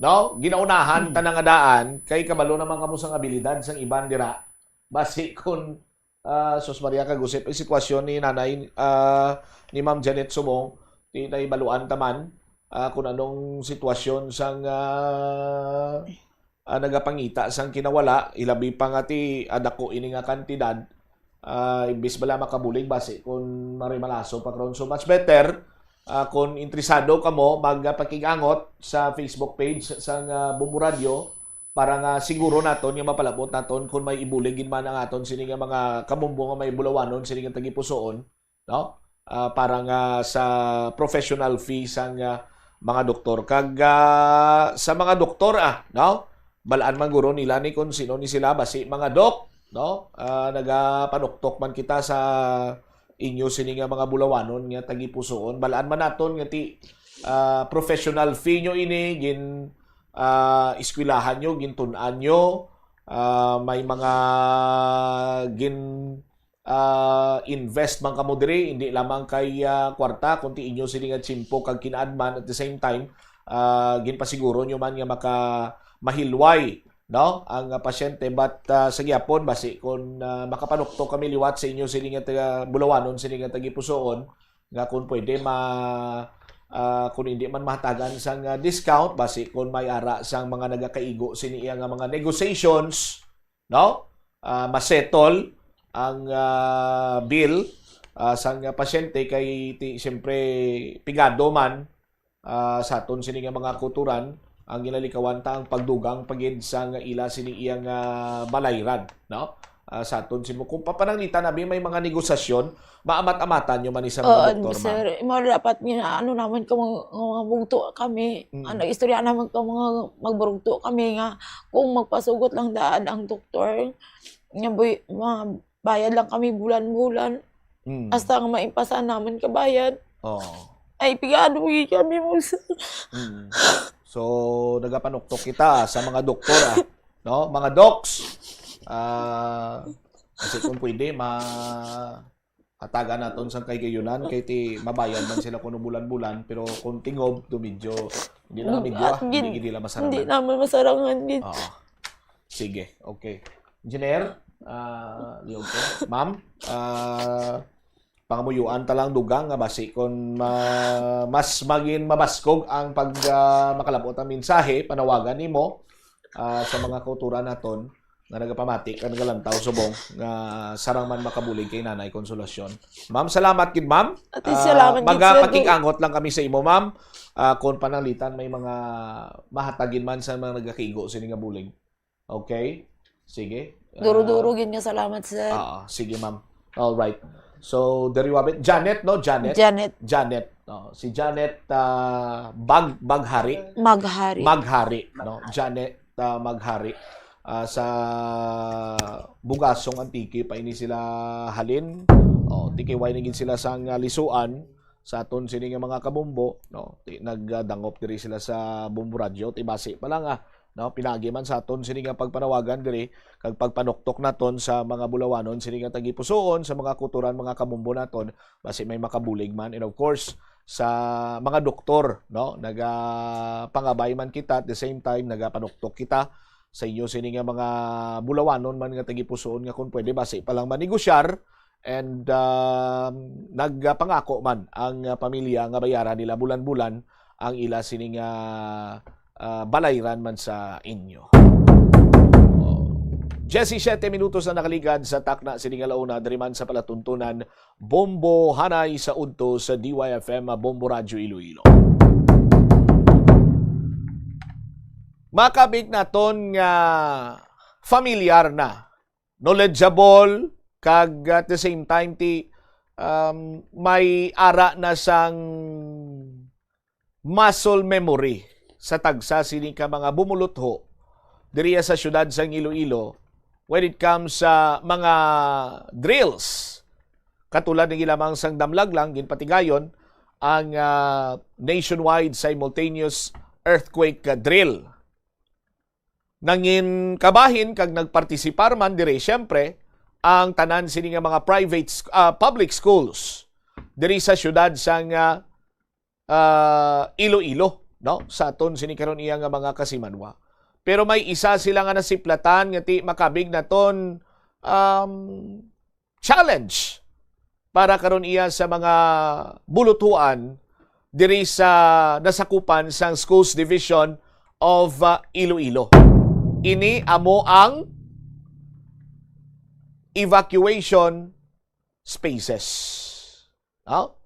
no? Ginaunahan ta na nga daan kay kabalo naman kamo sang abilidad sang iban dira. Basi kun, ah, sus Maria kag Josep, ang sitwasyon ni Nanay, ah, ni Ma'am Janet Subong, di na ibaluan ta man, ah, kung anong sitwasyon sang, ah, ah, nagapangita sang kinawala, ilabi pa nga ti, ah, dako ini nga kantidad, ah, imbis bala makabulig basi kun marimalaso pa karon. So, much better, ah, kun interesado kamo, magpakig-angot sa Facebook page sang, ah, Bombo Radyo para nga siguro naton nga mapalabot naton kun may ibulig gid man ang aton sini nga mga kabumbo nga may bulawanon sini nga tagipusoon, no? Ah, para nga sa professional fee sang, ah, mga doktor. Kag, ah, sa mga doktor, ah, no? Balaan man guro nila ni kung sino ni sila, basi mga dok, no? Ah, nagapanuktok man kita sa inyo sini nga mga bulawanon nga tagipusoon. Balaan man naton nga ti, ah, professional fee nyo ini, gin, ah, eskwelahan nyo, gintun-an nyo, ah, may mga gin, ah, invest man kamo diri, hindi lamang kay, ah, kwarta, kundi inyo sini nga tiyempo kag kinaadman. At the same time, ah, ginpasiguro nyo man nga maka mahilway, no, ang, ah, pasyente. But, ah, sa gihapon, basi kun, ah, makapanuktok kami liwat sa inyo sini nga taga Bulawanon, sini nga tagipusoon, nga kung pwede ma, ah, kung hindi man mahatagan sang, ah, discount, basi kung may ara sang mga nagakaigo sini iya nga mga negotiations, no? Ah, masettle ang, ah, bill, ah, sang pasyente kay ti, siyempre, pigado man, ah, sa aton sini nga mga kutoran ang ginalikawan ta ang pagdugang pa gid sang ila sini iyang, ah, balayran, no? Ah, sa aton simo, kung papananglitan nabi may mga negosasyon, maamat-amatan nyo man ni sa mga Oo, doktor, ma'am. Sir, mao dapat nga ano naman ka mga, mga bugto kami, Mm. ano, istorya naman ka mga magburugto kami nga kung magpasugot lang daan ang doktor, nga buy-, mabayad lang kami bulan-bulan. Mm. Hasta nga maipasan naman kabayad. Oo. Ay, pigado gyud kami mo, sir. Mm. So, nagapanuktok kita sa mga doktor, ah. No? Mga docs, ah, kasi kung pwede, ma-, hatagan naton sang kahigayunan, kay ti mabayad man sila kuno bulan-bulan, pero kung tingob, do medyo, hindi lang Mag-, amigwa, at hindi gid, gid nila masarangan. Hindi naman masarangan gid. Oo. Sige, okay. Engineer, ah, Leon po. Ma'am, ah, pangamuyuan ta lang dugang nga basi kon ma-, mas magin mabaskog ang pag, ah, makalabot ang mensahe, panawagan nimo, ah, sa mga kauturan naton nga nagapamati kag nagalantaw subong nga sarang man makabulig kay Nanay Consolacion. Ma'am, salamat gid, ma'am. Ate, ah, salamat gid, sir. Magapakig-angot lang kami sa imo, ma'am. Ah, kung pananglitan may mga mahatagin man sa mga nagakigo sini nga bulig. Okay? Sige. Duro-duro Ah, gid nga salamat, sir. Ah, sige, ma'am. All right. So, diri wabit. Janet, no? Janet? Janet. Janet. No? Si Janet, ah, Bag-, Baghari. Maghari. Maghari, no? Janet, ah, Maghari. Ah, sa Bugasong, Antique, pa ini sila halin. Oh, T K Y na gid sila sang, ah, Lisuan. Sa aton sini nga mga kabombo, no? Ti-, nagdangop diri sila sa Bombo Radyo, ti basi pa lang, ah, no? Pinaagi man sa aton sini nga pagpanawagan diri, kag pagpanuktok naton sa mga Bulawanon sini nga tagipusoon, sa mga kutoran, mga kabombo naton, basi may makabulig man. And of course, sa mga doktor, no? Nagapangabay man kita, at the same time, nagapanuktok kita sa inyo sini nga mga Bulawanon man nga tagipusoon nga kung pwede, basi pa lang manegosyar. And, um, nagpangako man ang, uh, pamilya nga bayaran nila bulan-bulan ang ila sini nga, uh, balayran man sa inyo. Oh. Diyesisiyete minutos na nakaligad sa takna sini nga launa diri man sa palatuntunan Bombo Hanay sa udto sa D Y F M, Bombo Radyo Iloilo. Makabig naton nga familiar na, knowledgeable, kag at the same time, ti, um, may ara na sang muscle memory sa tagsa sini ka mga bumulutho diriya sa siyudad sang Iloilo when it comes sa mga drills. Katulad ni lamang sang damlag lang, ginpatigayon ang, ah, nationwide simultaneous earthquake, ah, drill. Nangin kabahin kag nagpartisipar man diri, siyempre, ang tanan sini nga mga private sk-, ah, public schools diri sa siyudad sang, ah, ah, Iloilo, no? Sa aton sini karon iya nga mga kasimanwa. Pero may isa sila nga nasiplatan nga ti makabig naton, um, challenge para karon iya sa mga buluthuan diri sa nasakupan sang Schools Division of, uh, Iloilo. Ini amo ang evacuation spaces. No?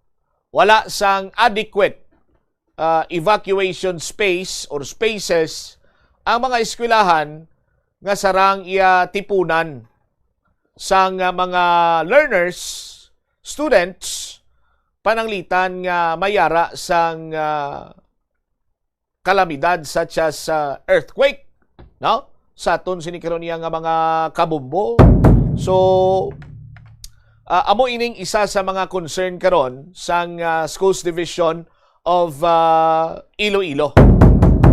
Wala sang adequate, uh, evacuation space or spaces ang mga eskwelahan nga sarang iya tipunan sang, uh, mga learners, students, pananglitan nga mayara sang, uh, kalamidad such as, uh, earthquake, no? Sa aton sini karon iya nga mga kabombo. So, uh, amo ining isa sa mga concern karon sang, uh, Schools Division of, uh, Iloilo.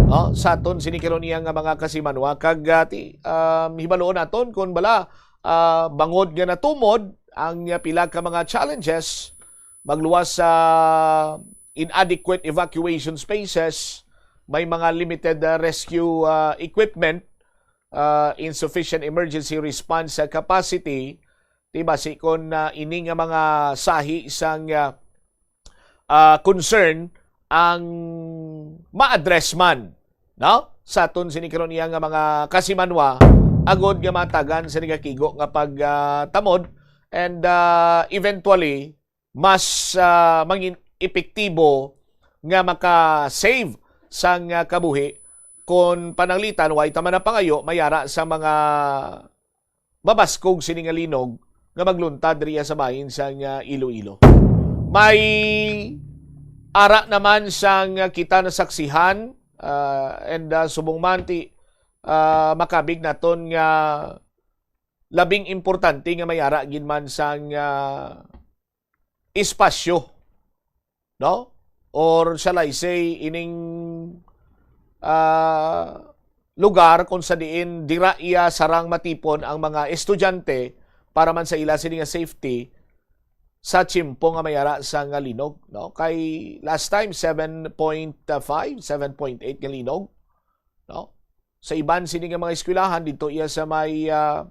No? Sa aton sini karon iya nga mga kasimanwa kag, uh, ti-, um, hibaluon naton kung bala, uh, bangod nga natumod ang, uh, pila ka mga challenges, magluwas sa inadequate evacuation spaces, may mga limited, uh, rescue, uh, equipment, uh, insufficient emergency response, uh, capacity, ti basi kon, uh, ini nga mga sahi sang, uh, ah, concern ang ma-address man, no? Sa aton sini karon iya nga mga kasimanwa, agod nga matagan sa nagakigo nga pag, ah, tamod, and, ah, eventually, mas, ah, mangin epektibo nga maka-save sang, ah, kabuhi kon pananglitan, way ta man napangayo, mayara sa mga mabaskog sini nga linog nga magluntad diriya sa bahin sang, ah, Iloilo. May ara naman sang, ah, kita nasaksihan, ah, and, ah, subong man ti, ah, makabig naton nga labing importante nga may ara gid man sang, ah, espasyo, no? Or shall I say, ining, ah, lugar kung sa diin dira iya sarang matipon ang mga estudyante para man sa ila sini nga safety sa tiyempo nga may ara sang linog, no? Kay last time, seven point five, seven point eight nga linog, no? Sa iban sini nga mga eskwelahan dito iya sa may, ah,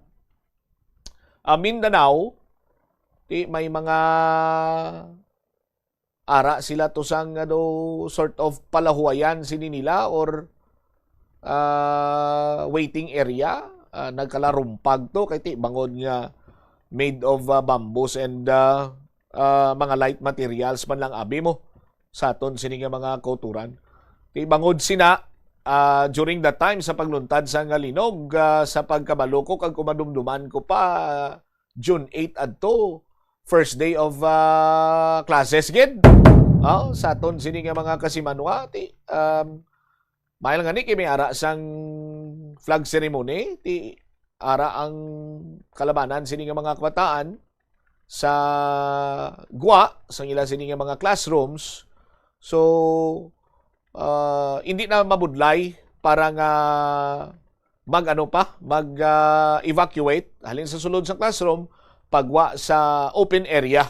ah, Mindanao, ti may mga ara sila to sang, ano, sort of palahuwayan sini nila or, ah, waiting area, ah, nagkalarumpag to kay ti bangod nga made of, ah, bamboos and, ah, ah, mga light materials man lang abi mo sa aton sini nga mga kauturan. Ti bangod sina, ah, during that time sa pagluntad sa nga linog, ah, sa pagkabalo ko kag kumadumduman ko pa, June eight adto, first day of, ah, classes gid. Oh, sa aton sini nga mga kasimanwa, ti, um, mahal nga ni kay may ara sang flag ceremony, ti ara ang kalabanan sini nga mga kabataan sa gwa, sa ila sini nga mga classrooms. So, ah, hindi na mabudlay para nga mag-ano pa, mag, ah, evacuate halin sa sulod sa classroom pagwa sa open area.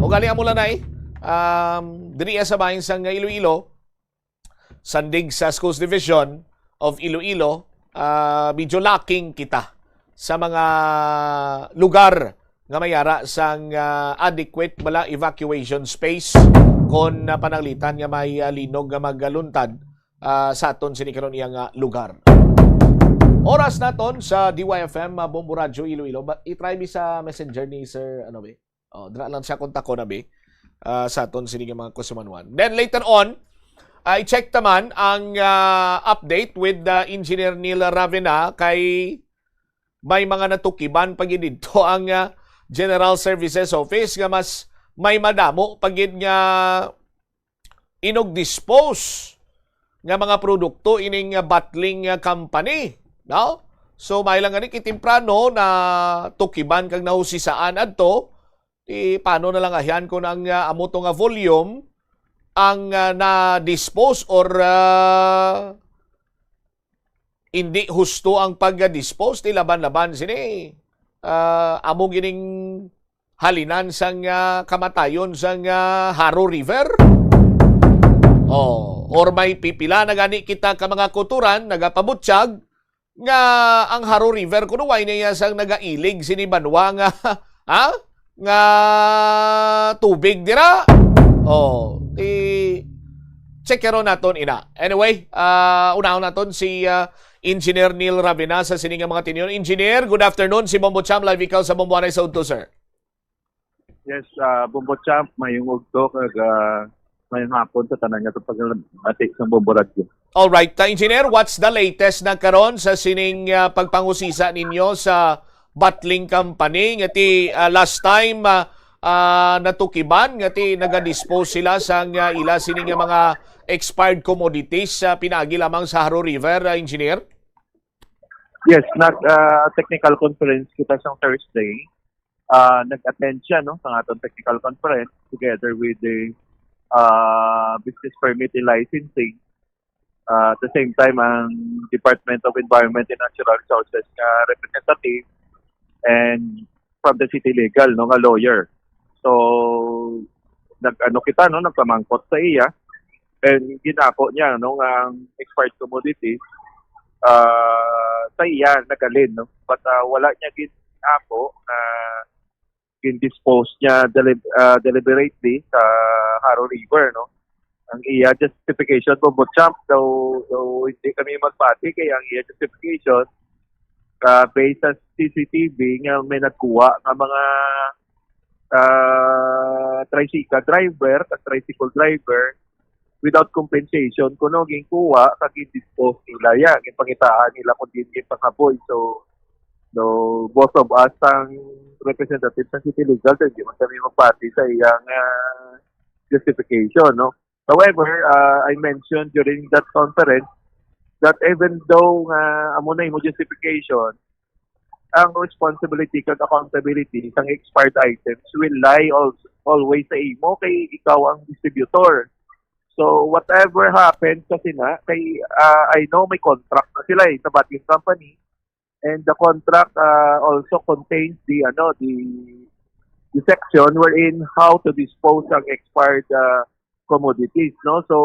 O gali amo lang na eh. Um, diri sa bahin sang Iloilo, sandig sa Schools Division of Iloilo, ah, medyo lacking kita sa mga lugar nga may ara sang, ah, adequate bala evacuation space kon, ah, pananglitan nga may, ah, linog nga magluntad, ah, sa aton sini karon iya nga lugar. Oras naton sa D Y F M, ah, Bombo Radyo Iloilo. Ba, i-try bi sa messenger ni Sir, ano bi? Oh, dira lang siya kontakon na bi, ah, sa aton sini nga mga kusumanwan. Then later on, ah, i-check taman ang, ah, update with, ah, Engineer Neil Ravena kay may mga natukiban pa gid didto ang, ah, General Services Office nga mas may madamo pa gid nga inugdispose nga mga produkto ining, ah, bottling, ah, company, no? So, may lang gani kay temprano na tukiban kag nahusisaan adto, ti paano na lang ahian kon ang, ah, amo to nga volume ang, ah, na-dispose or, ah, hindi husto ang pag-dispose, ti laban-laban sini, ah, amo gining halinan sang, ah, kamatayon sang, ah, Jaro River? Oh, or may pipila na gani kita ka mga kutoran nagapabutyag nga ang Jaro River kuno way na iya sang nagailig sini banwa nga, ha? Nga tubig dira. Oh, i-check karon naton ina. Anyway, ah, unahon naton si, ah, Engineer Neil Ravena sa sini nga mga tinion. Engineer, good afternoon. Si Bombo Champ, live ikaw sa Bombo Anay sa Udto, sir. Yes, ah, Bombo Champ, mayong udto kag, ah, mayong hapon sa tanan nga paglamati sa Bombo Radyo. All right, ah, Engineer, what's the latest na karon sa sining, ah, pagpangusisa ninyo sa bottling company nga ti, ah, last time, ah, ah, natukiban nga ti naga-dispose sila sang, ah, ila sini nga mga expired commodities sa pinaagi lamang sa Jaro River, ah, Engineer? Yes, nag, ah, technical conference kita sa Thursday. Ah, nag-attend siya, no, sa aton technical conference together with the, ah, business permit and licensing. Ah, at the same time, ang Department of Environment and Natural Resources nga representative and from the City Legal, no, nga lawyer. So, nag-ano kita, no, nagpamangkot sa iya. And ginako niya, no, nga ang expired commodity, ah, sa iya nagalin, no. But, ah, wala niya ginako nga gin-dispose niya deli-, ah, deliberately sa Jaro River, no. Ang iya justification, Bombo Champ, daw, daw hindi kami magpati kay ang iya justification, ah, based sa C C T V nga may nagkuha nga mga, ah, tricycle driver, kag tricycle driver, without compensation, kuno ginkuha kag gin-dispose nila ya, ginpangitaan nila kung diin ginpanghaboy. So, no, both of us ang representative sa City Legal, so hindi man kami magpati sa iyang, ah, justification, no? However, ah, I mentioned during that conference that even though nga amo na imo justification, ang responsibility kag accountability sang expired items will lie also always sa imo kay ikaw ang distributor. So whatever happens kasi na kay ah, I know may contract na sila eh sa bottling company, and the contract ah, also contains the ano the the section wherein how to dispose ng expired ah, commodities, no? So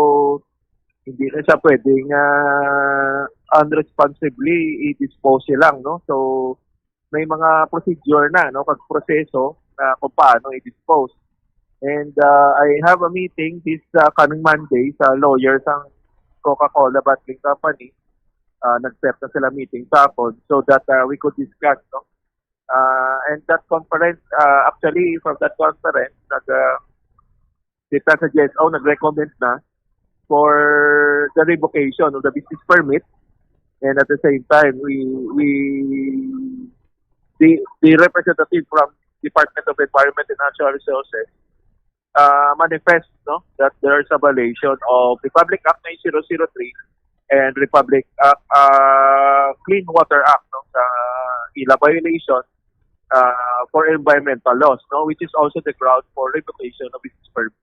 hindi na siya pwedeng ah, unresponsibly i-dispose lang, no? So may mga procedure na, no, kag proseso na kung paano i-dispose. And uh, I have a meeting this uh, coming Monday sa lawyers ang Coca-Cola Bottling Company. Uh, nag-set na sila meeting sa akon so that uh, we could discuss, no? Uh, and that conference, uh, actually, from that conference, nag, uh, kita sa G S O, nag-recommend na for the revocation of the business permit. And at the same time, we we the, the representative from Department of Environment and Natural Resources uh, manifest, no, that there is a violation of Republic Act nine zero zero three and Republic Act uh, Clean Water Act, no, sa ila violation uh, for environmental laws, no, which is also the ground for revocation of business permit.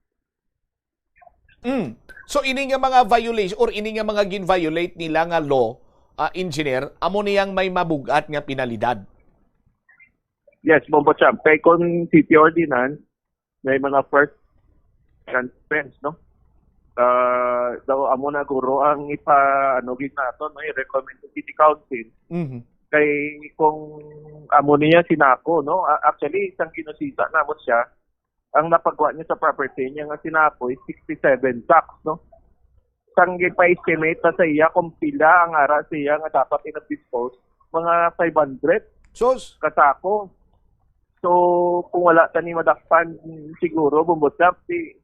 Mm. So ini nga mga violation or ini nga mga gin-violate nila nga law, ah, engineer, amo niyang may mabugat nga penalidad. Yes, Bombo Champ. Kay kung city ordinance, may mga first consequence, no? Uh, daw amo na guro ang ipa ano gid nato, no, i-recommend sa city council. Mhm. Kay kung amo niya sinako, no? A- Actually, isang ginusisa namon siya, ang napagwa niya sa property niya nga sinako is sixty-seven sacks, no? Sang gipa-estimate na sa iya kung pila ang ara sa iya nga dapat i-dispose, mga five hundred Sus! Ka sako. So, kung wala ta ni madakpan, siguro, bumbot na, si,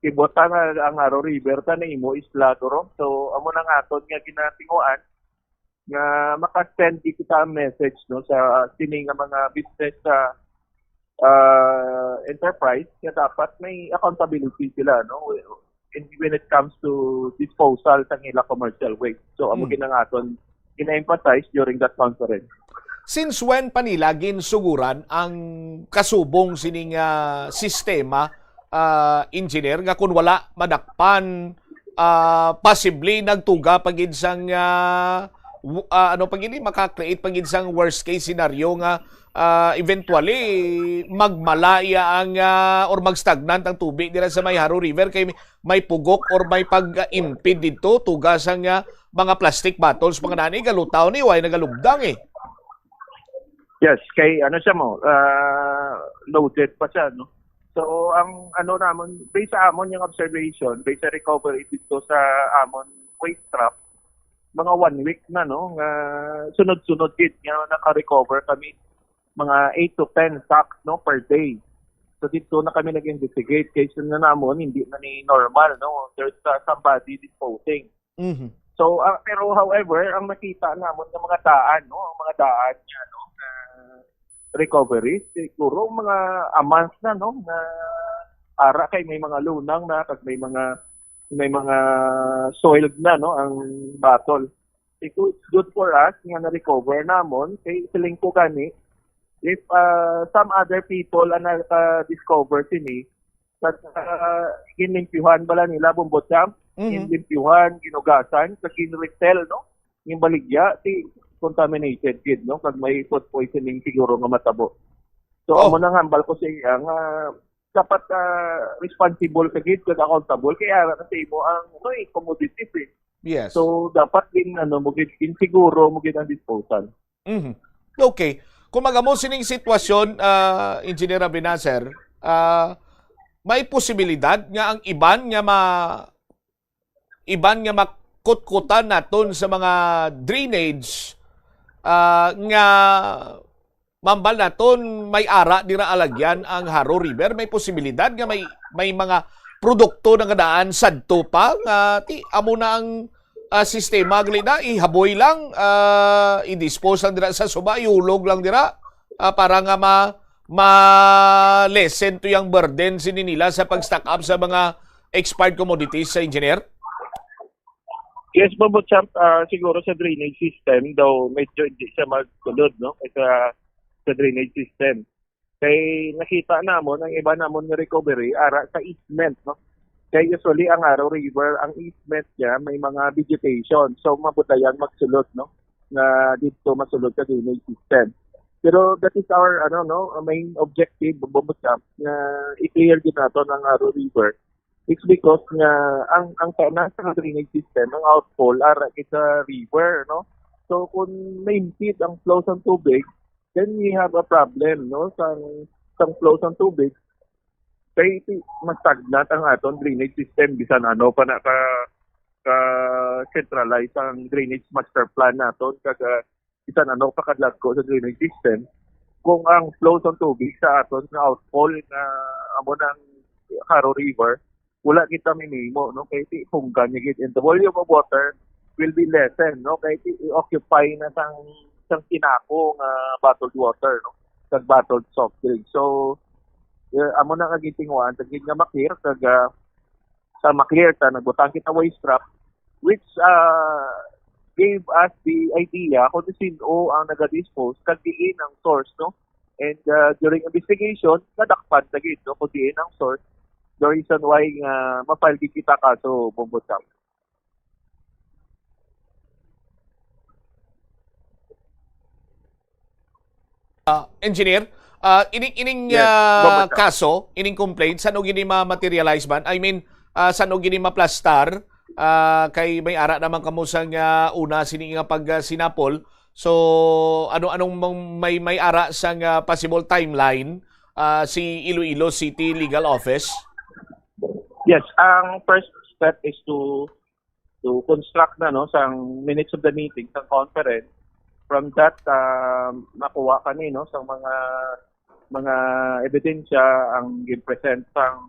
ibot ta nga ang Haro River ta na imo isla, guro. So, amo na nga aton nga ginatinguan nga maka-send di kita ang message, no, sa sini nga mga business sa uh, enterprise nga dapat may accountability sila, no, in, when it comes to disposal sa ila commercial waste. So amo Hmm. ginangaton gina-emphasize during that conference. Since when pa nila ginsuguran ang kasubong sining ah, sistema, ah, engineer, nga kung wala madakpan, ah, possibly nagtuga pa gid sang ah, w- ah, ano pa gid, maka-create pa gid sang worst case scenario nga ah, eventually magmala iya ang ah, or magstagnant ang tubig dira sa may Haro River kay may pugok or may pag-impede dito, tuga sang ah, mga plastic bottles, mga nani, galutaw ni, way nagalubdang eh. Yes, kay ano siya mo, ah, loaded pa siya, no? So, ang ano namon, based sa amon yung observation, based sa recovery dito sa amon waste trap, mga one week na, no, nga sunod-sunod gid nga naka-recover kami mga eight to ten sacks, no, per day. So dito na kami nag-investigate kay na namon hindi na ni normal, no, there's uh, somebody disposing. Mhm. So ah, pero however, ang nakita namon nga mga daan, no, ang mga daan niya, no, na recovery, siguro mga a month na, no, na ara kay may mga lunang na kag may mga may mga soiled na, no, ang bottle. So it's good for us nga na-recover namon kay feeling ko gani if uh, some other people ang naka-discover sini, that uh, ginlimpyuhan bala nila, Bombo Champ, Mhm. Ginlimpyuhan, ginugasan, sa ginresell, no? Yung baligya, si contaminated gid, no? Kag may food poisoning siguro nga matabo. So, Oh. Amo nang hambal ko sa iya nga dapat ah, responsible ka gid kag accountable kay ara na sa imo ang ano eh, commodity eh. Yes. So dapat din ano mo gid din siguro mo gid ang disposal. Mhm. Okay. Kung magamo sining sitwasyon, ah, Engineer Abinaser, ah, may posibilidad nga ang iban nga ma iban nga makutkutan naton sa mga drainage ah, nga mambal naton may ara dira alagyan ang Haro River, may posibilidad nga may may mga produkto na nga daan sadto pa nga ti amo na ang ah, sistema gali na ihaboy lang, ah, i-dispose lang dira sa suba, ihulog lang dira ah, para nga ma ma-lessen to yung burden sini nila sa pag-stock up sa mga expired commodities sa engineer? Yes, Bobo Champ, ah, siguro sa drainage system daw medyo hindi siya magkulod, no? Sa, sa drainage system. Kay nakita namon ang iba namon nga recovery ara sa easement, no? Kay usually ang Aro River, ang easement niya may mga vegetation. So, mabudlayan magsulod, no? Nga dito masulod sa drainage system. Pero that is our, ano, no, main objective, Bombo Champ, nga i-clear gyud nato ang Aro River. It's because nga ang, ang tanan sa drainage system, ang outfall, ara gid sa river, no? So, kung ma-impede ang flow sang tubig, then we have a problem, no? Sang, sang flow sang tubig, kay ti-, ma-stagnant ang aton drainage system, bisan ano pa na ka, ka-centralize ang drainage master plan naton, kag, ah, bisan ano pa kadagko sa drainage system, kung ang flow sang tubig sa aton nga outfall nga amo nang Jaro River, wala kita mamimimo, no? Kay ti-, punggan niya gid, and the volume of water will be lessened, no? Kay ti-, i-occupy na sang, sang tinako nga bottled water, no? Kag bottled soft drink. So, eh, amo na nga gintinguhaan ta gid nga ma-clear, kag, ah, sa ma-clear ta, nagbutang kita waste trap, which, ah, gave us the idea kung sino ang naga-dispose kag diin ang source, no? And, ah, during investigation, nadakpan na gid, no, kung diin ang source. The reason why nga ma-file gid kita kaso, Bombo Champ. Ah, engineer, ah, ining, ining, Yes, ah, Bombo Champ. kaso, ining complaint, san-o gini ma-materialize man? I mean, ah, san-o gini maplastar? Ah, kay may ara naman kamo sang, ah, una sini nga pagsinapol. So, ano, anong mang-, may, may ara sang, ah, possible timeline, ah, si Iloilo City Legal Office? Yes, ang first step is to to construct na, no, sang minutes of the meeting, sang conference. From that, ah, makuha kani, no, sang mga, mga ebidensya ang gi-present sang,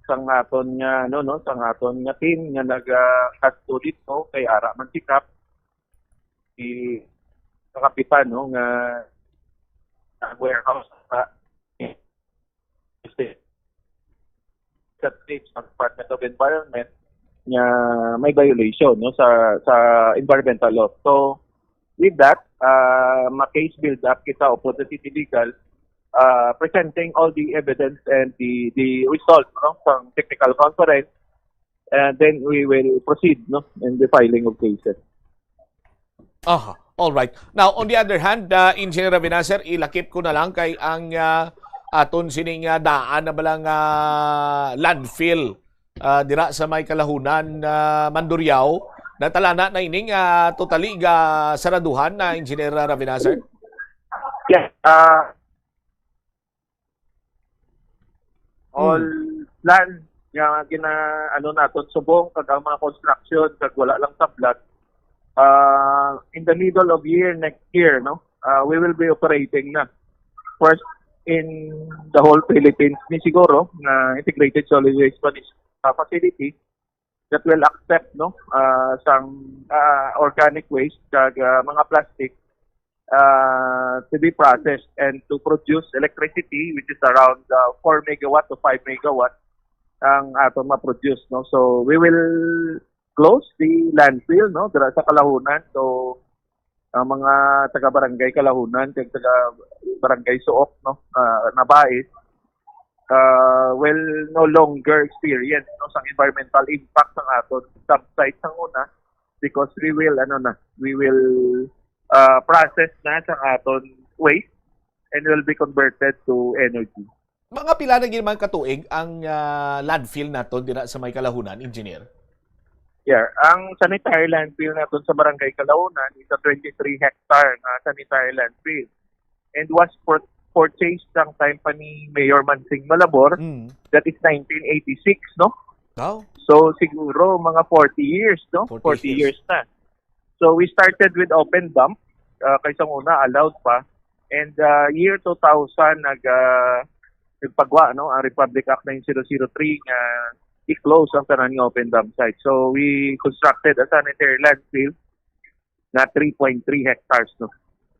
sang aton nga, ano, no, sang aton nga team nga naga-, ah, kaso dito, kay ara man si Kap, si, sa kapitan, no, nga, nga warehouse sa sa state, sa Department of Environment, nga may violation, no, sa, sa environmental law. So, with that, ah, ma-case build up kita upod sa City Legal, ah, presenting all the evidence and the, the result, no, from technical conference, and then we will proceed, no, in the filing of cases. Aha. All right. Now, on the other hand, uh, Engineer Ravinacer, ilakip ko na lang kay ang, uh, aton sining, uh, daan na balang, uh, landfill, uh, dira sa may Kalahunan, uh, Mandurriao, natalana na ining, uh, totally ga saraduhan na, Engineer Ravinacer? Yes. Uh, all Mm. plan nga gina-, ano naton subong, kag ang mga construction, kag wala lang sablat, ah, in the middle of year next year, no, ah, we will be operating na. First in the whole Philippines ni siguro, na integrated solid waste management facility that will accept, no, ah, sang, ah, organic waste kag, ah, mga plastic, ah, to be processed and to produce electricity, which is around, ah, four megawatt to five megawatt ang atong ma-produce, no? So, we will close the landfill, no, dira sa Kalahunan. So, ang mga taga Barangay Kalahunan kag taga Barangay Suok, no, ah, Nabais, ah, will no longer experience, no, sang environmental impact sang aton dump site sang una, because we will, ano na, we will, ah, process na sang aton waste and will be converted to energy. Mga pila na gid man ka tuig ang, ah, landfill naton dira sa may Kalahunan, Engineer? Yeah, ang sanitary landfill naton sa Barangay Kalahunan is a twenty-three hectare nga sanitary landfill and was pur-, purchased sang time pa ni Mayor Mansing Malabor, Mm. that is nineteen eighty-six, no? Wow. So, siguro mga forty years, no? Forty Forty years. years na. So, we started with open dump, ah, kay sang una, allowed pa. And, ah, year two thousand, nag, ah, nagpagwa, no, ang Republic Act nine zero zero three nga i-close ang tanan nga open dump site. So, we constructed a sanitary landfill na three point three hectares, no?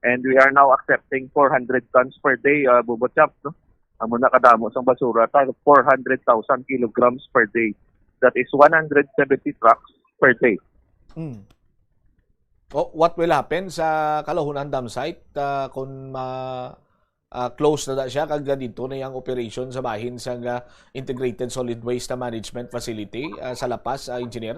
And we are now accepting four hundred tons per day, ah, Bobo Champ, no? Amo na kadamo sang basura ta, four hundred thousand kilograms per day. That is one hundred seventy trucks per day. Hmm. Oh, what will happen sa Kalahunan dam site, ah, kung ma-, ah, close na da siya, kag, ah, dito na yung operation sa bahin sa, ah, Integrated Solid Waste Management Facility, ah, sa La Paz, ah, Engineer?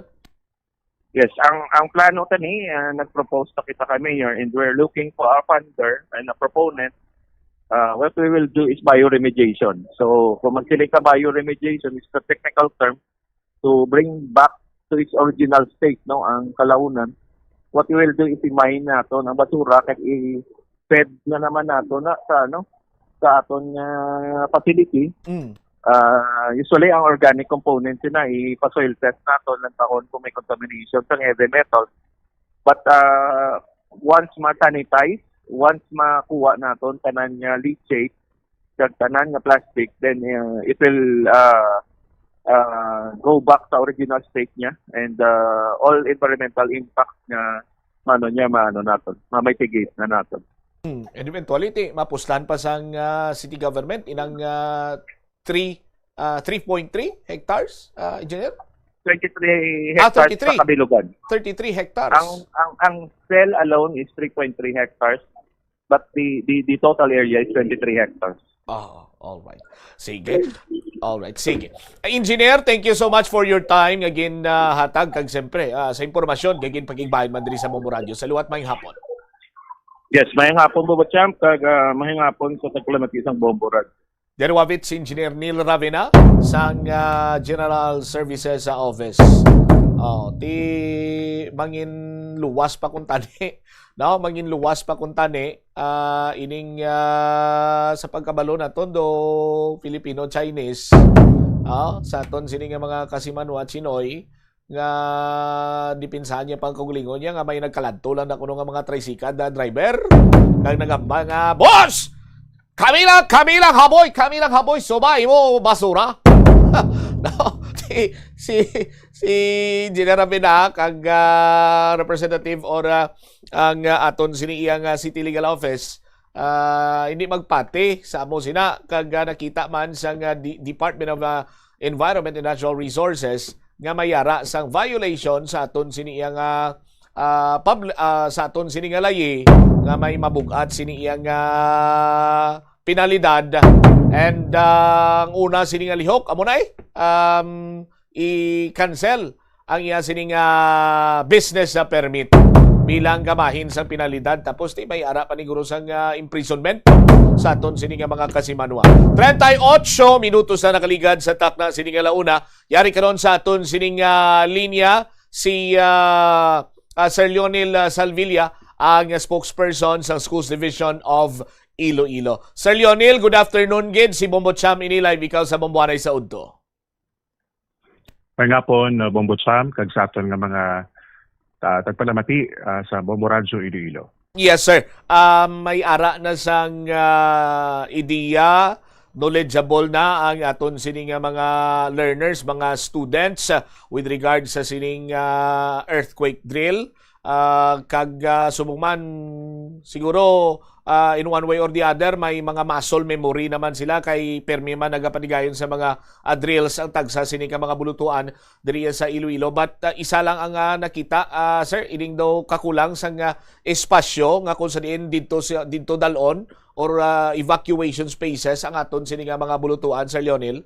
Yes, ang, ang plano tani, ah, nag-propose na kita kay Mayor, and we're looking for a funder and a proponent. Ah, what we will do is bioremediation. So, kung magsiling ka bioremediation, is the technical term to bring back to its original state, no, ang kalaunan. What we will do is i-mine nato ang basura kag i-feed na naman nato na sa, ano, sa aton nga facility. Mm. Ah, usually, ang organic components na ipa-soil test nato lang taon kung may contamination sa heavy metal. But, ah, once ma-sanitize, once makuha naton tanan nga leachate, kag tanan nga plastic, then, uh, it will, uh, uh, go back sa original state niya, and, uh, all environmental impact nga, ano niya, maano naton, mamitigate na naton. Hmm. And eventually, ti, mapuslan pa sang, ah, city government inang, ah, three, ah, three point three hectares, ah, Engineer? Twenty-three Ah, hectares sa thirty-three. Kabilugan. Thirty-three hectares. Ang, ang, ang cell alone is three point three hectares, but the, the, the total area is twenty-three hectares. Ah, all right. Sige. All right, sige. Eh, Engineer, thank you so much for your time nga gin, ah, hatag, kag siyempre, ah, sa impormasyon nga ginpakigbahin man diri sa Bombo Radyo. Sa liwat, maayong hapon. Yes, maayong hapon, Bobo Champ, kag, ah, maayong hapon sa tagpalamati sang Bombo Radyo. Diri wavit si Engineer Neil Ravena sang, ah, General Services, ah, Office. Oh, ti mangin luwas pa kung tani, no? Mangin luwas pa kung tani, ah, ining, ah, sa pagkabalo naton do Filipino-Chinese, ah, sa aton sini nga mga kasimanwa, Chinoy, nga dipinsahan niya pang kaugalingon niya nga may nagkaladto lang na kuno nga mga tricycle na driver. Kag nagamba nga, "Boss! Kami lang, kami lang, haboy, kami lang, haboy, subay mo, basura." No? Si, si, si Engineer Abinac, ang, ah, representative or, ah, ang, ah, aton sini iyang, ah, City Legal Office, ah, hindi magpati sa amo sina, kag, ah, nakita man sa, ah, di-, Department of, ah, Environment and Natural Resources nga may ara sang violation sa aton sini iyang, ah, ah, pabl-, ah, sa aton sini nga layi nga may mabug-at sini iyang, ah, penalidad. And, ah, ang una sini nga lihok, amo na eh, um, i-cancel ang iya sini nga business, ah, permit bilang kabahin sang penalidad. Tapos, ti, may ara pa ni guro sang, ah, imprisonment sa aton sini nga mga kasimanwa. Treinta y ocho minutos na nakaligad sa takna sini nga launa. Yari karon sa aton sining, ah, linya si, ah, ah, Sir Lionel, ah, Salvilla, ang spokesperson sa Schools Division of Iloilo. Sir Lionel, good afternoon gid. Si Bombo Cham ini, live ikaw sa Bomboanay sa udto. Maayong hapon, uh, Bombo Cham, kag sa aton nga mga, uh, tagpalamati, uh, sa Bombo Radyo Iloilo. Yes, sir. Um, may ara na sang, uh, ideya, knowledgeable na ang aton sini nga mga learners, mga students, uh, with regard sa sining, uh, earthquake drill. Ah, kag, ah, subong man, siguro, ah, in one way or the other, may mga muscle memory naman sila kay permi man nagapatigayon sa mga, ah, drills ang tagsa sini ka mga bulutuan diri sa Iloilo. But, ah, isa lang ang, ah, nakita, ah, sir, ining daw kakulang sang, ah, espasyo nga kung sa diin didto si-, didto dal-on or, ah, evacuation spaces ang aton sini nga mga bulutuan, Sir Lionel?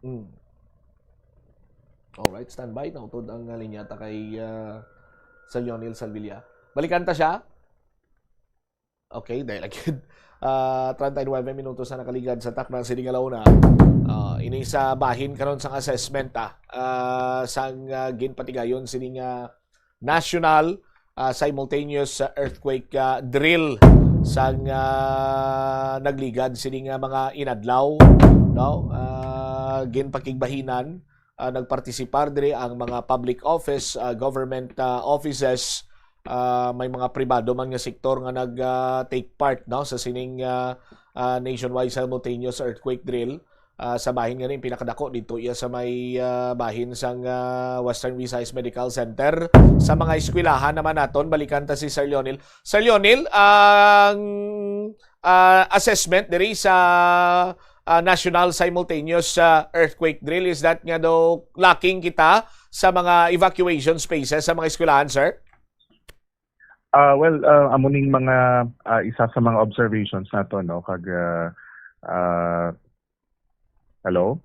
Mm. Alright, standby. Nautod ang, ah, linya ta kay, ah, Sir Lionel Salvilla. Balikan ta siya. Okay, dahil agad. Ah, treinta y nueve minutos na nakaligad sa takna sini nga launa. Ah, ini sa bahin karon sang assessment, ah, ah, sang, ah, ginpatigayon sini nga national, ah, simultaneous, ah, earthquake, ah, drill sang, ah, nagligad sini nga mga inadlaw, no? Ah, ginpakigbahinan, ah, nagpartisipar diri ang mga public office, ah, government, ah, offices, ah, may mga pribado man nga sektor nga nag, ah, take part, no, sa sining, ah, ah, nationwide simultaneous earthquake drill. Ah, sa bahin nga ni pinakadako dito iya sa may, ah, bahin sang, ah, Western Visayas Medical Center. Sa mga eskwelahan naman naton, balikan ta si Sir Lionel. Sir Lionel, ang, ah, assessment diri sa, ah, national simultaneous, ah, earthquake drill? Is that nga daw lacking kita sa mga evacuation spaces sa mga eskwelahan, sir? Ah, well, ah, amo ning mga, ah, isa sa mga observations nato, no, kag, ah, ah, hello?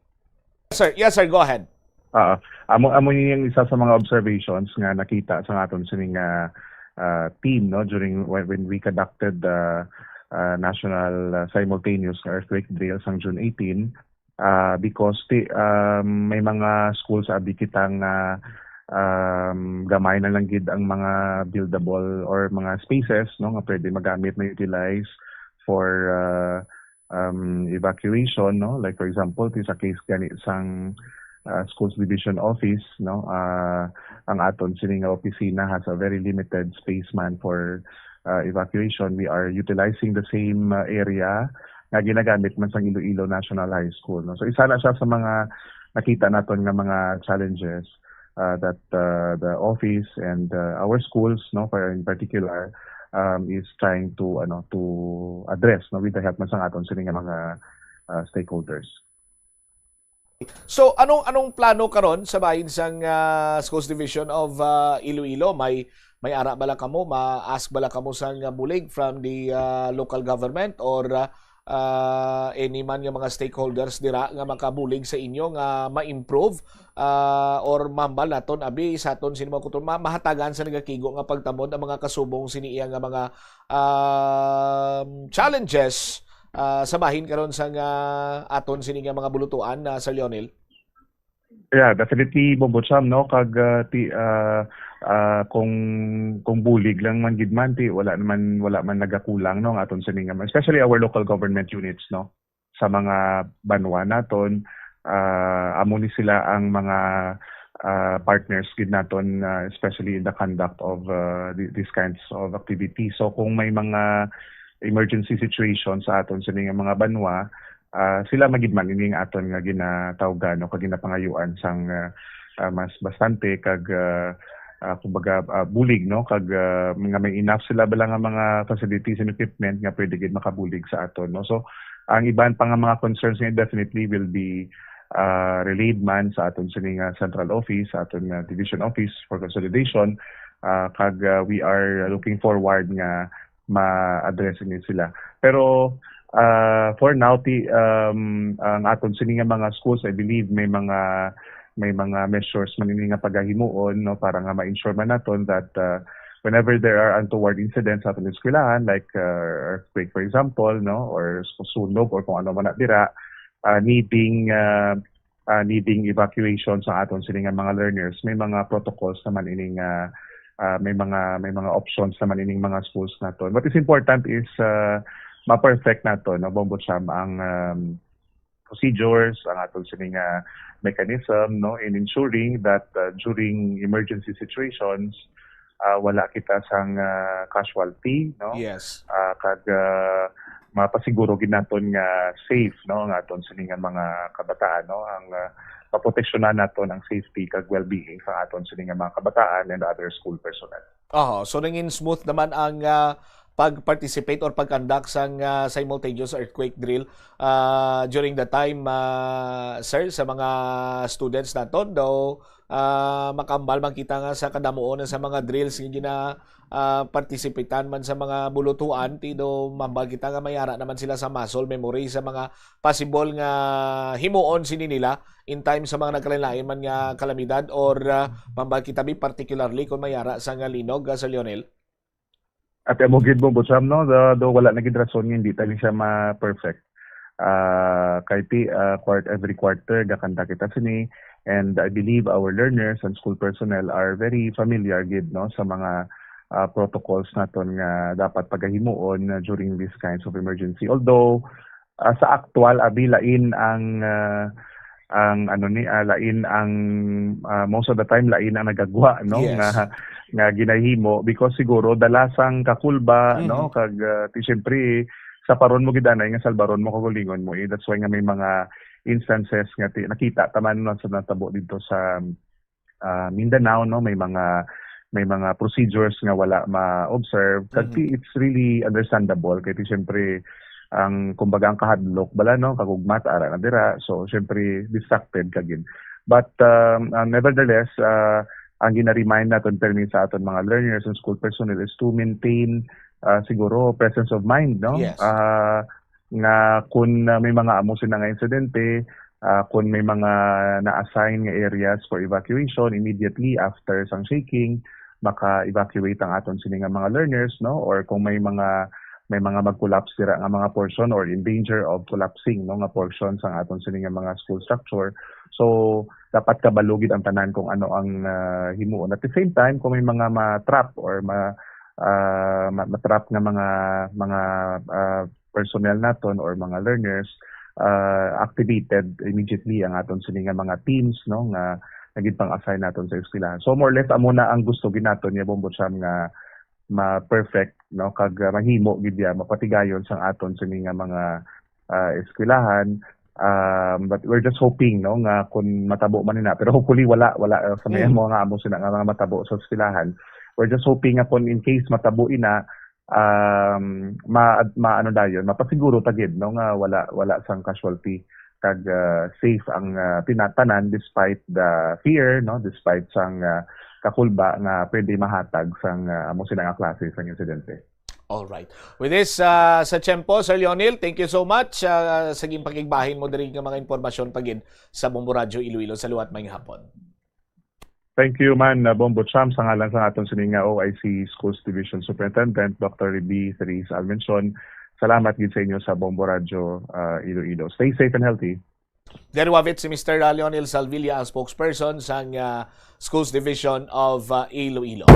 Sir, yes, sir, go ahead. Ah, amo, amo ni ang isa sa mga observations nga nakita sa aton sining, ah, ah, team, no, during when, when we conducted the, ah, national, ah, simultaneous earthquake drill sang June eighteen, ah, because ti, um, may mga schools abi kita nga, um, gamay na lang gid ang mga buildable or mga spaces, no, nga pwede magamit, ma-utilize for, ah, um, evacuation, no? Like, for example, ti sa case gani sang, ah, schools division office, no? Ah, ang aton sini nga opisina has a very limited space man for, ah, evacuation. We are utilizing the same, ah, area nga ginagamit man sang Iloilo National High School, no? So, isa na siya sa mga nakita naton nga mga challenges, ah, that, ah, the office and, ah, our schools, no, for, in particular, um, is trying to, ano, to address, no, with the help man sang aton sini nga mga, ah, stakeholders. So, anong, anong plano karon sa bahin sang, ah, Schools Division of, ah, Iloilo? May, may ara bala kamo, ma-ask bala kamo sang, ah, bulig from the, ah, local government or, ah, ah, any man nga mga stakeholders dira nga makabulig sa inyo nga ma-improve, ah, or mahambal naton abi sa aton sini mga kultura, ma-, mahatagan sa nagakigo nga pagtamod ang mga kasubong sini iya nga mga, um, challenges, ah, sa bahin karon sa nga aton sini nga mga bulutuan, ah, Sir Lionel? Yeah, definitely, Bombo Cham, no? Kag, ah, ti, ah, ah, kung, kung bulig lang man gid man, ti, wala naman, wala man nagakulang, no, ang aton sini nga, especially our local government units, no, sa mga banwa naton, ah, amo ni sila ang mga, ah, partners gid naton, ah, especially in the conduct of, ah, thi-, these kinds of activities. So, kung may mga emergency situation sa aton sini nga mga banwa, ah, sila magid man ining aton nga ginatawgan o kag ginapangayuan sang, ah, ah, mas bastante kag, ah, ah, kumbaga, ah, bulig, no, kag, ah, nga may enough sila bala nga mga facilities and equipment nga pwede gid makabulig sa aton, no. So, ang iban pa nga mga concerns nga definitely will be, ah, relayed man sa aton sini nga central office, sa aton nga division office for consolidation, ah, kag, ah, we are looking forward nga ma-address ni sila. Pero, ah, for now, ti, um, ang aton sini nga mga schools, I believe may mga, may mga measures man ini nga pagahimuon, no, para nga ma-ensure man naton that, ah, whenever there are untoward incidents sa aton eskwelahan, like, ah, earthquake, for example, no, or sunog, or kung ano man na dira, ah, needing, ah, ah, needing evacuation sa aton sini nga mga learners, may mga protocols naman ini nga, ah, may mga, may mga options naman ining mga schools naton. What is important is, ah, ma-perfect nato, no, Bombo Cham, ang, um, procedures, ang aton sini nga mechanism, no, in ensuring that, ah, during emergency situations, ah, wala kita sang, ah, casualty, no? Yes. Ah, kag, ah, mapasiguro gid naton nga safe, no, ang aton sini nga mga kabataan, no? Ang, ah, maproteksyonan naton ang safety kag well-being sa aton sini nga mga kabataan and other school personnel. Aha, so nangin smooth naman ang, ah, pag-participate or pag-conduct sang, ah, simultaneous earthquake drill, ah, during the time, ah, sir, sa mga students naton, daw, ah, makambal man kita nga sa kadamuon sa mga drills nga gina, ah, participatean man sa mga bulutuan, ti do mambal kita nga may ara naman sila sa muscle memory sa mga possible nga himuon sini nila in time sa mga nagkalain-lain man nga kalamidad or, ah, mambal kita bi particularly kung may ara sa nga linog, ah, Sir Lionel? At amo gid mo, Bocham, no? Do, do wala na gid rason nga hindi tani siya ma-perfect. Ah, kay ti, ah, quart-, every quarter gakanta kita sini, and I believe our learners and school personnel are very familiar gid, no, sa mga, ah, protocols naton nga dapat pagahimuon, ah, during these kinds of emergency. Although, ah, sa aktual, abi, lain ang, ah, ang ano ni, ah, lain ang, ah, most of the time lain ang nagagwa, no, Yes. nga, nga ginahimo because siguro dala sang kakulba, no, Mhm. kag, ah, ti siyempre saparon mo gid anay nga salbaron mo kag ulingon mo, eh. That's why nga may mga instances nga ti-, nakita ta man, no, sa natabo dito sa, ah, Mindanao, no, may mga, may mga procedures nga wala ma-observe. Kag Mhm. ti-, it's really understandable kay ti siyempre, ang, kumbaga, ang kahadlok bala, no, kagugma ara na dira. So, syempre, distracted ka gid. But, um, uh, nevertheless, uh, ang gina-remind naton permi sa aton mga learners and school personnel is to maintain, uh, siguro, presence of mind, no? Yes. Uh, nga kun, uh, may mga amo sina nga insidente, uh, kun may mga na-assign nga areas for evacuation, immediately after sang shaking, maka-evacuate ang aton sini nga mga learners, no? Or kung may mga may mga mag-collapse dira nga mga portion or in danger of collapsing, no, nga portion sang aton sini nga mga school structure. So, dapat kabalo gid ang tanan kung ano ang, ah, himuon. At the same time, kung may mga ma-trap or ma, ah, ma-, ma-trap nga mga mga, ah, personnel naton or mga learners, ah, activated immediately ang aton sini nga mga teams, no, nga nagid pang-assign naton sa eskwelahan. So, more or less, amo na ang gusto gid naton, ya, Bombo Cham, nga ma-perfect, no, kag, ah, mahimo gid ya, mapatigayon sang aton sini nga mga, ah, eskwelahan. Um, but we're just hoping, no, nga kung matabo man ina, pero hopefully wala, wala, uh, sa may Mm. mga amo sina nga mga matabo sa eskwelahan. We're just hoping nga kung in case matabo ina, um, ma, ma ano dayon, mapasiguro ta gid, no, nga wala, wala sang casualty kag, uh, safe ang, uh, tinatanan despite the fear, no, despite sang, uh, kakulba nga pwede mahatag sang, uh, amo sila nga klase sang insidente. All right. With this, uh, sa tiyempo, Sir Lionel, thank you so much, uh, sa ginpakigbahin mo diri nga mga impormasyon pagid sa Bombo Radyo Iloilo. Sa liwat, may hapon. Thank you man, uh, Bombo Cham, sa ngalan sa aton sini nga O I C Schools Division Superintendent, Doctor Ruby Therese Almenson. Salamat gid sa inyo sa Bombo Radyo, uh, Iloilo. Stay safe and healthy. Diri wavit si Mister Lionel Salvilla, ang spokesperson sang, ah, Schools Division of, ah, Iloilo.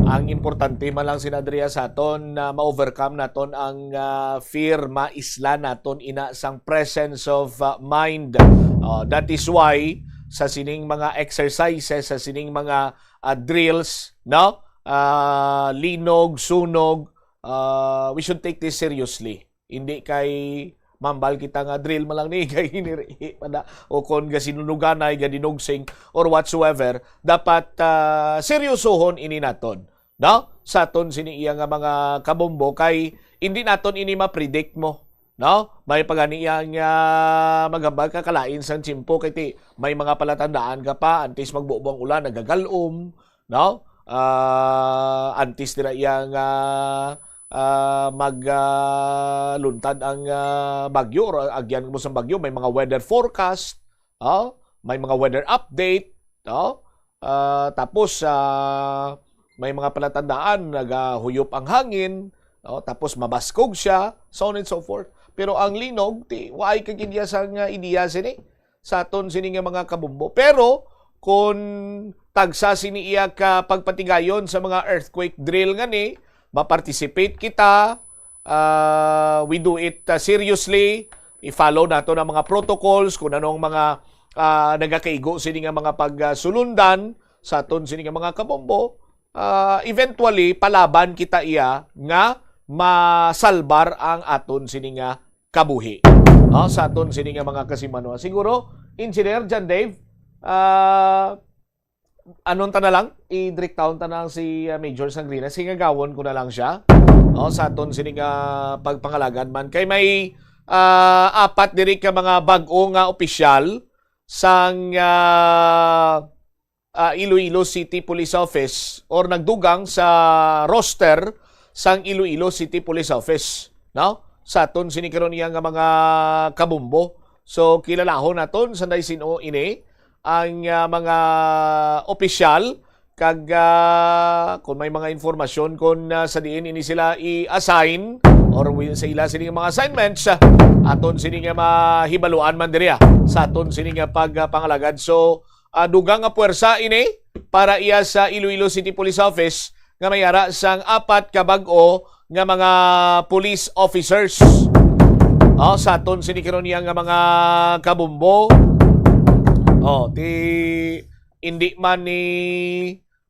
Ang importante man lang, Sen Andrea, sa aton na ma-overcome naton ang, ah, fear, maisla naton ina sang presence of, ah, mind. Ah, that is why sa sining mga exercises, sa sining mga, ah, drills, no? Ah, linog, sunog, ah, we should take this seriously. Hindi kay mambal kita nga drill man lang ni kay hiniri pa na, o kon gasinunuganay, gadinugsing, or whatsoever. Dapat, ah, seryosohon ini naton, no? Sa aton sini iya nga mga kabombo kay hindi naton ini ma-predict mo, no? May pagani iya nga maghambal ka kalain sang tiyempo kay ti may mga palatandaan ka pa antes magbubo ang ulan, nagagalom, no? Ah, antes nila iya nga, ah, mag, ah, luntad ang, ah, bagyo or agyan mo sang bagyo, may mga weather forecast, oh, may mga weather update, no? Ah, tapos, ah, may mga palatandaan, nagahuyop ang hangin, no? Tapos mabaskog siya, so on and so forth. Pero ang linog, ti, waay ka gid iya sang, ah, ideya sini sa aton sini nga mga kabombo. Pero kung tagsa sini iya ka pagpatigayon sa mga earthquake drill nga ni, ma-participate kita, ah, we do it, ah, seriously, i-follow nato ang mga protocols, kung ano ang mga, ah, nagakaigo sini nga mga pagsulundan sa aton sini nga mga kabombo, ah, eventually palaban kita iya nga masalbar ang aton sini nga kabuhi. No, sa aton sini nga mga kasimanwa. Siguro, Engineer John Dave, ah, anon ta na lang, i-direct down ta na lang si, ah, Major Sangrina. Singagawon ko na lang siya. No, sa aton sini nga pagpangalagad man. Kay may, ah, apat diri ka mga bag-o nga opisyal sang, ah, ah, Iloilo City Police Office or nagdugang sa roster sang Iloilo City Police Office, no? Sa aton sini karon iya nga mga kabombo. So, kilalahon naton sa naisin-o ini ang, ah, mga opisyal kag, ah, kung may mga informasyon kung, ah, sa diin ini sila i-assign or wi-, sa ila sini nga mga assignments, ah, aton sini nga mahibaluan man diri, ah, sa aton sini nga pag, ah, pangalagad. So, ah, dugang nga puwersa ini para iya sa Iloilo City Police Office nga may ara sang apat ka bag-o nga mga police officers. Oh, sa aton sini karon iya nga mga kabombo. Oh, ti hindi man ni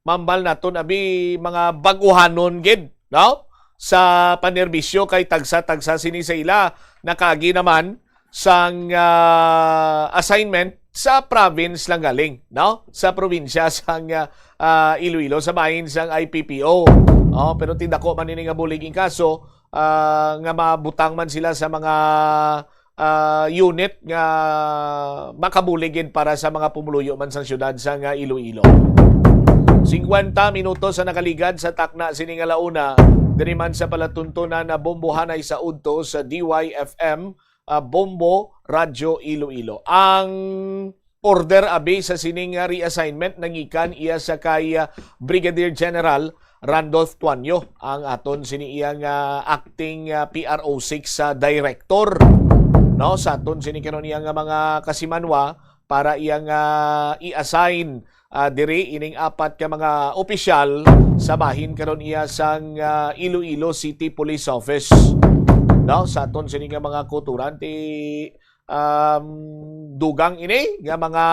mambal naton abi mga bag-uhanon gid, no? Sa panerbisyo kay tagsa-tagsa sini sa ila nakaagi naman sang, ah, assignment sa province lang galing, no? Sa probinsya sang, ah, ah, Iloilo, sa bahin sang I P P O. Oh, pero ti dako man ini nga bulig in kaso, ah, nga mabutang man sila sa mga, ah, unit nga makabulig gid para sa mga pumuluyo man sang siyudad sang, ah, Iloilo. Singkwenta minutos ang nakaligad sa takna sini nga launa, diri man sa palatuntunan na bombohanay sa udto sa D Y F M, ah, Bombo Radyo Iloilo. Ang order abi sa sining, ah, reassignment nangikan iya sa kay, ah, Brigadier General Randolph Tuanyo, ang aton sini iya nga acting, ah, P R O six, ah, director, no, sa aton sini karon iya nga mga kasimanwa para iya nga i-assign, ah, diri ining apat ka mga opisyal sa bahin karon iya sang, ah, Iloilo City Police Office, no, sa aton sini nga mga kauturan ti, um, dugang ini nga mga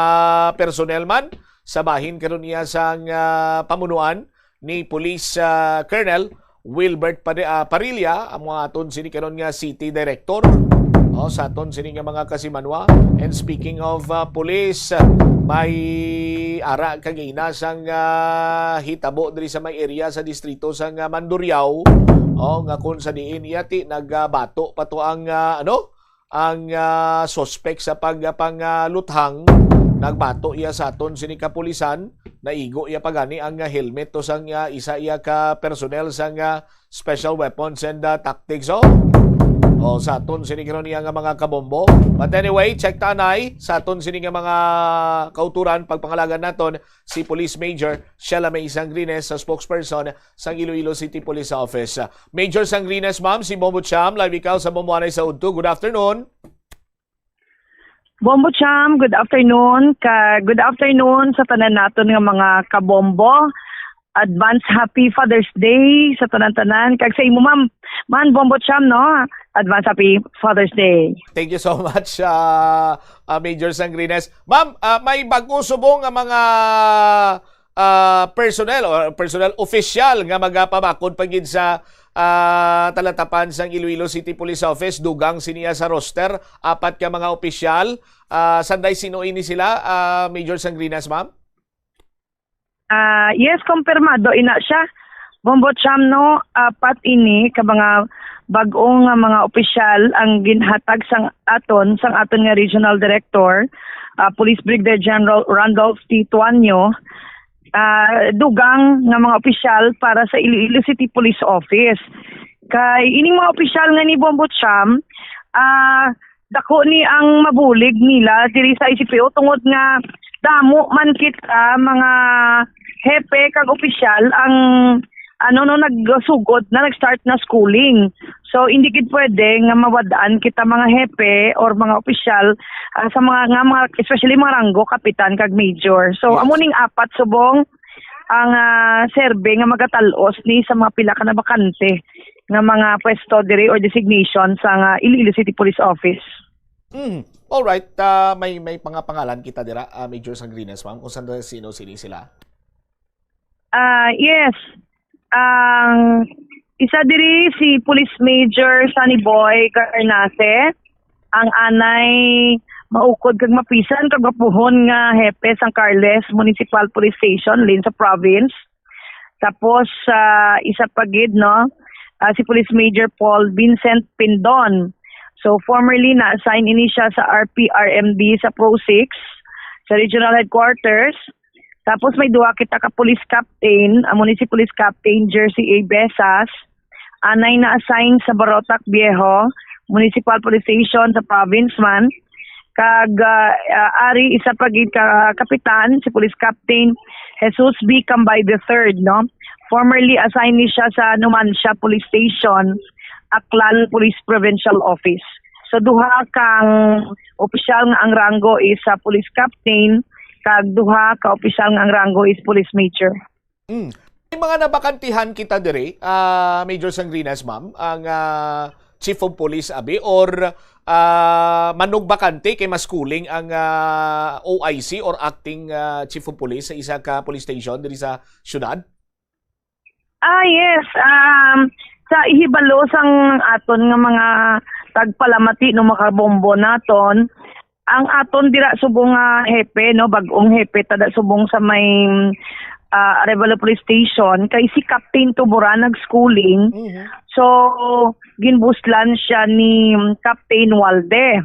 personnel man sa bahin karon iya sang, ah, pamunuan ni Police, ah, Colonel Wilbert Pade-, ah, Parilla, ang mga aton sini karon nga city director, oh, sa aton sini nga mga kasimanwa. And speaking of, ah, police, may ara kagina sang, ah, hitabo diri sa may area sa distrito sang, ah, Mandurriao, oh, nga kung sa diin iya ti nagabato pa to ang, ah, ano, ang, ah, suspek sa pagpangaluthang. Nagbato iya sa aton sini kapulisan, naigo iya pa gani ang, ah, helmet to sang, ah, isa iya ka personnel sang, ah, Special Weapons and, ah, Tactics, oh. O, sa aton sini karon iya nga mga kabombo. But anyway, check ta anay sa aton sini nga mga kauturan, pagpangalagan naton si Police Major Sheila May Sangrines, sa spokesperson sang Iloilo City Police Office. Major Sangrines, ma'am, si Bombo Cham, live ikaw sa Bombohanay sa Udto. Good afternoon. Bombo Cham, good afternoon. Ka, good afternoon sa tanan naton nga mga kabombo. Advance happy Father's Day sa tanan-tanan. Kag sa imo, ma'am, man, Bombo Cham, no? Advance happy Father's Day. Thank you so much, ah, ah, Major Sangrines. Ma'am, ah, may bago subong nga mga, ah, personnel or personnel official nga magapabakod pa gid sa, ah, talatapan sang Iloilo City Police Office, dugang siniya sa roster, apat ka mga opisyal. Ah, sanday sino ini sila, ah, Major Sangrines, ma'am? Ah, yes, kompirmado ina siya. Bombo Cham, no, apat ini ka mga bag-o nga mga opisyal ang ginhatag sang aton, sang aton nga regional director, ah, Police Brigadier General Randolph T. Tuanyo, ah, dugang nga mga opisyal para sa Iloilo City Police Office. Kay ining mga opisyal nga ni Bombo Cham, ah, dako ni ang mabulig nila diri sa I C P O tungod nga damo man kita mga hepe kag opisyal ang, ano, no, nagsugod na, nag-start na schooling. So, hindi gid pwede nga mawad-an kita mga hepe or mga opisyal, ah, sa mga, nga mga, especially mga ranggo, kapitan kag major. So, Yes. amo ning apat subong ang, ah, serbe nga magatal-os ni sa mga pila ka na bakante nga mga pwesto diri or designation sa nga Iloilo City Police Office. Mm. All right, ah, may, may pangapangalan kita dira, ah, Major Sangrines, ma'am, kung saan, sino, sino sila? Ah, yes. Ang isa diri si Police Major Sunny Boy Carnace, ang anay maukod kag mapisan kag mapuhon nga hepe sang Carles Municipal Police Station, Lin, sa province. Tapos, ah, isa pa gid, no, ah, si Police Major Paul Vincent Pindon. So, formerly na-assign ini siya sa R P R M D sa Pro Six, sa Regional Headquarters. Tapos may duha kita ka police captain, amo ni si Police Captain Jersey A. Besas, anay na-assign sa Barotac Viejo Municipal Police Station sa province man. Kag, ah, ah, ari isa pa gid ka kapitan, si Police Captain Jesus B. Cambay the third, no? Formerly assigned ni siya sa Numancia Police Station, Aklan Police Provincial Office. So, duha kang opisyal nga ang ranggo is, ah, police captain, kag duha ka opisyal nga ang ranggo is police major. Mm. May mga nabakantihan kita diri, ah, Major Sangrines, ma'am, ang, ah, Chief of Police abi, or, ah, manugbakante kay mas kuling ang, ah, O I C or acting, ah, Chief of Police sa isa ka police station diri sa syudad? Ah, yes. Um, sa ihibalo sang aton nga mga tagpalamati, no, mga kabombo naton, ang aton dira subong nga hepe, no, bag-ong hepe ta da subong sa may, ah, Arevalo Police Station, kay si Captain Tuburan nag-schooling. Mhm. So, ginbuslan siya ni Captain Walde.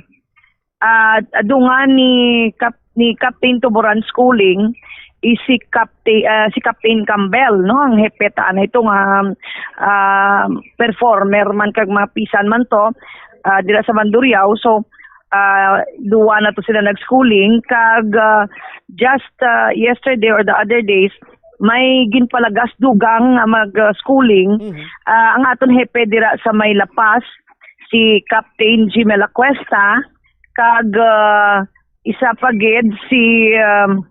Ah, dungan ni Cap-, ni Captain Tuburan Schooling is si Captain, ah, si Captain Campbell, no, ang hepe ta na ito nga, ah, performer man kag mapisan man to, ah, dira sa Mandurriao. So, ah, duwa na to sila nag-schooling kag, ah, just, ah, yesterday or the other days, may ginpalagas dugang nga mag-schooling, Mhm. ah, ang aton hepe dira sa may La Paz, si Captain Jimel Acuesta, kag, ah, isa pa gid si, um,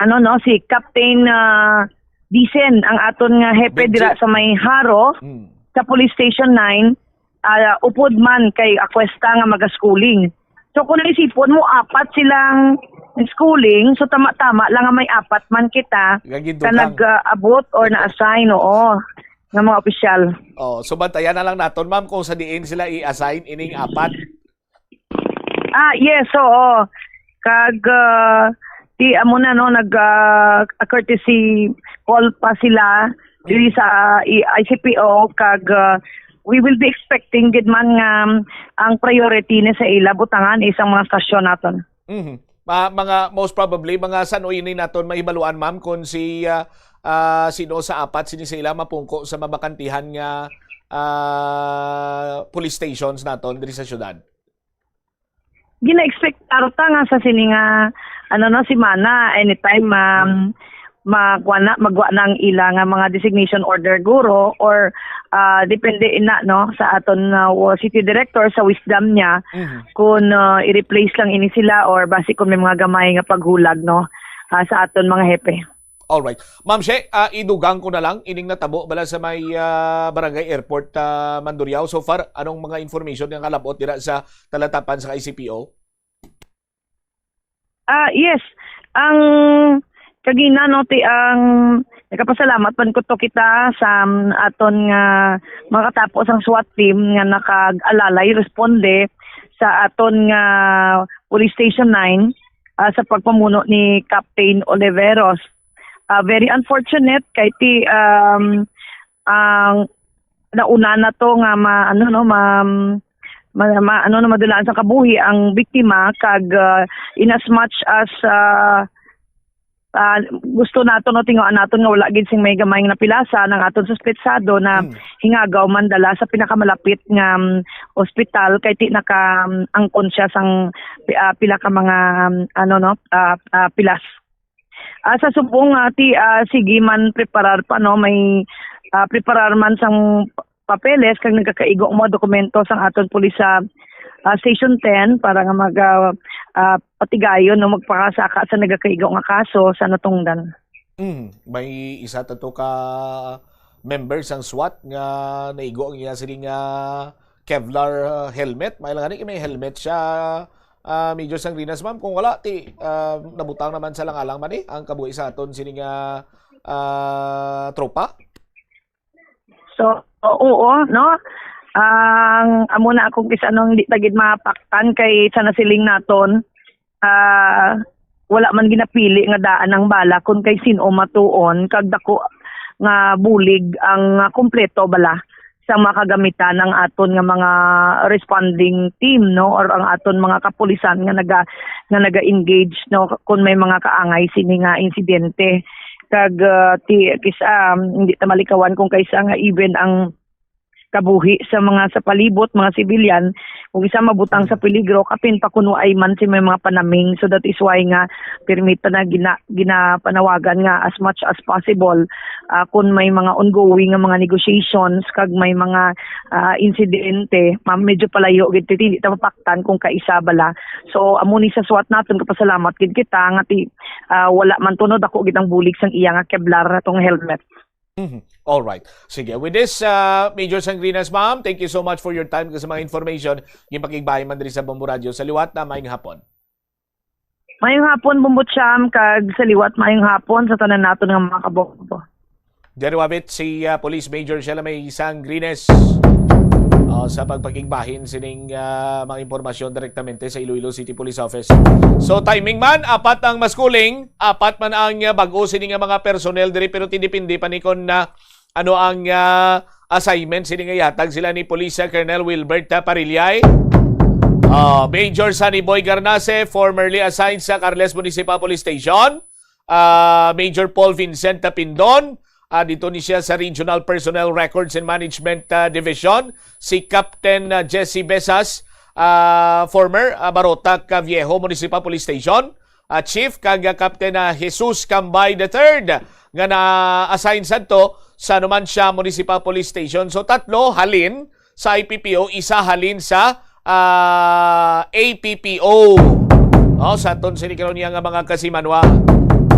ano, no, si Captain, ah, Dicen, ang aton nga hepe Benji. dira sa may Jaro, Mm. sa Police Station nine, ah, upod man kay Acuesta nga maga-schooling. So, kung naisipon mo, apat silang schooling, so tama-tama lang nga may apat man kita Nga gindugang. ka nag-abot or na-assign, oo, nga mga opisyal. Oh, so bantayan na lang naton, ma'am, kung sa diin sila i-assign ining apat. Ah, yes, oo. Kag, ah, di amo na, no, nag, ah, courtesy call pa sila diri sa, ah, I-, I C P O, kag, ah, we will be expecting gid man nga, um, ang priority ni sa ila butangan isang mga stasyon naton. Mhm. Ma-, mga, most probably, mga san-o ini naton mahibaluan, ma'am, kung si, ah, ah, sino sa apat sini sa ila mapungko sa mabakantihan nga, ah, police stations naton diri sa syudad? Gina-expect ta nga sa sini nga, ano, no, semana, anytime, um, magwa na, magwa na ang ila nga mga designation order, guro, or, ah, depende ina, no, sa aton, ah, wa-, city director, sa wisdom niya, Mhm. kung, ah, i-replace lang ini sila or basi kung may mga gamay nga paghulag, no, ah, sa aton mga hepe. Alright. Ma'am She, ah, idugang ko na lang, ining natabo bala sa may, ah, Barangay Airport, ah, Mandurriao. So far, anong mga information nga kalabot dira sa talatapan sa I C P O? Ah, yes. Ang kagina, no, ti ang nagapasalamat man ko to kita sa, um, aton nga makatapos ang SWAT team nga nakag-alalay, responde sa aton nga Police Station nine, ah, sa pagpamuno ni Captain Oliveros. Ah, very unfortunate kay ti, um, ang nauna na to nga ma-, ano, no, ma-, ma-, ma-, ano, no, madulaan sa kabuhi ang biktima kag, ah, in as much as, ah, ah, gusto nato, no, tinguhaan naton nga wala gid sing may gamay nga napilasa, ang aton suspetsado na Hmm. hingagaw man dala sa pinakamalapit nga, um, ospital kay ti naka, um, unconscious ang pi-, ah, pila ka mga, um, ano, no, ah, ah, pilas. Ah, sa subong, ah, ti, ah, sige man preparar pa, no, may, ah, preparar man sang papeles kag nagakaigo ang mga dokumento sang aton pulis sa, ah, Station ten para nga mag, ah, ah, patigayon, no, magpakasaka sa nagakaigo nga kaso sa natungdan. Mm, may isa ta to ka member sang SWAT nga naigo ang iya sini nga Kevlar, ah, helmet. May lang gani may helmet siya, ah, Major Sangrinas, ma'am. Kung wala, ti, ah, nabutang naman sa langalang man, eh, ang kabuhi sa aton sini nga, ah, tropa. So, oo, no? Ang amo na akong kis-, anong di ta gid mapaktan kay sa nasiling naton, ah, wala man ginapili nga daan ang bala kun kay sin-o matuon kag dako nga bulig ang, ah, kompleto bala sa mga kagamitan ang aton nga mga responding team, no, or ang aton mga kapulisan nga naga-, nga naga-engage, no, kun may mga kaangay sini nga insidente. Kag, ah, ti-, kis-, ah, hindi ta malikawan kung kaisa nga even ang kabuhi sa mga sa palibot, mga sibilyan, kung isa mabutang sa peligro, kapin pa kuno ay man si may mga panaming. So that is why nga permit na gina-, ginapanawagan nga as much as possible, ah, kung may mga ongoing nga mga negotiations kag may mga, ah, insidente, ma-, medyo palayo gid ti, hindi ta mapaktan kung kaisa bala. So amo ni sa SWAT naton, kapasalamat gid kita nga ti, ah, wala man to, no, dako gid ang bulig sang iya nga Kevlar, atong helmet. Mhm. All right. Sige. With this, uh, Major Sangrinas, ma'am, thank you so much for your time kag sa mga information. Ginpakigbahin man diri sa Bombo Radio. Sa liwat na, maayong hapon. Maayong hapon, Bombo Cham, kag sa liwat, maayong hapon sa tanan naton nga mga kabombo. Jerry Wabit, si, uh, Police Major Sheila May Sangrinas. Ah, sa pagpakigbahin sining, ah, mga impormasyon direktamente sa Iloilo City Police Office. So, timing man, apat ang maskuling, apat man ang, ah, bag-o sini nga mga personnel diri, pero ti depende pa ni kon na ano ang, ah, assignment sini nga ihatag sila ni Police Colonel Wilbert, ah, Parillay. Ah, Major Sunny Boy Garnase, formerly assigned sa Carles Municipal Police Station. Ah, Major Paul Vincent Tapindon, ah, dito ni siya sa Regional Personnel Records and Management, ah, Division. Si Captain, ah, Jesse Besas, ah, former, ah, Barotac, ah, Viejo Municipal Police Station, ah, Chief, kag, ah, Captain, ah, Jesus Cambay the third, nga na-assign sadto sa Numancia Municipal Police Station. So, tatlo halin sa I P P O, isa halin sa, ah, A P P O. Oh, sa aton sini karon niya nga mga kasimanwa.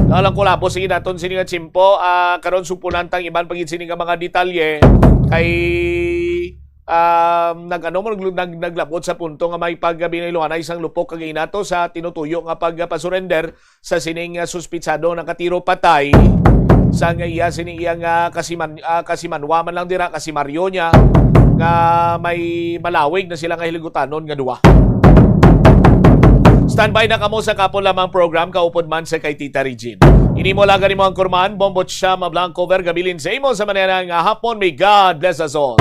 Daw lang kulabo, sige naton sini nga tiyempo. Ah, karon supunan tang iban pa gid sini nga mga detalye kay, um, nag-, ano mo, nag-, nag-, naglabot sa punto nga may pagbinayluhanay sang lupok kag inato sa tinutuyo nga pagpasurrender sa sining, ah, suspitsado nakatiro patay sa nga iya sini iya nga kasiman-, ah, kasimanwa man lang dira, kasimaryo niya, nga may malawig na sila nga hiligutanon nga duwa. Standby na kamo sa kapon lamang program, kaupod man sa kay Tita Regine. Ini mo lang gani mo ang kurman, Bombo Chama Blanco Vergabilin sa imo sa manera nga hapon. May God bless us all.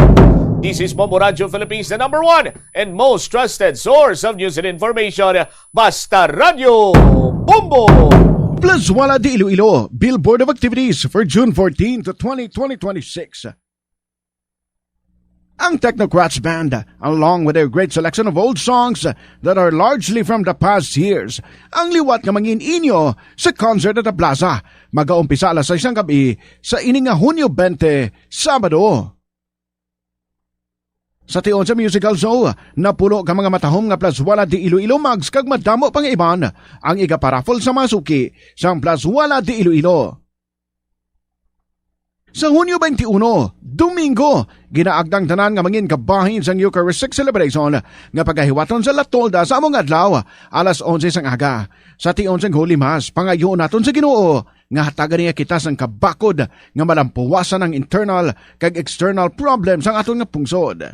This is Bombo Radio Philippines, the number one and most trusted source of news and information. Basta Radyo Bombo! Plazuela de Iloilo, Billboard of Activities for June fourteen to twenty, twenty twenty-six. Ang Technocrats Band, along with their great selection of old songs that are largely from the past years, ang liwat nga mangin-inyo sa concert at the plaza, magaumpisa alas sais sang gabi sa ini nga Hunyo twenty, Sabado. Sa tion sa musical show, napuno ka mga matahom nga Plazuela de Iloilo mugs kag madamo pa nga iban ang igaparaffle sa mga suki sang Plazuela de Iloilo. Sa Hunyo twenty-one, Domingo, ginaagda ang tanan nga mangin kabahin sang Eucharistic celebration nga pagahiwaton sa La Tolda sa among adlaw, alas onse sang aga. Sa tion sang Holy Mass, pangayoon naton sa Ginoo nga hatagan niya kita sang kabakod nga malampuwasan ang internal kag external problems sang aton nga pungsod.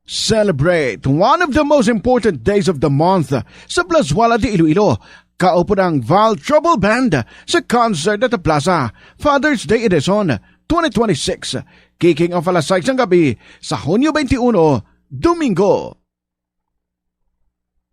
Celebrate one of the most important days of the month sa Plazuela de Iloilo. Kaupod ang Val Trouble Band sa Concert at the Plaza, Father's Day Edition twenty twenty-six. Kicking off alas sais sang gabi sa Hunyo twenty-one, Domingo.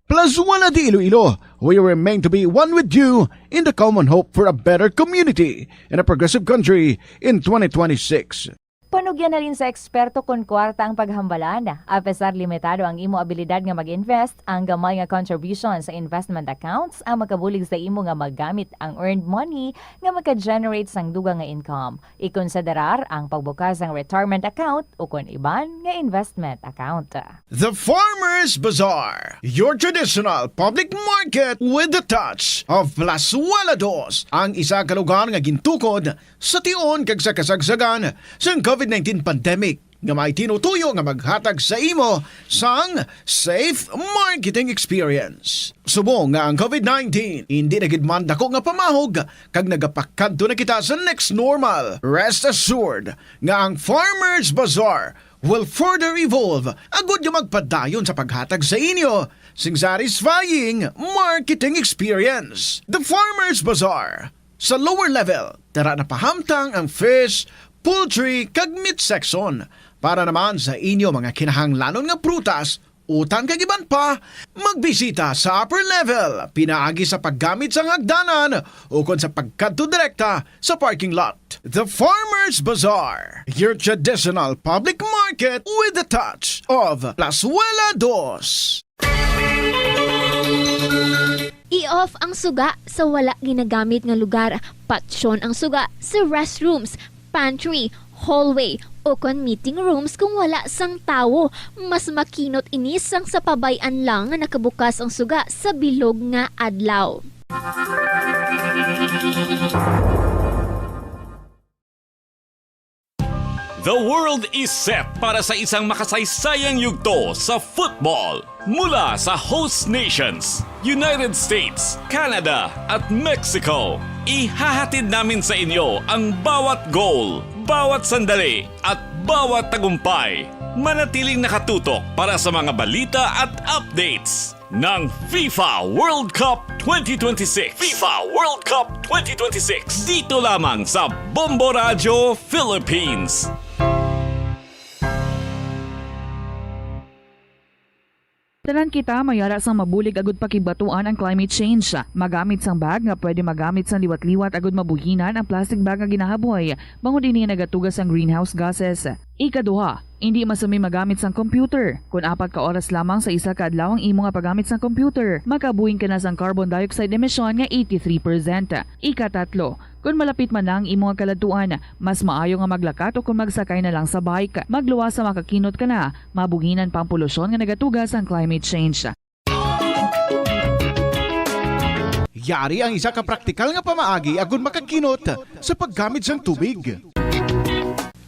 Plazuela de Iloilo, we remain to be one with you in the common hope for a better community and a progressive country in twenty twenty-six. Panugyan halin sa eksperto kon kwarta ang paghambalan. Apesar limitado ang imo abilidad nga mag-invest, ang gamay nga contribution sa investment accounts ang makabulig sa imo nga magamit ang earned money nga maka-generate sang dugang nga income. Ikonsiderar ang pagbukas sang retirement account ukon iban nga investment account. The Farmers Bazaar, your traditional public market with the touch of Plazuela Dos, ang isa ka lugar nga gintukod sa tion kag sa kasagsagan sang COVID nineteen pandemic nga may tinutuyo nga maghatag sa imo sang safe marketing experience. Subong nga ang COVID nineteen indi na gid man dako nga pamahog kag nagapakadto na kita sa next normal, rest assured nga ang Farmers Bazaar will further evolve agud nga magpadayon sa paghatag sa inyo sing satisfying marketing experience. The Farmers Bazaar, sa lower level, tara na pahamtang ang fish, poultry, kag meat section. Para naman sa inyo mga kinahanglanon nga prutas, utan kag iban pa, magbisita sa upper level pinaagi sa paggamit sang hagdanan ukon sa pagkadto direkta sa parking lot. The Farmers Bazaar, your traditional public market with the touch of Plazuela Dos. I-off ang suga sa wala ginagamit nga lugar. Patsyon ang suga sa restrooms, pantry, hallway, o kon meeting rooms kung wala sang tawo. Mas makinot ini sang sa pabay-an lang nga nakabukas ang suga sa bilog nga adlaw. The world is set para sa isang makasaysayang yugto sa football. Mula sa host nations, United States, Canada, at Mexico, ihahatid namin sa inyo ang bawat goal, Bawat sandali at bawat tagumpay, manatiling nakatutok para sa mga balita at updates ng FIFA World Cup twenty twenty-six. FIFA World Cup twenty twenty-six. Dito lamang sa Bombo Radyo Philippines. Tanan kita may ara sang mabulig agud pakigbatuan ang climate change. Magamit sang bag nga pwede magamit sang liwat-liwat agud mabuhinan ang plastic bag nga ginahaboy, bangod ini nagatuga sang greenhouse gases. Ikaduha, indi masami magamit sang computer. Kon apat ka oras lamang sa isa ka adlaw ang imo nga paggamit sang computer, makabuhing ka na sang carbon dioxide emission nga eighty-three percent. Ikatatlo, kon malapit man na ang imo nga kaladtuan, mas maayo nga maglakat o kon magsakay na lang sa bike. Magluwas sa makakinot ka na, mabuhinan pa ang polusyon nga nagatuga sang climate change. Yari ang isa ka praktikal nga pamaagi agud makakinot sa paggamit sang tubig.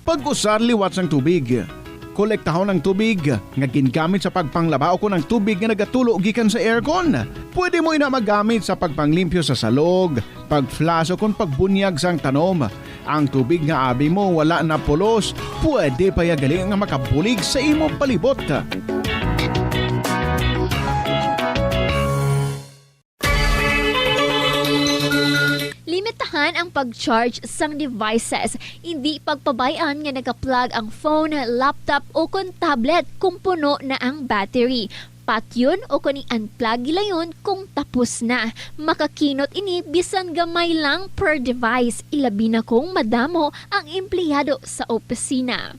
Pag-usar liwat sang tubig. Kolektahon ang tubig nga gingamit sa pagpanglaba ukon ang tubig nga nagatulo gikan sa aircon. Pwede mo ina magamit sa pagpanglimpyo sa salog, pag-flush ukon pagbunyag sang tanom. Ang tubig nga abi mo wala na pulos, pwede pa ya gali nga makabulig sa imo palibot. Limitahan ang pag-charge sang devices. Indi pagpabay-an nga naka-plug ang phone, laptop, o kon tablet kung puno na ang battery. Patyon o kon i-unplug gilayon kung tapos na. Makakinot ini bisan gamay lang per device, ilabi na kung madamo ang empleyado sa opisina.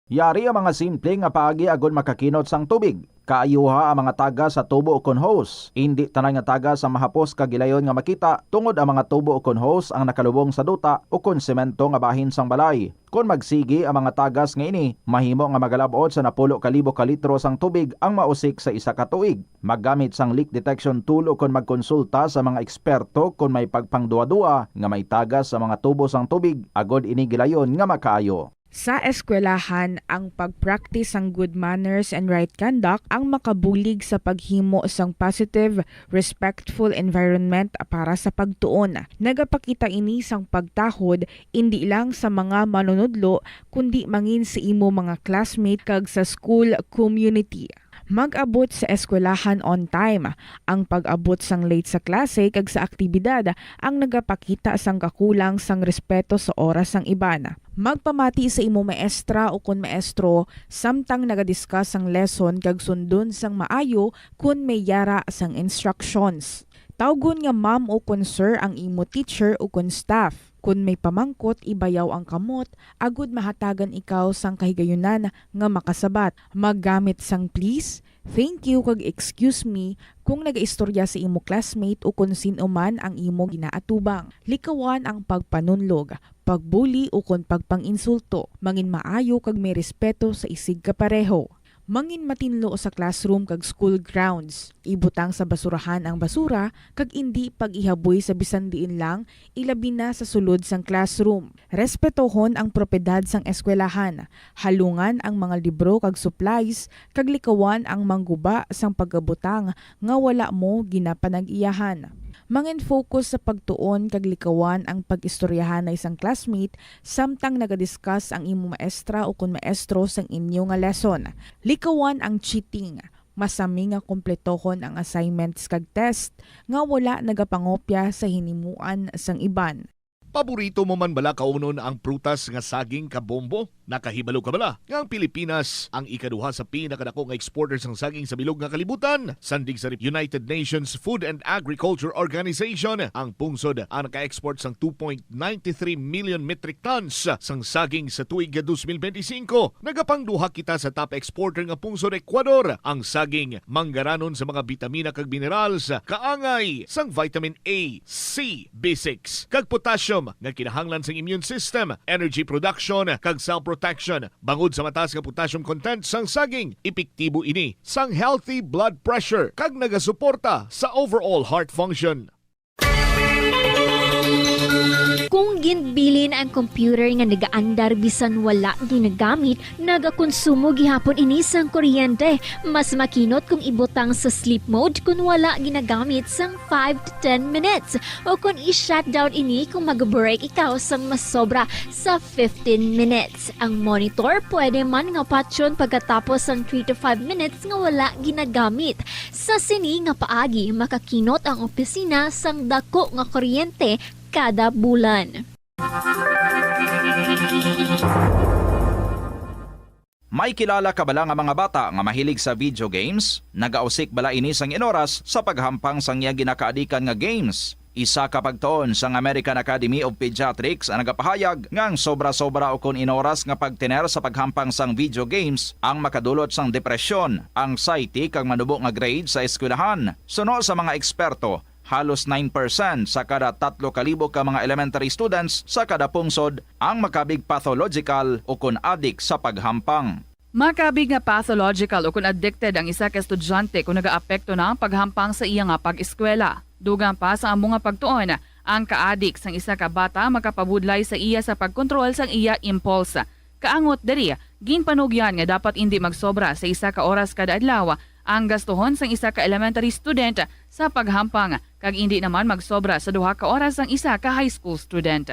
Yari ang mga simple nga paagi agud makakinot sang tubig. Kaayuha ang mga tagas sa tubo ukon hose. Indi tanan nga tagas ang mahapos kag gilayon nga makita, tungod ang mga tubo ukon hose ang nakalubong sa duta ukon semento nga bahin sang balay. Kon magsigi ang mga tagas nga ini, mahimo nga magalab-ot sa napulo ka libo ka litro sang tubig ang mausik sa isa ka tuig. Maggamit sang leak detection tool ukon magkonsulta sa mga eksperto kon may pagpangduwa-duwa nga may tagas sa mga tubo sang tubig, agud ini gilayon nga makaayo. Sa eskwelahan, ang pag-practice sang good manners and right conduct ang makabulig sa paghimo sang positive, respectful environment para sa pagtuon. Nagapakita ini sang pagtahod indi lang sa mga manunudlo, kundi mangin sa imo mga classmate kag sa school community. Mag-abot sa eskwelahan on time. Ang pag-abot sang late sa klase kag sa aktibidad ang nagapakita sang kakulang sang respeto sa oras sang iban. Magpamati sa imo maestra ukon maestro samtang nagadiscuss sang lesson kag sundon sang maayo kon may yara sang instructions. Tawgon nga ma'am ukon sir ang imo teacher ukon staff. Kon may pamangkot, ibayaw ang kamot agud mahatagan ikaw sang kahigayunan nga makasabat. Maggamit sang please, thank you, kag excuse me kung nagaistorya sa imo classmate ukon sin-o man ang imo ginaatubang. Likawan ang pagpanunlog, pagbuli ukon pagpang-insulto. Mangin maayo kag may respeto sa isigkapareho. Mangin matinlo sa classroom kag school grounds. Ibutang sa basurahan ang basura kag indi pag-ihaboy sa bisan diin lang, ilabi na sa sulod sang classroom. Respetohon ang propiedad sang eskwelahan. Halungan ang mga libro kag supplies, kag likawan ang mangguba sang pagabutang nga wala mo ginapanag-iyahan. Mangin-focus sa pagtuon kag likawan ang pag-istoryahanay sang classmate samtang nagadiscuss ang imo maestra ukon maestro sang inyo nga lesson. Likawan ang cheating. Masami nga kumpletohon ang assignments kag test nga wala nagapangopya sa hinimuan sang iban. Paborito mo man bala kaunon ang prutas nga saging, kabombo? Nakahibalo ka bala nga ang Pilipinas ang ikaduha sa pinakadako nga exporter sang saging sa bilog nga kalibutan? Sandig sa United Nations Food and Agriculture Organization, ang pungsod ang naka-export sang two point nine three million metric tons sang saging sa tuig twenty twenty-five. Nagapangduha kita sa top exporter nga pungsod, Ecuador. Ang saging manggaranon sa mga bitamina kag minerals, kaangay sang vitamin A, C, B six, kag potassium nga kinahanglan sang immune system, energy production, kag cell protection. Bangod sa mataas nga potassium content sang saging, epektibo ini sang healthy blood pressure kag nagasuporta sa overall heart function. Kung Ginbilin ang computer nga nagaandar bisan wala ginagamit, nagakonsumo gihapon ini sang kuryente. Mas makinot kung ibutang sa sleep mode kung wala ginagamit sang five to ten minutes, o kung i-shutdown ini kung mag-break ikaw sang masobra sa fifteen minutes. Ang monitor pwede man nga patyon pagkatapos sang three to five minutes nga wala ginagamit. Sa sini nga paagi, makakinot ang opisina sang dako nga kuryente kada bulan. May kilala ka bala nga mga bata nga mahilig sa video games? Nagausik bala ini sang inoras sa paghampang sang iya ginakaadikan nga games? Isa ka pagtuon sang American Academy of Pediatrics ang nagapahayag nga ang sobra-sobra ukon inoras nga pagtener sa paghampang sang video games ang makadulot sang depresyon, anxiety, kag manubo nga grade sa eskwelahan. Suno sa mga eksperto, halos nine percent sa kada tatlo ka libo ka mga elementary students sa kada pungsod ang makabig pathological ukon adik sa paghampang. Makabig nga pathological ukon addicted ang isa ka estudyante kon nagaapekto na ang paghampang sa iya nga pag-eskwela. Dugang pa sa amo nga pagtuon, ang kaadik sang isa ka bata makapabudlay sa iya sa pagkontrol sang iya impulse. Kaangot diri, ginpanugyan nga dapat indi magsobra sa isa ka oras kada adlaw ang gastuhon sang isa ka elementary student sa paghampang, kag indi naman magsobra sa duha ka oras sang isa ka high school student.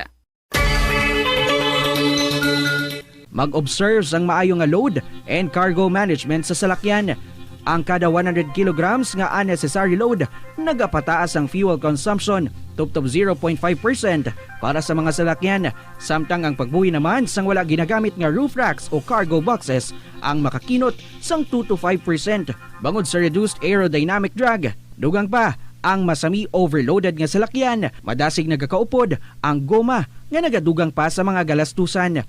Mag-observe sang maayo nga load and cargo management sa salakyan. Ang kada one hundred kilograms nga unnecessary load nagapataas ang fuel consumption tubtob zero point five percent para sa mga salakyan, samtang ang pagbuhi naman sang wala ginagamit nga roof racks o cargo boxes ang makakinot sang two to five percent bangod sa reduced aerodynamic drag. Dugang pa, ang masami overloaded nga salakyan, madasig nagakaupod ang goma nga nagadugang pa sa mga galastusan.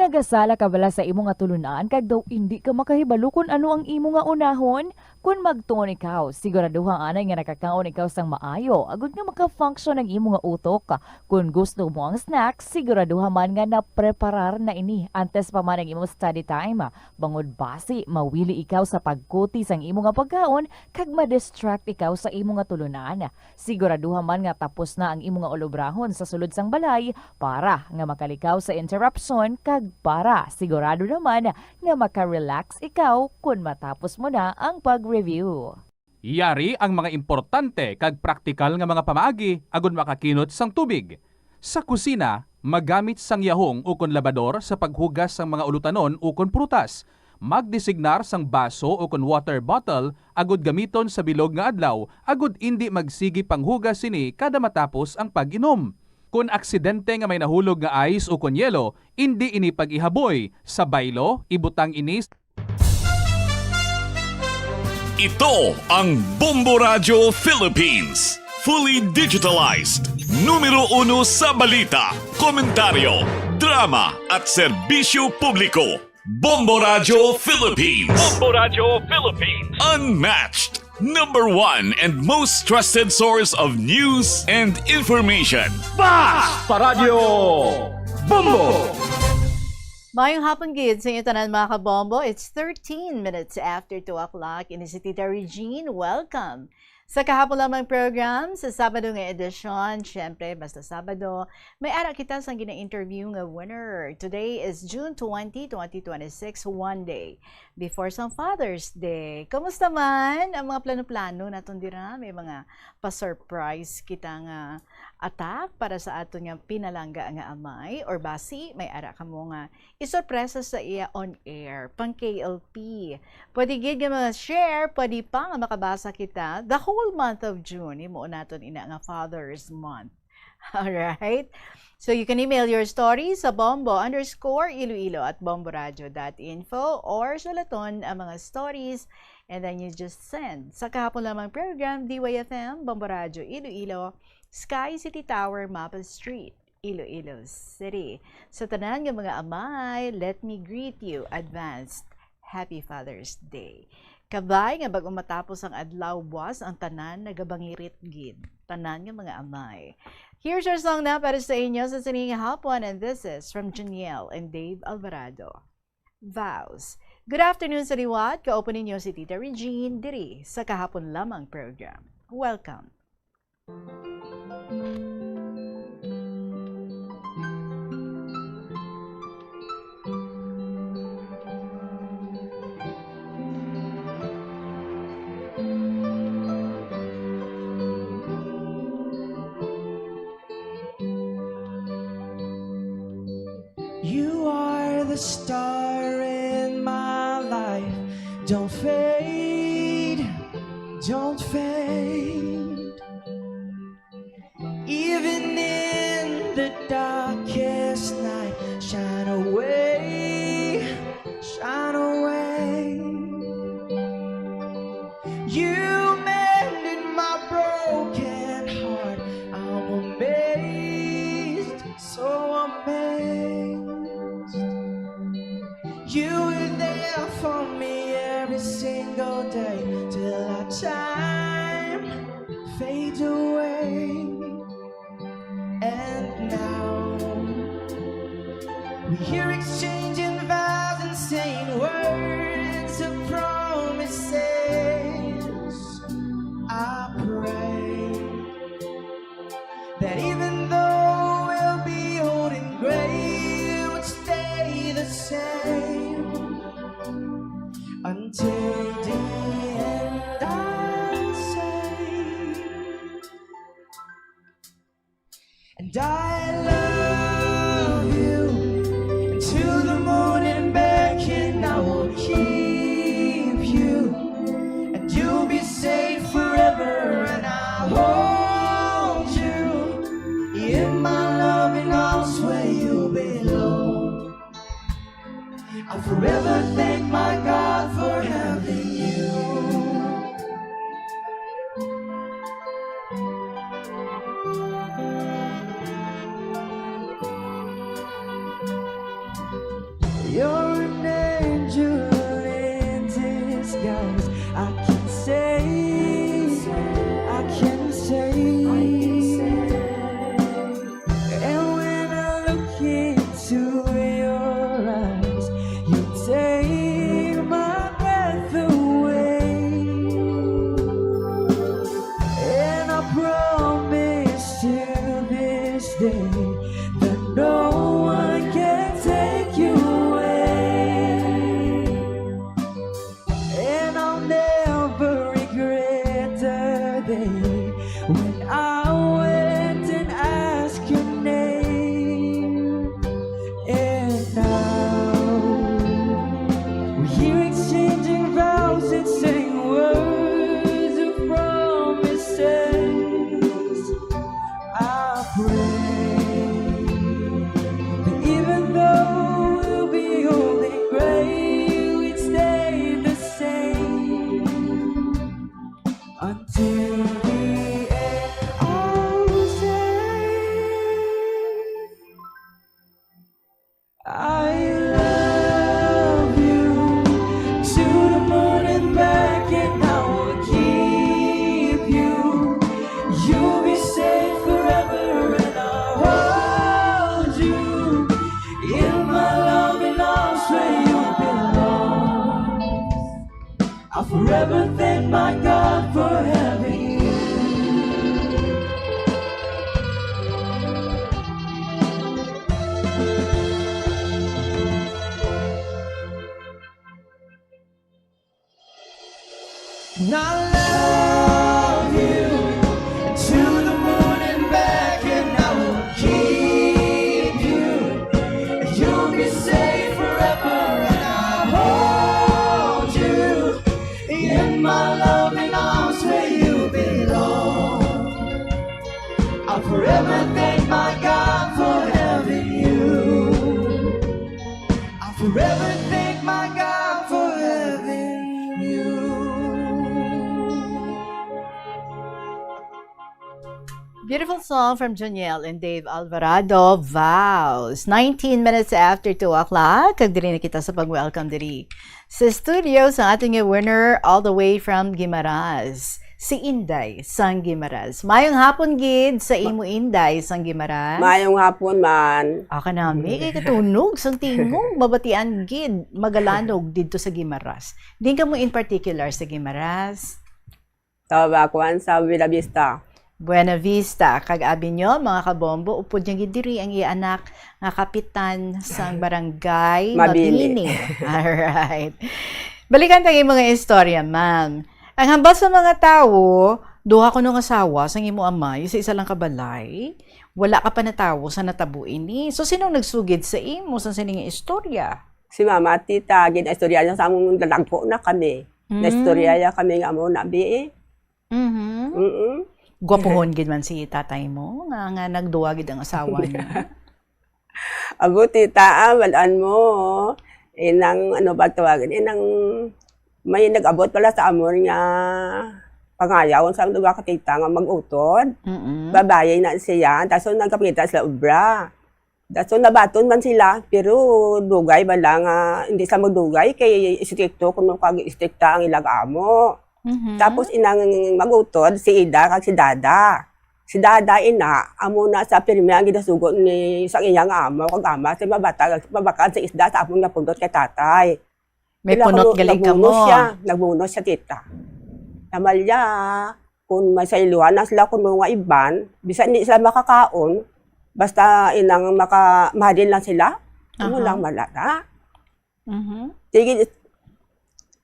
Nagasala ka bala sa imo nga tulunan kag daw indi ka makahibalo kon ano ang imo nga unahon? Kon magtuon ikaw, siguraduha anay nga nakakaon ikaw sang maayo agod nga maka-function ang imo nga utok. Kon gusto mo ang snack, siguraduha man nga napreparar na ini antes pa man ang imo study time. Bangod basi mawili ikaw sa pagkuti sang imo nga pagkaon kag ma-distract ikaw sa imo nga tulunan. Siguraduha man nga tapos na ang imo nga ulobrahon sa sulod sang balay para nga makalikaw sa interruption kag para sigurado naman nga maka-relax ikaw kon matapos mo na ang pag-review. Yari ang mga importante kag praktikal nga mga pamaagi agud makakinot sang tubig. Sa kusina, magamit sang yahong ukon labador sa paghugas sang mga ulutanon ukon prutas. Magdesignar sang baso ukon water bottle agud gamiton sa bilog nga adlaw agud indi magsigi panghugas sini kada matapos ang pag-inom. Kon aksidente nga may nahulog nga ice ukon yelo, indi ini pag-ihaboy. Sa baylo, ibutang ini. Ito ang Bombo Radyo Philippines. Fully digitalized. Numero uno sa balita, komentaryo, drama, at serbisyo publiko. Bombo Radyo Philippines. Bombo Radyo Philippines. Unmatched. Number one and most trusted source of news and information. Basta Radyo Bombo! Mayong hapon gid sa inyo tanan, mga kabombo. It's thirteen minutes after two o'clock. Ini si Tita Regine. Welcome sa kahapon lamang program, sa Sabado nga edisyon. Siyempre, basta Sabado, may ara kita sang gina-interview nga winner. Today is June twenty, twenty twenty-six, one day before sang Father's Day. Kumusta man ang mga plano-plano naton dira? May mga pa-surprise kita nga atak para sa aton nga pinalangga nga amay, or basi may ara kamo nga isorpresa sa iya on air, pang K L P. Pwede gid nga mga share, pwede pa nga makabasa kita the whole month of June. Himuon naton ina nga Father's Month. Alright? So you can email your stories sa bombo underscore iloilo at bomboradio dot info, or sulaton ang mga stories and then you just send. Sa kahapon lamang program, D Y F M, Bombo Radyo Iloilo, Sky City Tower, Mapa Street, Iloilo City. Sa tanan nga mga amay, let me greet you advanced Happy Father's Day. Kabay nga bag-o matapos ang adlaw, buwas ang tanan nagabangirit gid. Tanan nga mga amay. Here's your song na para sa inyo sa sining hapon, and this is from Janielle and Dave Alvarado. Vows. Good afternoon sa liwat. Kaupo ninyo si Tita Regine diri sa Kahapon Lamang program. Welcome. You are the star in my life. Don't fade, don't fade. Even in the darkest night, shine away, shine away. You mended my broken heart. I'm amazed, so amazed. You were there for me every single day till our time fades away. And now we hear exchanging vows and saying words of promises. I pray that even though we'll be old and gray, we'll stay the same until the end. I'll say, and I love you, and to the moon and back, and I will keep you, and you'll be safe forever, and I hold you in my loving arms where you belong. I'll forever thank my God for having you. You're an angel in disguise. I can say, I can say. And when I look into your eyes, you take my breath away. And I promise to this day that no one can take you away. And I'll never regret the day when I went and asked your name. And now we're here exchanging vows and saying words of promises. I pray that even though we'll be old and gray, we'd stay the same until the end. I'll say, I love you to the moon and back, and I will keep you. You'll be safe forever, and I'll hold you in my loving arms where you belong. I'll forever thank my God for having you. And I love you to the moon and back, and I will keep you. You'll be safe forever, and I'll hold you in my loving arms where you belong. I'll forever thank my God for having you. I'll forever thank my God for having you. Beautiful song from Joniel and Dave Alvarado, Vows. Nineteen minutes after two o'clock, kag diri na kita sa pag-welcome diri sa studio sa ating winner all the way from Guimaras, si Inday sang Guimaras. Mayong hapon gid sa imo, Inday sang Guimaras. Mayong hapon man. Aka nami, kay katunog sang tingog, mabatian gid, magalanog didto sa Guimaras. Diin kamo in particular sa Guimaras? Sa Bacuan, sa Bella Vista. Buena Vista. Kag abi nyo, mga kabombo, upod niya gid diri ang iya anak nga kapitan sang barangay Mabini. Mabini. Alright. Balikan ta ang imong istorya, ma'am. Ang hambal sa mga tawo, duha kuno nga asawa sang imo amay sa isa lang ka balay. Wala ka pa natawo sa natabo ini. So, sinong nagsugid sa imo sa sining istorya? Si mama, tita, ginaistorya niya sa amon, nagdalagko na kami. Mm. Naistorya niya kami nga amo na, bi, eh. Mhm. Mm-mm. Gwapuhon gid man si tatay mo, nga, nga nagduwa gid ang asawa niya. Abo, tita, ah, balaan mo. Inang, ano ba tawagan? Inang, may nag-abot pala sa amon nga pangayaw sa duha ka tita nga mag-utod. Mm-mm. Babayi na siya, tapos nagkapangita sila obra. Dason nabaton man sila, pero dugay bala nga hindi sa magdugay kay istrikto kuno kag istrikta ang ilag amo. Mhm. Tapos inang mag-utod si Ida kag si Dada. Si Dada ina, amo na sa pirmi ang ginasugo ni sang iyang amo kag ama sa mabata, mabakan sa isda sa amon nga pundot kay tatay. May Sila punot kuno, gali ka nagbunos mo. Siya, nagbunos siya, tita. Tamalya, kung may sailuhan na sila kuno nga iban, bisan di sila makakaon, basta inang maka-, mahalin lang sila, amo Aha. lang malata. Mhm. Sige,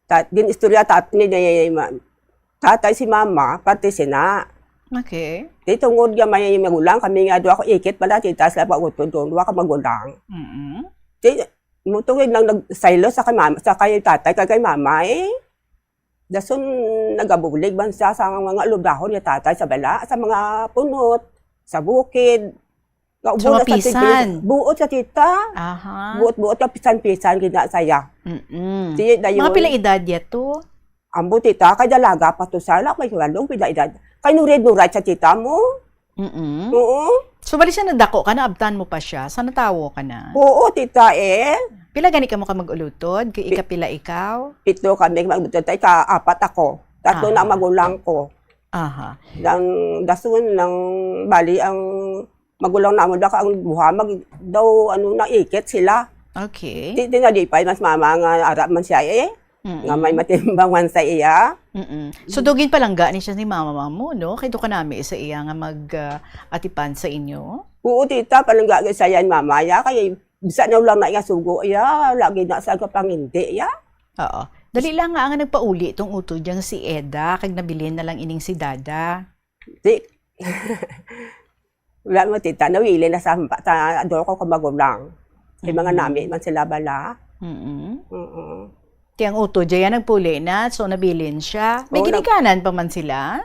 ta-, gin-istorya tat-, ni, ni ma-, tatay si mama, pati sina. Okay. Di tungod nga may magulang kami nga duha ko ikit pala, tita, sila pa utod doon, duha ka magulang. Mm-mm. Di, Mo tungod nang nagsaylo sa kay mama, sa kay tatay, kag kay mama, eh. Dason nagabulig man siya sa mga alubahon ni tatay sa bala, sa mga punot, sa bukid. Nga Sa ubo mga na sa pisan. Tita, buot sa tita. Aha. Buot-buot ka pisan-pisan gid na saya. Mm-mm. Sige, dayon. Mga pila edad ya to? Ambo, tita, kay dalaga pa to siya. Wala may walong pila edad. Kay nurid, nurat sa tita mo. Mm-mm. Oo. So, bali siya nadako ka, naabtan mo pa siya, sa natawo ka na? Oo, tita, eh. Pila gani kamo ka mag-ulutod? Kay Pi- ikapila ikaw? Pito kami mag-ulutod, tay ka-apat ako. Tatlo na ang Aha. magulang ko. Aha. Nang dason, nang bali ang magulang namon, baka ang buha, mag, daw, ano, naikit sila. Okay. Di, di na di pa, mas mama nga ara man siya, eh. Mm-mm. Nga may matimbang man sa iya. Mm-mm. So, dugin palangga ni siya ni mama mo, no? Kay do ka nami sa iya nga mag, ah, atipan sa inyo? Oo, tita, palangga gid sa iya ni mama, ya. Kay, bisa na lang na iya sugo, ya. Lagi na sa kapangindi, ya. Oo. Dali lang nga, nga nagpauli tong utod diyang si Eda, kag nabilin na lang ining si Dada. Di, wala mo, tita, nawili na sa, sa duha ko ka magulang. Kay mga Mm. nami man sila bala. Mm-mm. Mm-mm. Ti ang utod dya yan, nagpuli na, so nabilin siya. May Oo, nag- ginikanan pa man sila?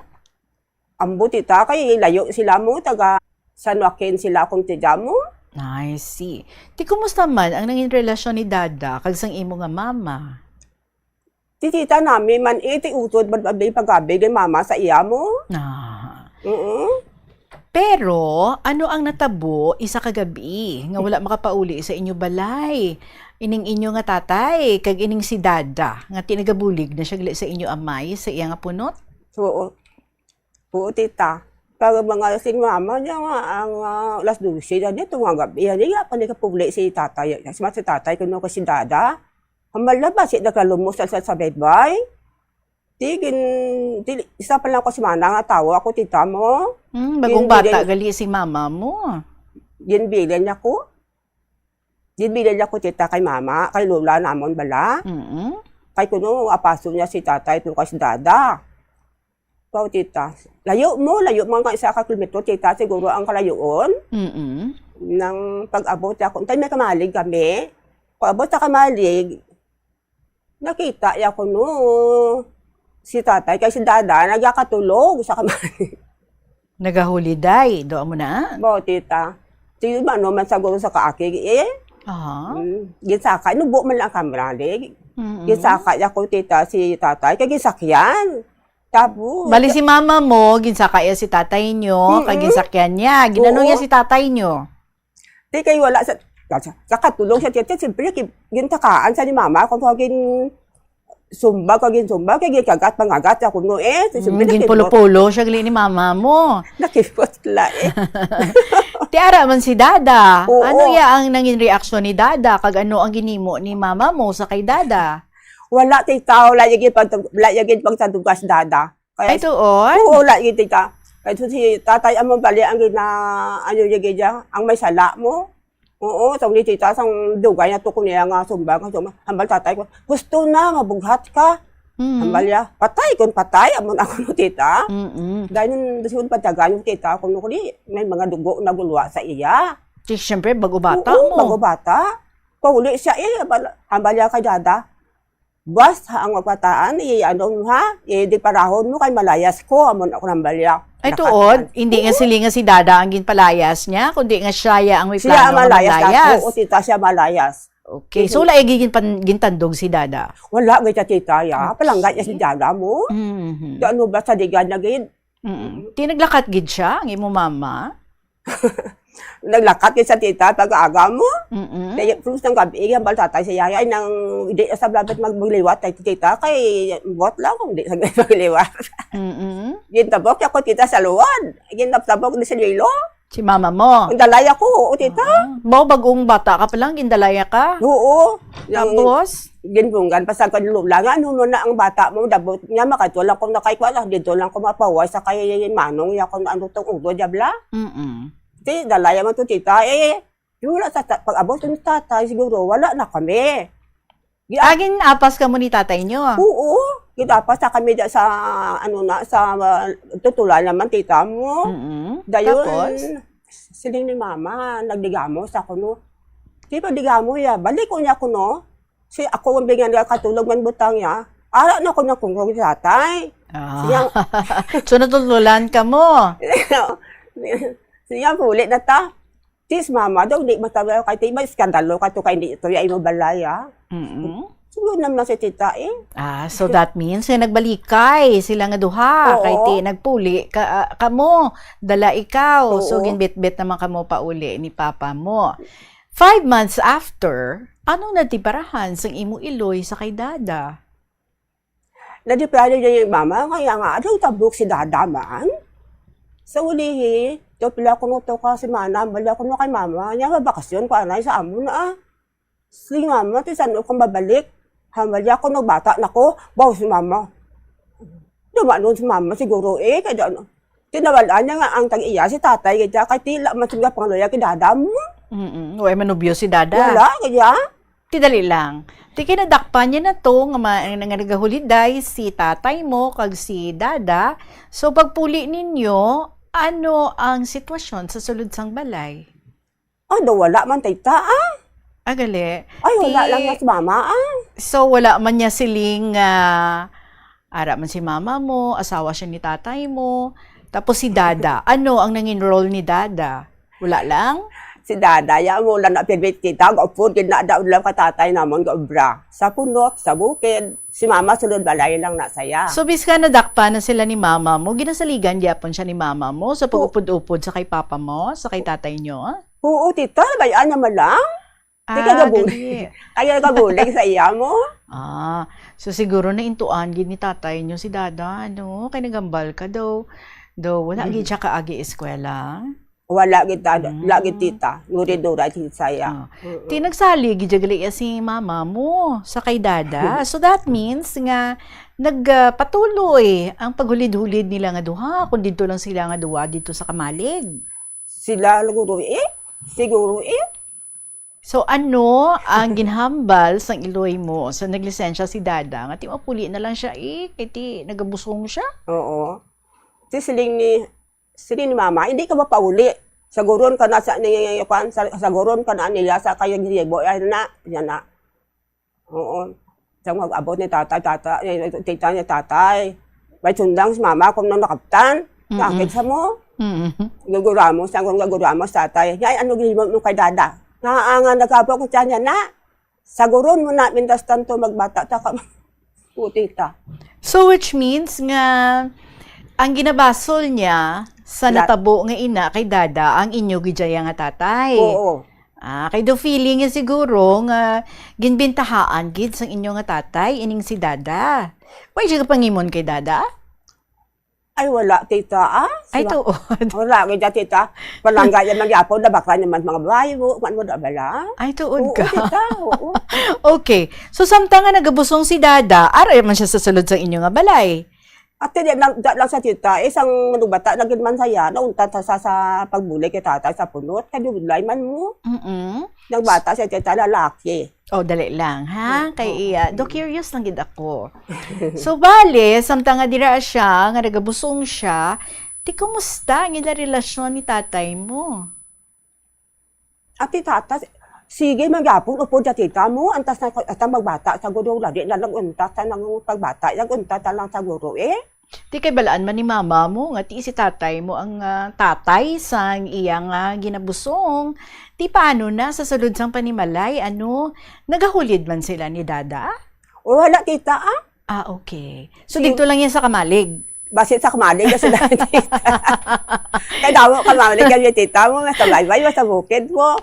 Ambo, tita, kay layo sila mo, taga San Joaquin sila kung tita mo. I see. Ti, kumusta man ang nangin relasyon ni Dada kag sang imo nga mama? Ti tita nami man, eh, ti utod man abi pag-abi kay mama sa iya mo. Ah. Oo. Pero, ano ang natabo isa ka gabi nga wala makapauli sa inyo balay? Ining inyo nga tatay, kag ining si Dada, nga ti nagabulig na siya gali sa inyo amay, sa iya nga punot? Oo. Oo, tita. Pag mga si mama niya nga, ang, ah, alas dose na niya, tunga gabi, yan niya, pa ni kapuli si tatay. Si, si tatay, kuno ko si Dada. Hamala ba, si nakalumos sa, sa, sa baybay? Di, gin-, di, isa pa lang ko si mana nga tawo ako, tita mo. Hmm, bagong Gin-, bata gin-, gali si mama mo. Ginbilin niya ko. Ginbilin niya ko, tita, kay mama, kay lola namon bala. Mm-mm. Kay kuno, apaso niya si tatay, to kay si dada. Pao, tita. Layo mo, layo mo nga isa ka kilometro, tita, siguro ang kalayoon. Mm-mm. Nang pag-abot ako, tay may kamalig kami. Pag-abot sa kamalig, nakita ya ko, no, si tatay kay si dada nagakatulog sa kamay. Nagahuliday, do mo na? Bo, tita. Sige, ano man siguro sa kaakig, eh. Aha. Mm, ginsaka, nubo man lang kamralig. Mm-mm. Ginsaka ya ko, tita, si tatay, kay gisakyan. Tapos, Bali si mama mo, ginsaka ya si tatay nyo, kay Mm-mm. ginsakyan niya. Ginanong Oo. niya si tatay nyo? Di kay wala sa, sa, sa katulog sa tiyatya, siyempre, ki-, gintakaan sa ni mama, kung kung gin-, sumbag, kung gin-sumbag, kay ginkagat, pangagat, ako no, eh. So, Mm, siyempre, ginpulo-pulo siya gali ni mama mo. Nakipot la, eh. Ti ara man si dada. Oo. Ano ya ang nangin reaksyon ni dada? Kag ano ang ginimo ni mama mo sa kay dada? Wala, tita, wala yung pag-, wala yung pagtadugas, dada. Kaya Ay, tuod? Oo, wala gid, tita. Kay si tatay amo bali ang gina-, ano niya, gid niya, ang may sala mo. Oo, tawag ni tita, sang dugay na to ko niya nga sumbag, nga sumbag. Hambal tatay ko, "Husto na, mabughat ka." Mm. Hambal niya, "Patay, kung patay, amo na ako no tita." Mm-mm. Dahil nung gusto ko patagan yung tita ko, no, kundi may mga dugo na gulwa sa iya. Di, siyempre, bago bata Oo, mo. Bago bata. Pauli siya, eh, hambal, hambal niya kay dada. Bas, ha, ang magpataan, i-ano mo, ha? I-, di parahon mo kay malayas ko, amo na ako nang balya. Ay, Nakatakan. Tuod? Hindi nga Oo. Sila nga si Dada ang ginpalayas niya, kundi nga siya ya ang may Siya plano ang nga malayas, malayas. Ako, o tita siya malayas. Okay, so Mhm. Wala ay gigin-, pan-, gintandog si Dada? Wala, gay tita, ya. Okay. Palangga niya si Dada mo. Mhm. Di ano ba sa digad na gid? Mm-mm. Di naglakat gid siya, ang imo mama? Naglakat gid sa tita pag-aga mo. Mm-mm. Kaya plus ng gabi, hambal tatay sa yaya, ay nang di sa labit magliwat, ay tita, kay buhat lang kung di sa magliwat. Mm-mm. Gintabok ako tita sa luwad. Gintabok ni sa lilo. Si mama mo? Ang dalaya ko, oo, tita. Ah. Bo, bagong bata ka pa lang, gindalaya ka? Oo. Tapos? Ginbunggan pa sa kanlula nga, ano mo na ang bata mo, dabot niya, makadto lang ko na kay kuwan, dito lang ko mapahuway sa kay manong niya kung ano tong ulo, diabla. Mm-mm. Ti, dalaya man to, tita, eh. Yung wala sa ta-, pag-abot ng tatay, siguro, wala na kami. Gi- Ah, ginapas ka mo ni tatay nyo? Oo, ginapas na kami da sa, ano na, sa, uh, tutulan naman, tita mo. Mm-mm. Dayon, Tapos? Siling ni mama, nagdigamo sa kuno. Di ba digamo ya? Balik ko niya kuno. Si ako ang bingan nga katulog man butang ya. Ara na ko na kung tatay. Ah. Siya So, natultulan ka mo? Siya, puli na ta. Tis mama daw, di matawag kay ti, may iskandalo ka to kay di ito ya imo balay, ah. Mm-mm. Sunod naman si tita, eh. Ah, so that means nga nagbalikay sila nga duha, Oo. Kay ti nagpuli ka, ah, kamo, dala ikaw. So, Oo. Ginbitbit naman kamo pauli ni papa mo. Five months after, anong natibarahan sang imo iloy sa kay dada? Nadiplano niya yung mama, kaya nga, anong tabok si dada man? Sa ulihi, daw pila ko no to ka semana, bali ako no kay mama, niya mabakasyon ko anay sa amo na, ah. Si mama, ti san-o ko mabalik? Hambal niya ako, nagbata na ko. Baw si mama. Dumanon si mama siguro, eh, kaya ano. Tinawalaan niya nga ang tag-iya si tatay, kaya kay tila man sila pangaluya kay dada mo. Mm-mm. Way manubyo si dada. Wala, kaya? Ti dali lang. Ti kinadakpan niya na to, nga ma-, nga nagahuliday si tatay mo kag si dada. So, pagpuli ninyo, ano ang sitwasyon sa sulod sang balay? Ah, daw wala man, tita, ah. Ah, gali. Ay, wala Ti-, lang nga si mama, ah. So, wala man niya siling, ah, ara man si mama mo, asawa siya ni tatay mo, tapos si dada. Ano ang nangin role ni dada? Wala lang? Si dada, ya mo lang na pirmit kita, gaupod, gid na daw lang ka tatay namon, gaobra. Sa punot, sa bukid, si mama sulod balay lang na saya. So, bisan nadakpan na sila ni mama mo, ginasaligan gyapon siya ni mama mo sa Oo. Pag-upod-upod sa kay papa mo, sa kay tatay nyo? Oo, tita, bayaan niya man lang. Di ka Ah, gabulig. Gali. Ayaw gabulig sa iya mo. Ah, so siguro naintuan gid ni tatay nyo si dada, ano? Kay nagambal ka daw. Daw, wala gid Mm. siya kaagi eskwela? Wala gid, ta-, Mm. wala gid, tita. Nuri-dura gid saya. Ah. Mm-mm. Ti nagsali gid gali si mama mo sa kay dada. So that means nga nag, ah, patuloy ang paghulid-hulid nila nga duha, kung didto lang sila nga duha didto sa Kamalig. Sila siguro, eh. Siguro, eh. So, ano ang ginhambal sang iloy mo? So, naglisensya si dada nga ti mapuli na lang siya, eh, kay ti nagabusong siya? Oo. Ti siling ni, siling ni mama, "Hindi ka mapauli. Saguron ka na sa, ni, kwan, sa, saguron ka na nila sa kay gribo, yan na, yan na." Oo. Sa mag-abot ni tatay, tata-, eh, tita ni tatay. May sundang si mama kung nang nakaptan. Mm-mm. Sakit sa mo. Mm-mm. Gaguramos, ang kung gaguramos, tatay. "Ay, ano gihimo mo kay dada? Naangan na gabo ko siya niya na. Saguron mo na, mintas tanto magbata ta ka." Puti ta. So, which means nga, ang ginabasol niya sa La- natabo nga ina kay dada, ang inyo gid ya nga tatay. Oo. Ah, kay do feeling niya siguro nga ginbintahaan gid sang inyo nga tatay, ining si dada. Way siya kapangimon kay dada? Ay, wala, tita, ah. Ay, Sila-, tuod. Wala, kaya, tita. Palangga yan, magyapon, nabakla naman mga bayo, man mo na bala? Ay, tuod Oo, ka. Tita, oo. Okay. So, samtang nga nagabusong si dada, ara man siya sa sulod sa inyo nga balay. Ate, di lang, di lang sa tita, eh, sang nung bata na gid man saya, nauntat sa, sa, sa pagbulig kay tatay sa punot, kay dulay man mo. Mm-mm. Nang bata siya, tita, lalaki. Oh, dali lang, ha? Oo, Kay oo. iya, do curious lang gid ako. So, bale, samtang nga dira siya, nga nagabusong siya, ti kumusta ang ila relasyon ni tatay mo? Ati tata, sige, magyapon, upod sa tita mo, antas na, antas magbata sa guro, lagi na lang untas sa nang pagbata, yung untas na lang sa guro, eh. Ti kay balaan man ni mama mo nga ti si tatay mo ang, ah, tatay sang iya nga ginabusong. Ti paano na sa sulod sang panimalay, ano, nagahulid man sila ni dada? O, wala, tita, ah. Ah, okay. So, Si- dito lang yan sa Kamalig? Basi sa Kamalig na sila, tita. Kay damo Kamalig kami, tita mo, mas sa baybay, mas sa bukid mo.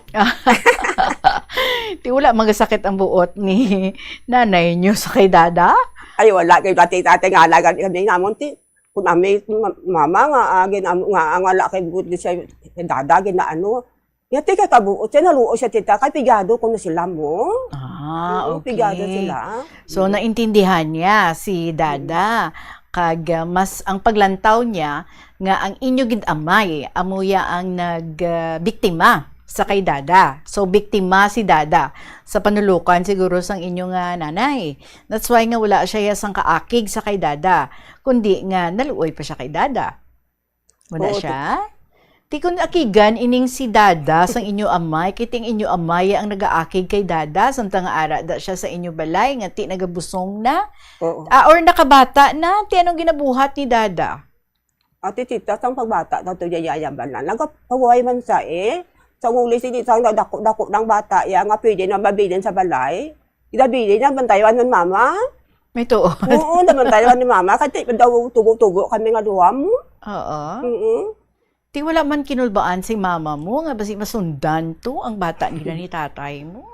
Ti wala magasakit ang buot ni nanay nyo sa kay dada? Ay, wala. Kay dati, tatay nga, alaga kami namon, ti. Kung ami, ma-, mama nga, ah, gin-, am-, nga, ang wala kay good siya, kay dada, ginaano. Yati kay kabuot siya, naluoy siya, tita, kay pigado ko na sila mo. Ah, Oo, okay. pigado sila. So, Mm. naintindihan niya si dada. Mm. Kag, ah, mas ang paglantaw niya nga ang inyo gid amay, amo ya ang nag, ah, biktima sa kay dada. So, biktima si dada sa panulukan siguro sang inyo nga nanay. That's why nga wala siya ya sang kaakig sa kay dada, kundi nga naluoy pa siya kay dada. Wala Oo, siya? Ti kun akigan ining si dada sang inyo amay, kay ting inyo amay ang nagaakig kay dada, samtang nga ara da siya sa inyo balay, nga ti nagabusong na? Oo. Ah, or nakabata na? Ti anong ginabuhat ni dada? Ate tita, sang pagbata daw to, yayaya ba na? Nagapahuway man siya eh. Sa uli, sige, sang dako-dako ng bata, ya, nga pwede na mabilin sa balay. Idabili na, bantayan ng mama. May tuod. Oo, nabantayan ni mama. Kasi daw tugo-tugo kami nga duwa mo. Oo. Oo. Ti wala man kinulbaan si mama mo nga basi masundan to ang bata nila ni tatay mo?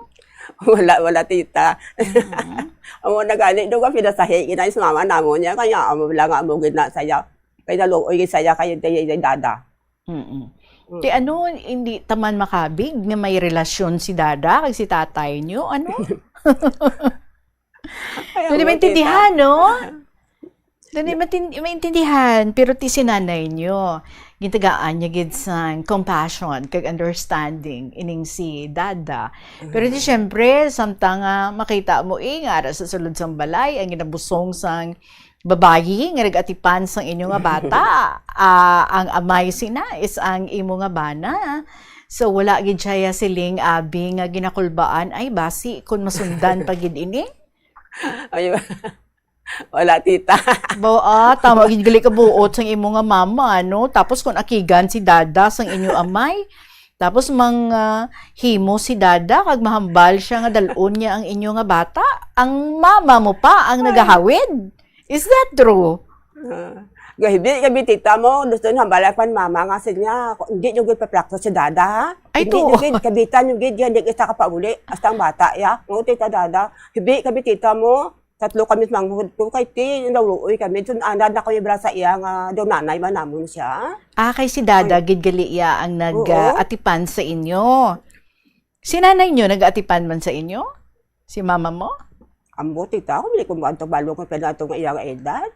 Wala, wala, tita. Mhm. Amo na gani, doon ka pinasahi, ginay sa mama namo niya, kaya amo lang nga amo gina saya. Kaya naluoy gid saya, kaya tayo yung dada. Mm-mm. Mm. Ti ano, hindi taman makabig nga may relasyon si dada kag si tatay nyo? Ano? Ay, Dili ako, maintindihan, tita. no? Dili maintin-, maintindihan, pero ti si nanay nyo, gintagaan niya gid sang compassion kag understanding ining si dada. Pero di Mhm. syempre, samtang nga makita mo, eh, nga ara sa sulod sang balay, ang ginabusong sang babayi nga nag-atipan sang inyo nga bata, ah, ang amay sina is ang imo nga bana. So, wala gid siya siling abi nga ginakulbaan, "Ay, basi kun masundan pa gid ini?" Ay, wala, tita. Bo-, ah, tama gid gali ka buot sang imo nga mama, no? Tapos kung akigan si dada sang inyo amay, tapos mang, ah, himo si dada, kag mahambal siya nga dalon niya ang inyo nga bata, ang mama mo pa ang Ay. nagahawid. Is that true? Ah, gahibi kami, tita mo, gusto niya hambalan pa ni mama nga, sige nga, hindi niyo gid paprakto si dada, ha? Ay, Hindi to. niyo gid, kabitan niyo gid, yan, di isa ka pauli, hasta ang bata, ya. Oo, tita, dada. Hibi kami, tita mo, tatlo kami sa manghod ko, kay ti, naluoy kami, so, anad na kami bra sa iya nga, daw nanay man namon siya. Ah, kay si dada Ay. gid gali iya ang nag, Oo. ah, atipan sa inyo. Si nanay niyo nag-atipan man sa inyo? Si mama mo? Ambo, tita, ako, hindi ko mo anto balo kung pwede ato nga iya nga edad.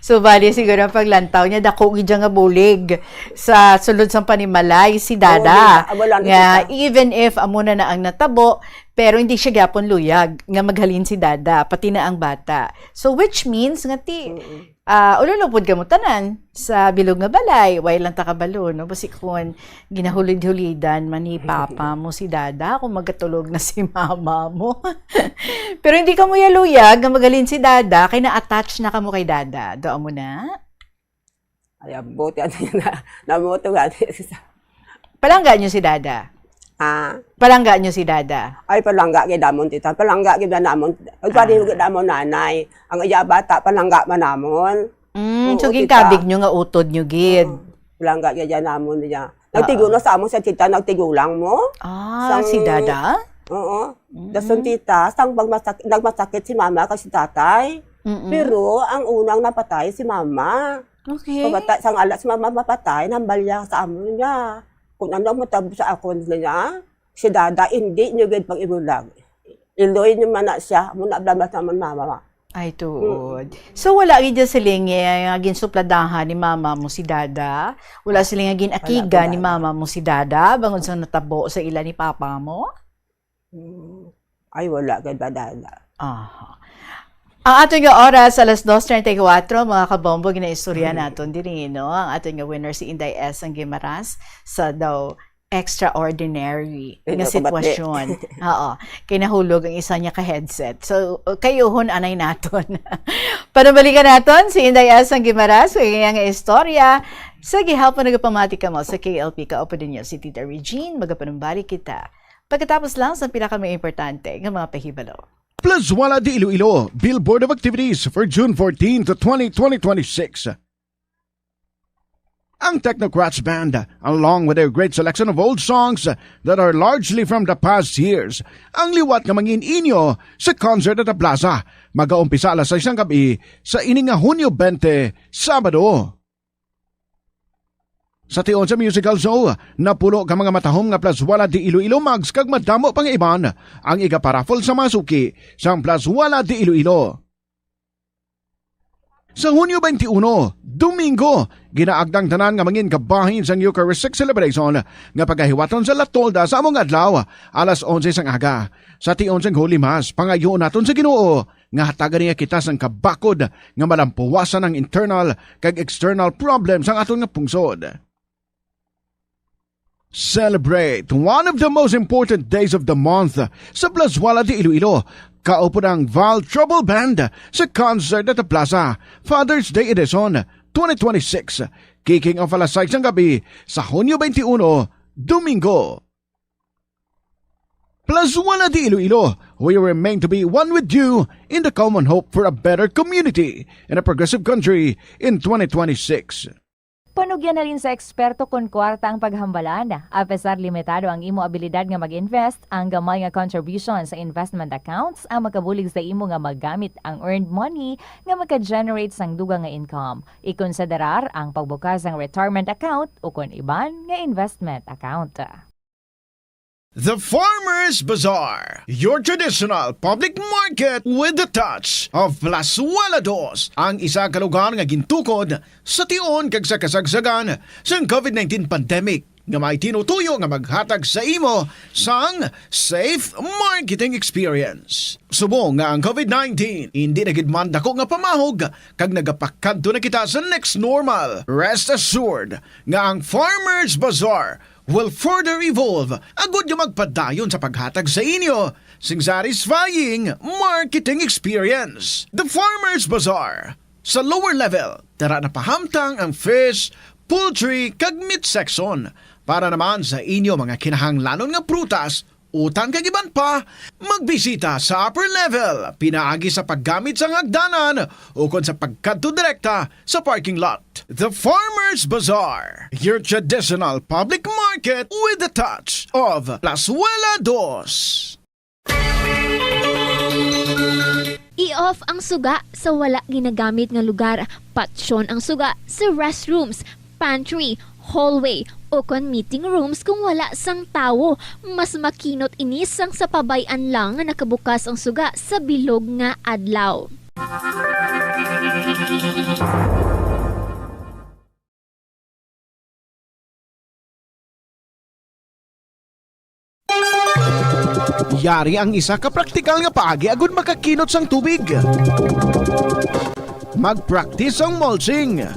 So, bali siguro ang paglantaw niya, dako gid siya nga bulig sa sulod sang panimalay si Oo, dada. Dada. Ah, wala na Nga, kita. even if amo na na ang natabo, pero hindi siya gyapon luyag nga maghalin si dada, pati na ang bata. So, which means nga ti, Mm-mm. ah, ululupod kamo tanan sa bilog nga balay, way lang ta kabalo, no? Basi kun ginahulid-hulidan man ni papa mo si dada, kung magatulog na si mama mo. Pero hindi kamo yaluyag nga maghalin si dada, kay na-attach na kamo kay dada. Doon mo na? Ay, abot yan na, namoto nga. Palangga niyo si dada? Ha? Palangga niyo si dada? Ay, palangga kay damon, tita. Palangga kay damon. Ay, pari Ah. kay damon nanay. Ang iya bata, palangga man namon. Mm, Oo, so tita. ginkabig niyo nga utod niyo gid. Oo. Palangga kay damon niya. Oo. Nagtigulang sa amo sa tita, nagtigulang mo. Ah, Sang si dada? Oo. Mm. Dason, tita, sang pagmasak-, nagmasakit si mama kay si tatay. Mm-mm. Pero ang unang napatay si mama. Okay. Pagkata-, sang ala si mama mapatay, nambal niya sa amo niya. Kung ano ang matabo sa akon niya, si dada, hindi niyo gid pag-ibulag. Iloy niyo man na siya, amo na blamas naman mama. Ay, tuod. Mm. So, wala gid siling, eh, nga ginsupladahan ni mama mo si dada? Wala siling nga ginakiga ni mama mo si dada bangod sa natabo sa ila ni papa mo? Mm. Ay, wala kay badala. Aha. Ang aton nga oras, alas dos treinta y cuatro, mga kabombo, ginaistorya naton diri, no? Ang aton nga winner, si Inday S. ang Gimaras, sa daw extraordinary nga sitwasyon. Oo. Kay nahulog ang isa niya ka headset. So, kayuhon anay naton. Panabalikan naton si Inday S. ang Gimaras, sa iya nga istorya. Sa gihapon nagapamati kamo sa K L P, kaupo ninyo si Tita Regine, magapanumbalik kita pagkatapos lang sa pinakamay importante nga mga pahibalo. Plazuela de Iloilo, Billboard of Activities for June fourteen to twenty, twenty twenty-six. Ang Technocrats Band, along with their great selection of old songs that are largely from the past years, ang liwat nga mangin-inyo sa concert at the plaza. Magaumpisa alas sais sang gabi sa ini nga Hunyo twenty, Sabado. Sa tion sa musical show, napulo ka mga matahom nga Plazuela de Iloilo mugs kag madamo pa nga iban ang igaparaffle sa mga suki sang Plazuela de Iloilo. Sa Hunyo twenty-one, Domingo, ginaagda ang tanan nga mangin kabahin sang Eucharistic celebration nga pagahiwaton sa La Tolda sa amo nga adlaw, alas onse sang aga. Sa tion sang Holy Mass, pangayoon naton sa Ginoo nga hatagan niya kita sang kabakod nga malampuwasan ang internal kag external problems sang aton nga pungsod. Celebrate one of the most important days of the month sa Plazuela de Iloilo. Kaupo ang Val Trouble Band sa Concert at the Plaza, Father's Day Edition twenty twenty-six. Kicking off alas sais sang gabi sa Hunyo twenty-one, Domingo. Plazuela de Iloilo, we remain to be one with you in the common hope for a better community and a progressive country in twenty twenty-six. Panugyan na rin sa eksperto kon kwarta ang paghambalan. Apesar limitado ang imo abilidad nga mag-invest, ang gamay nga contribution sa investment accounts ang makabulig sa imo nga magamit ang earned money nga maka-generate sang dugang nga income. Ikonsiderar ang pagbukas sang retirement account o kon iban nga investment account. The Farmers Bazaar, your traditional public market with the touch of Plazuela Dos, ang isa ka lugar nga gintukod sa tion kag sa kasagsagan sang COVID nineteen pandemic nga may tinutuyo nga maghatag sa imo sang safe marketing experience. Subong nga ang COVID nineteen indi na gid man dako nga pamahog kag nagapakadto na kita sa next normal, rest assured nga ang Farmers Bazaar will further evolve agud nga magpadayon sa paghatag sa inyo sing satisfying marketing experience. The Farmers Bazaar. Sa lower level, dara na pahamtang ang fish, poultry, kag meat section. Para naman sa inyo mga kinahanglanon nga prutas, utan kag iban pa, magbisita sa upper level pinaagi sa paggamit sang hagdanan ukon sa pagkadto direkta sa parking lot. The Farmers Bazaar, your traditional public market with the touch of Plazuela Dos. I-off ang suga sa wala ginagamit nga lugar. Patyon ang suga sa restrooms, pantry, hallway, o kon meeting rooms kung wala sang tawo. Mas makinot ini sang sa pabay-an lang nga nakabukas ang suga sa bilog nga adlaw. Yari ang isa ka praktikal nga paagi agud makakinot sang tubig. Mag-practice sang mulching.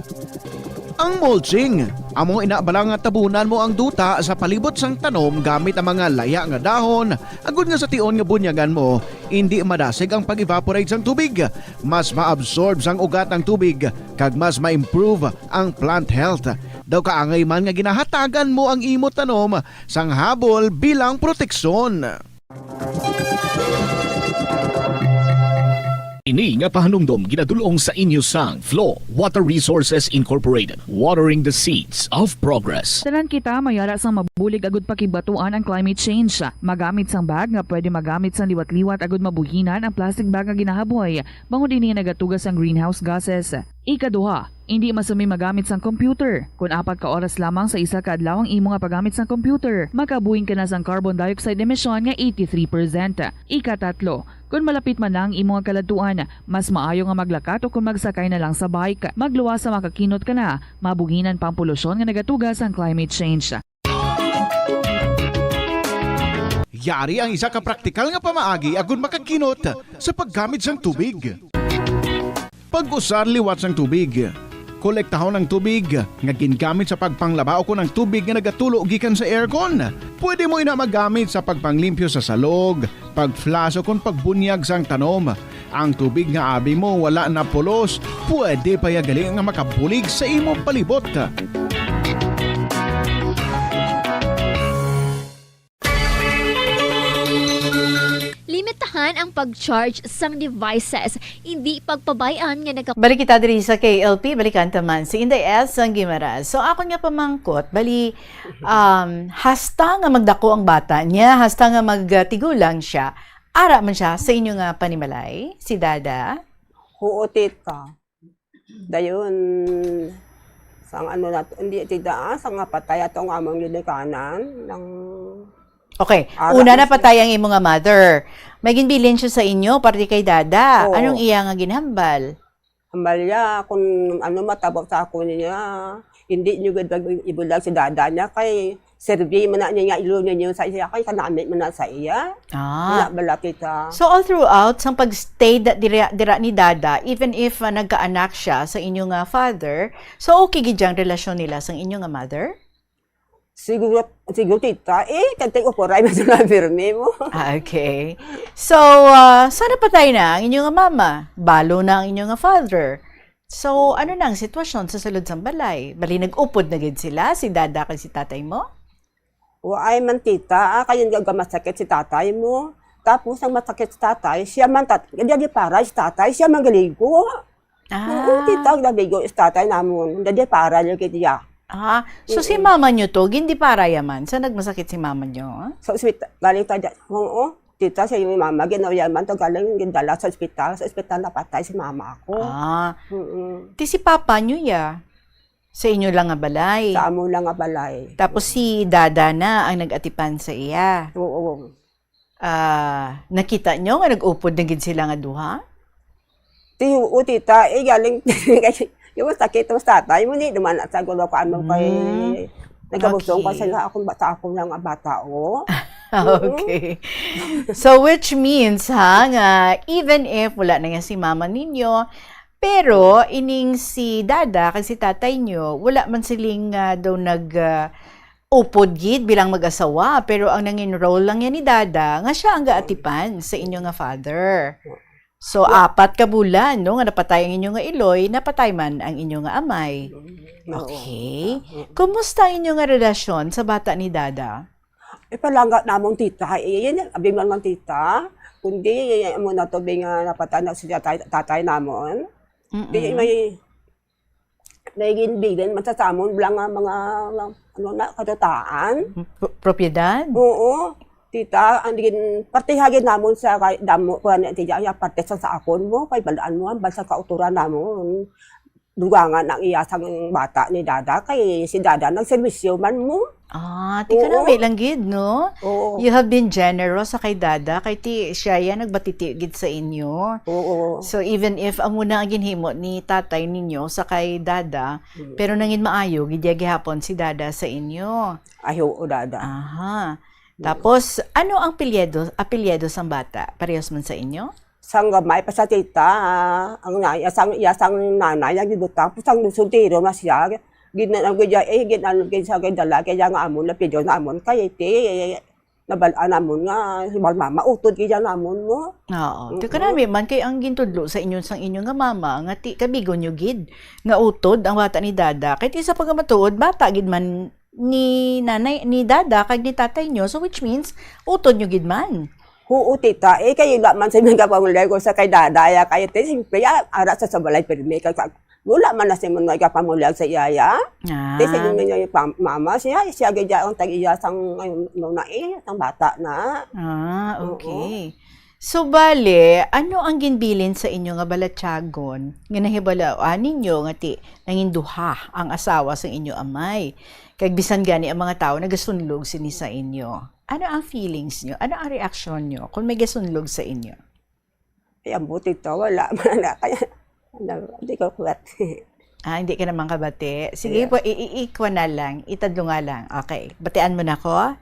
Ang mulching, amo ina bala nga tabunan mo ang duta sa palibot sang tanom gamit ang mga laya nga dahon, agud nga sa tion nga bunyagan mo, indi madasig ang pag-evaporate sang tubig. Mas ma-absorb sang ugat ang tubig, kag mas ma-improve ang plant health. Daw kaangay man nga ginahatagan mo ang imo tanom sang habol bilang proteksyon. Ini nga pahanumdom ginadul-ong sa inyo sang Flow Water Resources Incorporated, watering the seeds of progress. Tanan kita may ara sang mabulig agud pakigbatuan ang climate change. Magamit sang bag nga pwede magamit sang liwat-liwat agud mabuhinan ang plastic bag nga ginahaboy, bangod ini nagatuga sang greenhouse gases. Ikaduha, indi masumi magamit sang computer. Kon apat ka oras lamang sa isa ka adlaw ang imo nga paggamit sang computer, makabuhin ka na sang carbon dioxide emission nga eighty-three percent. Ikatatlo, kon malapit man na ang imo nga kaladtuan, mas maayo nga maglakat o kon magsakay na lang sa bike. Magluwas sa makakinot ka na, mabuhinan pa ang polusyon nga nagatuga sang climate change. Yari ang isa ka praktikal nga pamaagi agud makakinot sa paggamit sang tubig. Pag-usar liwat sang tubig. Kolektahon ang tubig nga gingamit sa pagpanglaba o kon ang tubig nga nagatulo gikan sa aircon. Pwede mo ina magamit sa pagpanglimpyo sa salog, pag-flush o kon pagbunyag sang tanom. Ang tubig nga abi mo wala na pulos, pwede pa ya gali nga makabulig sa imo palibot. Limitahan ang pag-charge sang devices. Hindi pagpabay-an nga naga- Balik kita diri sa K L P, balikan ta man si Inday S. sang Guimaras. So, akon nga pamangkot, bali, um, hasta nga magdako ang bata niya, hasta nga magtigulang siya, ara man siya sa inyo nga panimalay, si Dada? Oo, tita. Dayon, sang ano na to, hindi, tita, ah, sang napatay ato ang among ginikanan, nang Okay, ara una na napatay ang imo nga mother. May ginbilin siya sa inyo, parte kay Dada. Oo. Anong iya nga ginhambal? Hambal niya, kung ano matabo sa ako niya, hindi niyo gid ibulag si Dada niya kay serbi man na niya nga ilo ninyo sa iya, kay kanami man na sa iya. Ah. Wala bala kita. So, all throughout, sang pag-stay da-, dira, dira ni Dada, even if, ah, nagkaanak siya sa inyo nga father, so okay gid ang relasyon nila sang inyo nga mother? Siguro, siguro, tita, eh, kantay ko, puray, mas na pirmi mo. Ah, okay. So, ah, sana patay na ang inyo nga mama. Balo na ang inyo nga father. So, ano na ang sitwasyon sa sulod sang balay? Bali, nag-upod na gid sila, si Dada kag si tatay mo? Wa ay man, tita, ah, kay nga masakit si tatay mo. Tapos, ang masakit si tatay, siya man tat-, hindi, di para si tatay, siya man galigo. Ah. Oo, tita, ang naligo si tatay namon. Hindi, di para lagi niya. Ah, so si Mm. mama nyo to, gindi para yaman? Sa nagmasakit si mama nyo? Sa ospital, galing tayo, oo, tita, sa yung mama, ginawa man to, galing, gindala sa ospital. Sa ospital, napatay si mama ako. Ah. Mm-mm. Ti si papa nyo ya? Sa inyo lang nga balay? Sa amo lang nga balay. Tapos si dada na ang nag-atipan sa iya? Oo. Ah, nakita nyo nga nag-upod na gid sila nga duha? Ti, oo, tita, eh, galing, yung sakit, mas tatay mo, ni, duman at sa gulo ko, ano, kay, Mm. nagkabusong pa Okay. sila, akong bata, ako lang ang bata, oh. Oo. Okay. So, which means, ha, nga even if wala na nga si mama ninyo, pero ining si dada kag si tatay nyo, wala man siling, ah, daw nag, ah, upod gid bilang mag-asawa, pero ang nangin-roll lang yan ni dada, nga siya ang gaatipan sa inyo nga father. So, Wa- apat ka bulan, no, nga napatay ang inyo nga iloy, napatay man ang inyo nga amay. Mm, oo. Okay. Ah, mm. Kumusta ang inyo nga relasyon sa bata ni dada? Eh, palangga namon, tita. Eh, yan, abi man lang, tita. Kundi, eh, amo na to, bi nga napatay na si tatay, tatay namon. Mm-mm. Di, may, may ginbilan man sa samon, bala nga mga, ano na, katutaan. Pro-, propiedad? Oo. Tita, ang gin-, partiha gid namon sa kay damo pa na, tita, ya parte sa, sa akon mo, kay balaan mo, ang basta kauturan namon. Dugangan ang iya sang bata ni dada, kay si dada nagserbisyo man mo. Ah, ti Oo. kanami lang gid, no? Oo. You have been generous sa kay dada, kay ti siya yan nagbatiti gid sa inyo. Oo. So, even if amo na ang ginhimo ni tatay ninyo sa kay dada, Mm. pero nangin maayo gid ya gihapon si dada sa inyo. Ay, oo, dada. Aha. Mm. Tapos, ano ang apelyido, apelyido sang bata? Parehas man sa inyo? Sang gamay pa sa tita, ah, ang na-, iya sang, iya sang nanay, ang gibutang, sang soltero na siya. Gin-, ang gid-, eh, gin-, ano, gid-, sa gid-, dala, kaya nga amon, na pidyo na amon, kay iti, eh, nabal-an namon nga, si Bal Mama, utod gid yan namon mo. Oo. Mm-mm. Ti kanami man, kay ang gintudlo sa inyo, sang inyo nga mama, nga ti, kabigo nyo gid, nga utod ang bata ni dada. Kay ti sa pagkamatuod, bata gid man, ni nanay, ni dada, kag ni tatay nyo. So, which means, utod nyo gid man. Oo, tita. Eh, kayo naman sa mga pamulay ko sa kay dada, ya, kayo, te, siyempre, ah, ara sa, sa balay, pirmi, kag, kag, wala man na si mga kapamulag sa iya, ya. Ah. Te, sa inyo nga pam-, mama, siya, siya, gaya ang tag-iya sang, ay, no na, eh, sang bata na. Ah, Oo. okay. So, bale, ano ang ginbilin sa inyo nga balatyagon nga nahibaluan ninyo nga ti nangin duha ang asawa sang inyo amay? Kag bisan gani ang mga tawo nagasunlog sini sa inyo. Ano ang feelings nyo? Ano ang reaksyon nyo kung may gasunlog sa inyo? Ay, ang buti to, wala man na kaya. Ano, di ko kuwat. Ah, hindi ka naman kabati. Sige Yeah. po, i- i- ikwa na lang, itadlunga lang. Okay, batian mo na ko?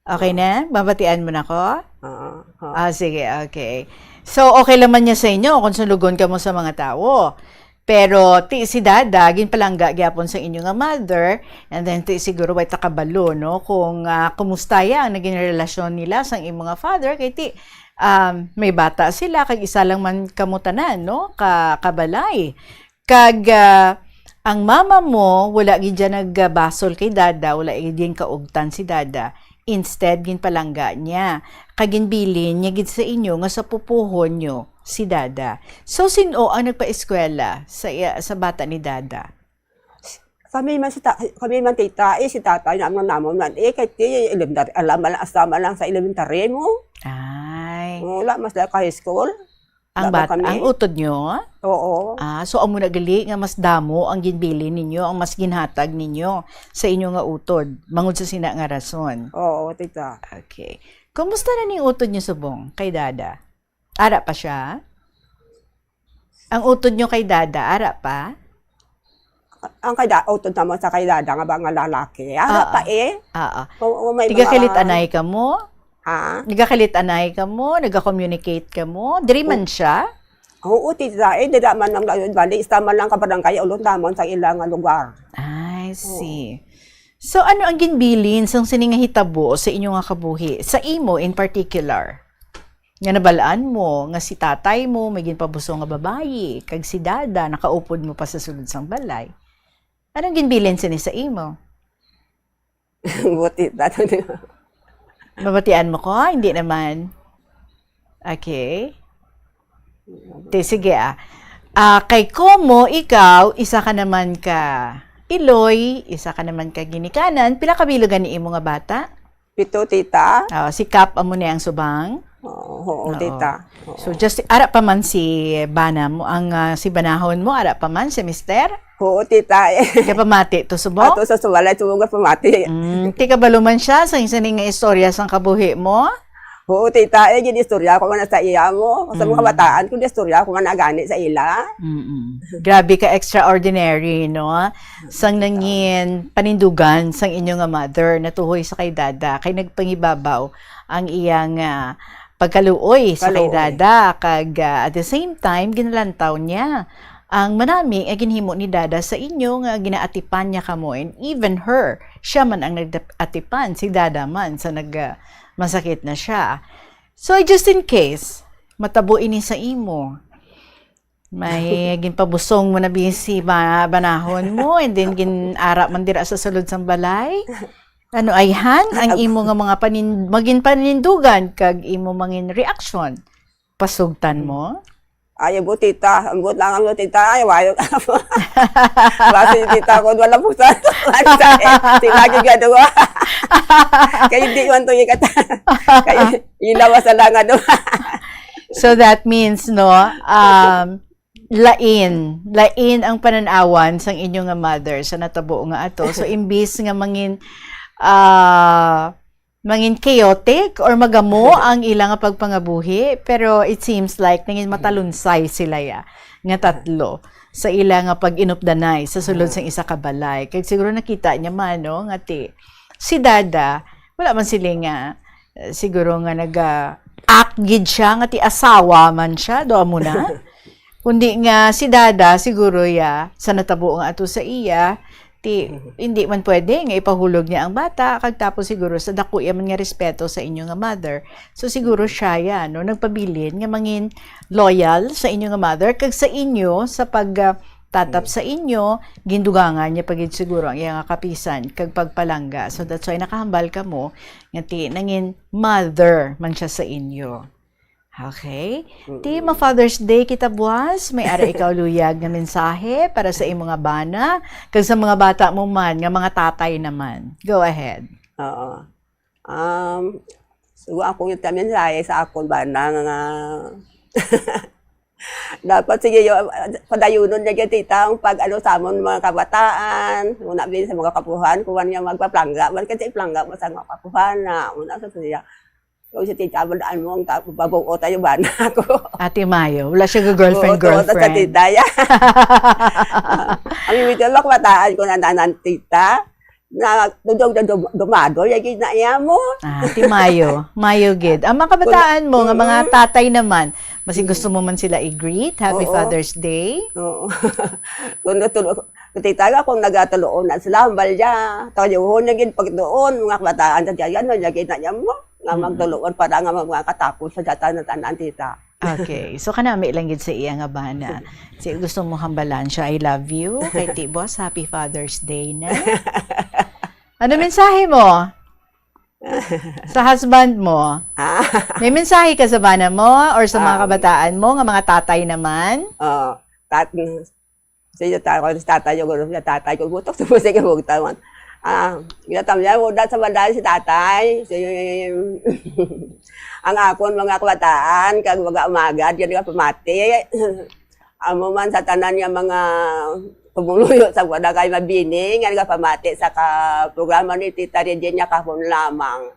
Okay na? Mabatian mo na ko? Oo. Oo. Ah, sige, okay. So, okay lang man niya sa inyo kung sulugon ka mo sa mga tawo. Pero ti si Dada, ginpalangga gyapon sa inyo nga mother, and then ti siguro way takabalo, no, kung ah, kumusta ya ang naging relasyon nila sang imo nga father, kay ti um, may bata sila, kag isa lang man kamo tanan, no, ka kabalay. Kag ah, ang mama mo, wala gid siya nagbasol kay Dada, wala gid ginkaugtan si Dada. Instead, ginpalangga niya. Kag ginbilin niya gid sa inyo nga sapupuhon nyo si Dada. So, sin-o ang nagpaeskwela sa, iya- sa bata ni Dada? Kami man si ta- kami man tita, eh, si tatay na ang namon man, eh, kay ti elementary, alam man lang, asama lang sa elementary mo. Ay, Wala, mas ka high school. ang Wala bata, kami. Ang utod nyo? Oo. Ah, so amo na gali nga mas damo ang ginbilin ninyo, ang mas ginhatag ninyo sa inyo nga utod, bangod sa sina nga rason. Oo, tita. Okay. Kumusta na ning utod nyo subong kay Dada? Ara pa siya? Ang utod nyo kay Dada, ara pa? Ang kay da, utod naman sa kay Dada nga ba nga lalaki. Ara Oo. pa eh. Oo. Oo, may Nagakalit mga- anay ka mo? Ha? Nagakalit anay ka mo? Nagka-communicate ka mo? Diri man siya? Oo, tita, eh, dira man lang dayon, bali, isa man lang ka barangay, ulot namon sa ilang nga lugar. I see. So, ano ang ginbilin sang sini nga hitabo sa inyo nga kabuhi? Sa imo in particular? Nga nabalaan mo nga si tatay mo may ginpabusong nga babayi, kag si dada nakaupod mo pa sa sulod sang balay. Anong ginbilin sini sa imo? Buti, tita. Mabatian mo ko? Hindi naman. Okay. Te, sige ah. Ah, kay Como, ikaw, isa ka naman ka Iloy, isa ka naman ka Ginikanan. Pila ka bilog ni imo nga bata? Pito, tita. Ah, si Kap amo ni ang subang. Oo, oo, Oo. tita. Oo. So just ara pa man si bana mo, ang ah, si banahon mo, ara pa man si mister? Oo, tita. Eh. Kapamati to subong? Ato sa suwalay, sumuga pamati. Mm, ti kabalo man siya sa isa ni nga istorya sang kabuhi mo? Oo, tita, eh, gin-istorya ko man sa iya mo. Sa mga Mm. bataan ko, gin-istorya ko man na gani sa ila. Mm-mm. Grabe ka extraordinary, no? Sang nangin panindugan sang inyo nga mother natuhoy sa kay dada, kay nagpangibabaw ang iyang ah, pagkaluoy sa kay Kaluoy. dada, kag ah, at the same time ginalantaw niya ang manami nga ginhimo ni dada sa inyo, nga ginaatipan niya kamo, and even her, siya man ang nagatipan, si dada man sa nag ah, masakit na siya. So, just in case matabo ini sa imo, may ginpabusong mo na bisi ba banahon mo, and then gin-ara man dira sa sulod sang balay. Ano ayhan ang imo nga mga panin magin panindugan kag imo mangin reaksyon? Pasugtan mo? Ay, ang butita. Ang but lang ang butita. Ay, wayo ka po. Basi tita ko, wala po sa. Ay, sa- eh, tinagi ka doon. Kaya hindi man to yung kata. Kaya ilawas sa langa doon. So that means, no, um, lain, lain ang pananawan sang inyo nga mother sa natabo nga ato. So imbis nga mangin ah, mangin chaotic or magamo ang ila nga pagpangabuhi, pero it seems like nangin matalunsay sila ya nga tatlo sa ila nga pag-inupdanay sa sulod sang isa ka balay. Kag siguro nakita niya man, no, nga ti si dada, wala man sila nga eh, siguro nga naga-act gid siya nga ti asawa man siya, do mo na. Kundi nga si dada siguro ya sa natabo nga ato sa iya, ti hindi man pwede nga ipahulog niya ang bata, kag tapos siguro sa dako iya man nga respeto sa inyo nga mother. So siguro siya ya, no, nagpabilin nga mangin loyal sa inyo nga mother kag sa inyo sa pag ah, tatap sa inyo, gindugangan niya pa gid siguro ang iya nga kapisan kag pagpalangga. So that's why nakahambal kamo nga ti nangin mother man siya sa inyo. Okay? Ti ma Father's Day kita buwas, may ara ikaw luyag nga mensahe para sa imo nga bana kag sa mga bata mo man nga mga tatay naman. Go ahead. Oo. Um, So, ako yung mensahe sa akon bana nga dapat sige, yo, padayunon niya gyud, tita, ang pag, ano, sa amon mga kabataan, una, bin, sa mga kapuhan, kuwan niya magpaplangga man, kasi plangga man sa mga kapuhan na, una, sa siya. So, si tita, bandaan mo ang ta-, babuo tayo, bana ako. Ate Mayo, wala siya ga girlfriend, Oo, tungod sa girlfriend. Tita, ya. Ang ibig ko, mga kabataan ko na nanan, tita, na dudog na dum-, dumado, yung gina iya mo. Ah, Ate Mayo, Mayo gid. Ang mga kabataan mo, nga mga Mm. tatay naman, basi Mm. gusto mo man sila i-greet, Happy Oo. Father's Day? Oo. Kung natulo-, kung tita nga, kung nagatuloon na sila, hambal niya, tayuhon niya gid pagtuon, mga kabataan, sa diyan, ano, niya gid na niya mo, nga Mm. magtuloon para nga mga katapos sa data na tanan, tita. Okay. So, kanami lang gid sa iya nga bana. Si, gusto mo hambalan siya, "I love you." Kay Tibos, Happy Father's Day na. Ano mensahe mo sa husband mo? Ah. May mensahe ka sa bana mo or sa mga Ah. kabataan mo nga mga tatay naman? Oo. Tat-, sa iyo, ta-, sa tatay, yung gulo sa tatay, kung butok sa musik, yung bugtawan. Ah, ginatam niya, wala sa madali si tatay. Si, ang akon mga kabataan, kag mga umagad, yan nga pamati. Amo man sa tanan nga mga pumuluyo sa wala kay mabini, nga nagapamati sa ka programa ni Tita Regina kahapon lamang.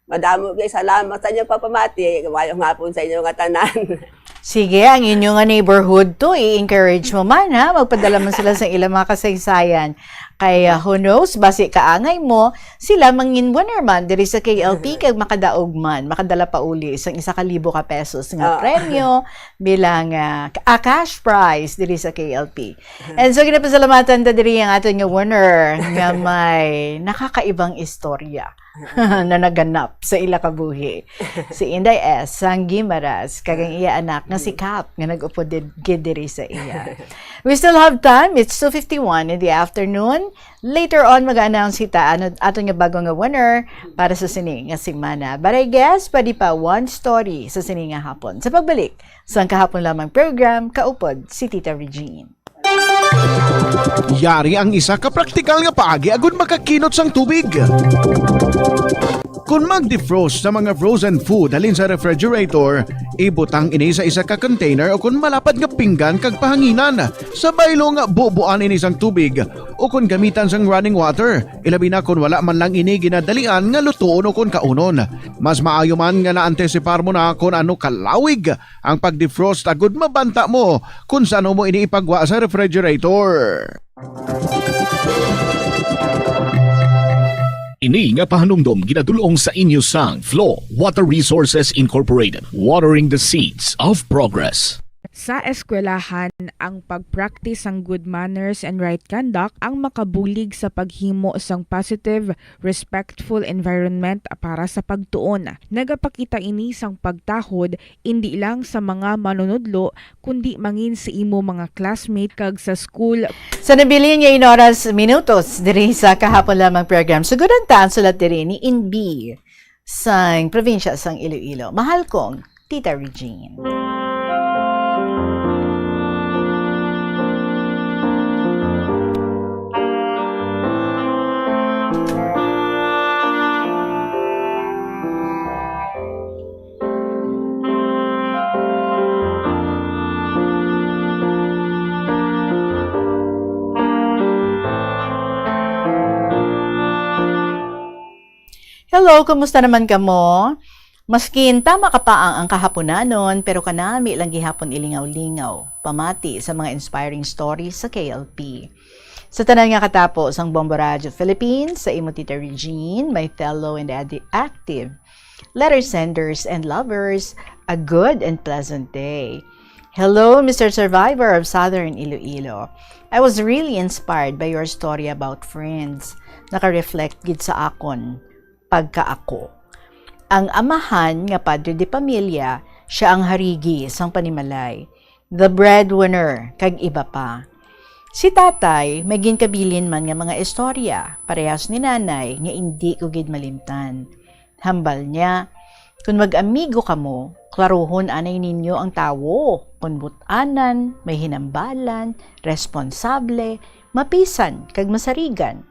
Madamo kay salamat sa inyo pagpamati. Mayong hapon sa inyo nga tanan. Sige, ang inyo nga neighborhood to, i-encourage mo man, ha? Magpadala man sila sa ilang mga kasaysayan. Kay, ah, who knows, basi kaangay mo, sila mangin winner man diri sa K L P kag makadaog man, makadala pa uli sang isa ka libo ka pesos nga Ah. premyo bilang, ah, a cash prize diri sa K L P. And so, ginapasalamatan ta diri ang aton nga winner nga may nakakaibang istorya na naganap sa ila kabuhi. Si Inday S. sang Guimaras, kag ang iya anak nga si Kat, nga nag-upod did-, gid diri sa iya. We still have time. It's two fifty-one in the afternoon. Later on, mag-announce kita ano aton nga bago nga winner para sa sini nga semana. But I guess, pwede pa one story sa sini nga hapon. Sa pagbalik sang kahapon lamang program, kaupod si Tita Regine. Yari ang isa ka praktikal nga paagi agud makakinot sang tubig. Kon mag-defrost sa mga frozen food halin sa refrigerator, ibutang ini sa isa ka container o kon malapad nga pinggan kag pahanginan. Sa baylo nga bubuan ini sang tubig o kon gamitan sang running water, ilabi na kon wala man lang ini ginadalian nga lutuon o kon kaunon. Mas maayo man nga naantisipar mo na kon ano kalawig ang pag-defrost agud mabanta mo kon sa ano mo ini ipagwa sa refrigerator. Ini nga pahanumdom ginadul-ong sa inyo sang Flow Water Resources Incorporated, watering the seeds of progress. Sa eskwelahan, ang pag-practice sang good manners and right conduct ang makabulig sa paghimo sang positive, respectful environment para sa pagtuon. Nagapakita ini sang pagtahod indi lang sa mga manunudlo, kundi mangin sa imo mga classmate kag sa school. Sa nabilin nga inoras minutos diri sa kahapon lamang program, suguran ta ang sulat diri ni Inbi sang probinsya sang Iloilo. Mahal kong Tita Regine. Hello, kumusta naman kamo? Maskin tama ka pa ang, ang kahaponanon, pero kanami lang gihapon ilingaw-lingaw, pamati sa mga inspiring stories sa K L P. Sa tanan nga katapo sang Bombo Radyo Philippines, sa imo Tita Regine, my fellow and adi-, active letter senders and lovers, a good and pleasant day. Hello, Mister Survivor of Southern Iloilo. I was really inspired by your story about friends. Naka-reflect gid sa akon pagkaako. Ang amahan nga padre de pamilya, sia ang harigi sang panimalay, the breadwinner, kag iba pa. Si tatay may ginkabilin man nga mga istorya, parehas ni nanay, nga indi ko gid malimtan. Hambal niya, "Kon mag-amigo kamo, klarohon anay ninyo ang tawo, kon but-anan, may hinambalan, responsable, mapisan, kag masarigan.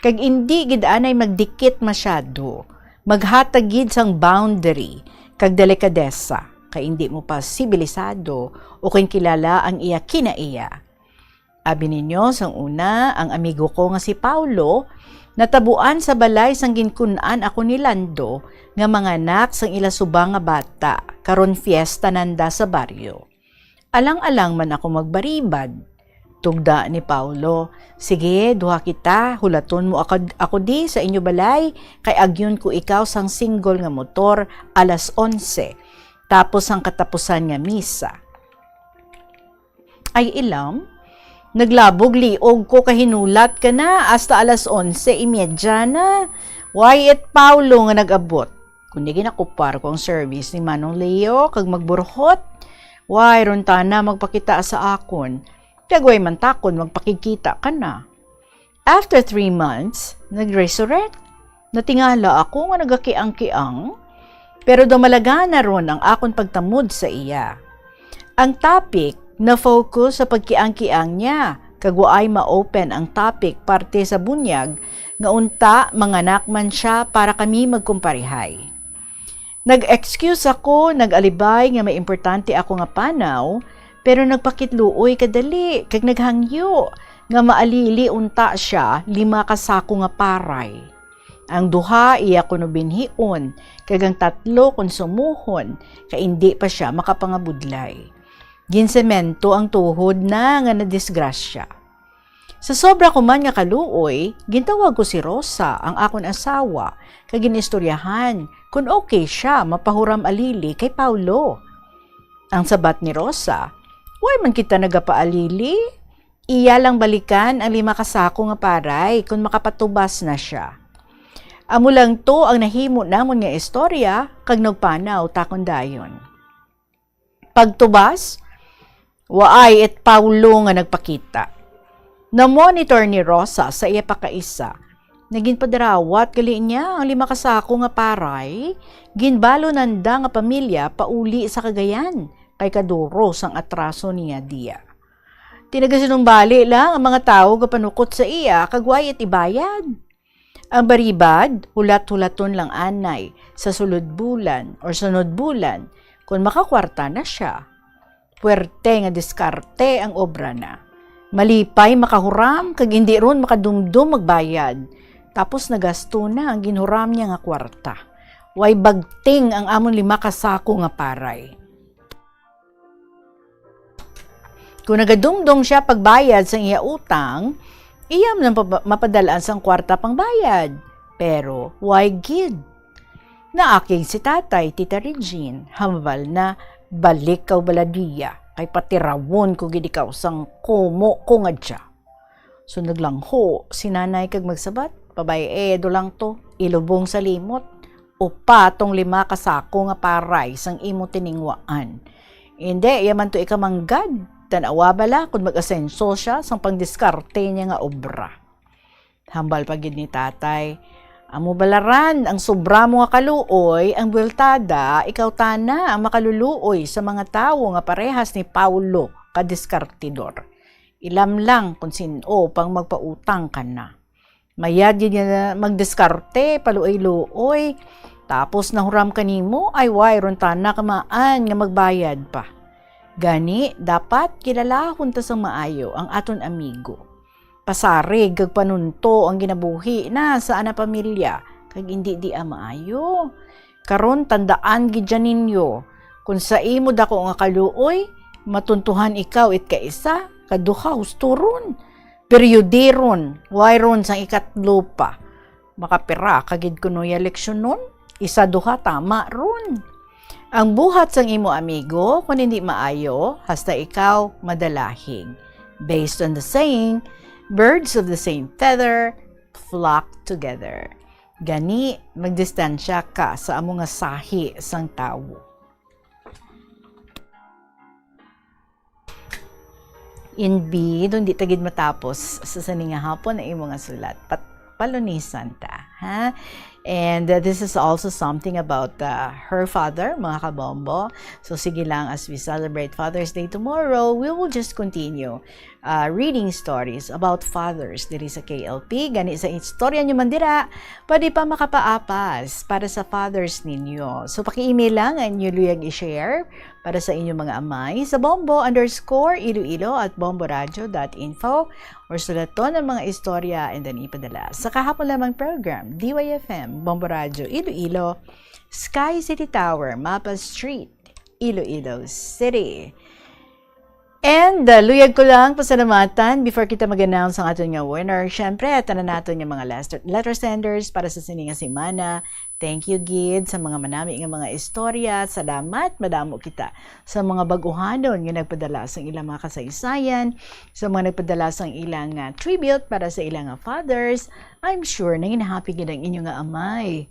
Kag indi gid anay magdikit masyado. Maghatag gid sang boundary kag delikadesa, kay indi mo pa sibilisado ukon kilala ang iya kinaiya. Abi ninyo, sang una, ang amigo ko nga si Paulo natabuan sa balay sang ginkun-an ako ni Lando nga manganak sang ila subang nga bata, karon fiesta nanda sa baryo. Alang-alang man ako magbaribad. Tugda ni Paulo, "Sige, duha kita, hulaton mo ako, ako di sa inyo balay, kay agyon ko ikaw sang single nga motor alas onse, tapos sang katapusan nga misa." Ay ilam, naglabog liog ko kay hinulat ka na hasta alas onse y media na. Way it Paulo nga nag-abot. Kundi ginakupar ko ang service ni Manong Leo kag magburhot. Way ron tana magpakita sa akon. Kag way man takon magpakigkita ka na. After three months, nag-resurrect. Natingala ako nga nagakiang-kiang, pero daw malagana ron ang akon pagtamod sa iya. Ang topic na-focus sa pagkiang-kiang niya, kag waay ma-open ang topic parte sa bunyag nga unta manganak man sia para kami magkumparehay. Nag-excuse ako, nag-alibay nga may importante ako nga panaw, pero nagpakitluoy kadali kag naghangyo nga maalili unta sia lima ka sako nga paray. Ang duha iya kuno binhion, kag ang tatlo konsumohon, kay indi pa sia makapangabudlay. Ginsemento ang tuhod na nga nadisgrasya. Sa sobra ko man nga kaluoy, gintawag ko si Rosa, ang akon asawa, kag ginistoryahan kon okay sia mapahuram alili kay Paulo. Ang sabat ni Rosa, "Way man kita nagapaalili. Iya lang balikan ang lima ka sako nga paray kon makapatubas na sia." Amo lang to ang nahimo namon nga istorya, kag nagpanaw takon dayon. Pagtubas, waay it Paulo nga nagpakita. Na-monitor ni Rosa sa iya pakaisa. Nagin padarawat gali niya ang lima ka sako nga paray, ginbalo nanda nga pamilya pauli sa Cagayan, kay kaduro sang atraso niya diya. Tinagasinumbali lang ang mga tawo gapanukot sa iya kag way it ibayad. Ang baribad, hulat-hulaton lang anay sa sulod bulan or sunod bulan kon makakwarta na sia. Puwerte nga diskarte ang obra na. Malipay makahuram kag indi ron makadumdom magbayad. Tapos nagasto na ang ginhuram niya nga kwarta. Way bagting ang amon lima ka sako nga paray. Kung nagadumdom sia pagbayad sang iya utang, iya man ang paba-, mapadal-an sang kwarta pangbayad. Pero way gid. Naakig si tatay, Tita Regine, hambal na, "Balik ka, baladiya, kay patirawon ko gid ikaw sang kumo ko nga dya." So naglangho si nanay kag magsabat, "Pabay-e do lang to, ilubong sa limot. Upa tong lima ka sako nga paray sang imo tininguhaan. Indi iya man to ikamanggad. Tan-awa bala kon mag-asenso sia sang pangdiskarte niya nga obra." Hambal pa gid ni tatay, "Amo bala ran ang sobra mo nga kaluoy, ang buweltada, ikaw tana ang makaluluoy sa mga tawo nga parehas ni Paulo ka diskartidor. Ilam lang kon sin-o pang magpautang ka na. Mayad gid nga magdiskarte, paluoy-luoy. Tapos nahuram ka nimo, ay way ron tana kamaan nga magbayad pa. Gani, dapat kilalahon ta sang maayo ang aton amigo. Pasarig kag panunto ang ginabuhi na sa ana pamilya, kag indi di maayo. Karon, tandaan gid dyan ninyo, kon sa imo dako nga kaluoy, matuntuhan ikaw it kaisa, kaduha husturon, periodiron, way ron sang ikatlo pa. Makapira ka gid kuno ya leksyonon? Isa, duha, tama ron. Ang buhat sang imo amigo, kon hindi maayo, hasta ikaw madalahig. Based on the saying, "Birds of the same feather flock together." Gani, magdistansya ka sa amo nga sahi sang tawo. In B, dun di ta gid matapos sa sini nga hapon ang imo nga sulat. Pat-, palunisan ta. Ha? And uh, this is also something about uh, her father, mga kabombo. So sige lang, as we celebrate Father's Day tomorrow, we will just continue uh, reading stories about fathers diri sa K L P. Gani sa istorya nyo man dira, pwede pa makapaapas para sa fathers ninyo. So paki-email lang ang inyo luyag i-share para sa inyong mga amay sa bombo underscore iloilo at bomboradio dot info, or sulaton ang mga istorya and then ipadala sa kahapon lamang program, D Y F M, Bombo Radio Iloilo, Sky City Tower, Mapa Street, Iloilo City. And uh, luyag ko lang pasalamatan before kita mag-announce ang aton nga winner. Syempre, tanan naton nga mga last- letter senders para sa sini nga semana. Thank you gid sa mga manami nga mga istorya. Salamat, madamo kita sa mga baguhanon nga nagpadala sang ilang mga kasaysayan, sa mga nagpadala sang ilang uh, tribute para sa ilang uh, fathers. I'm sure nangin happy gid ang inyo nga amay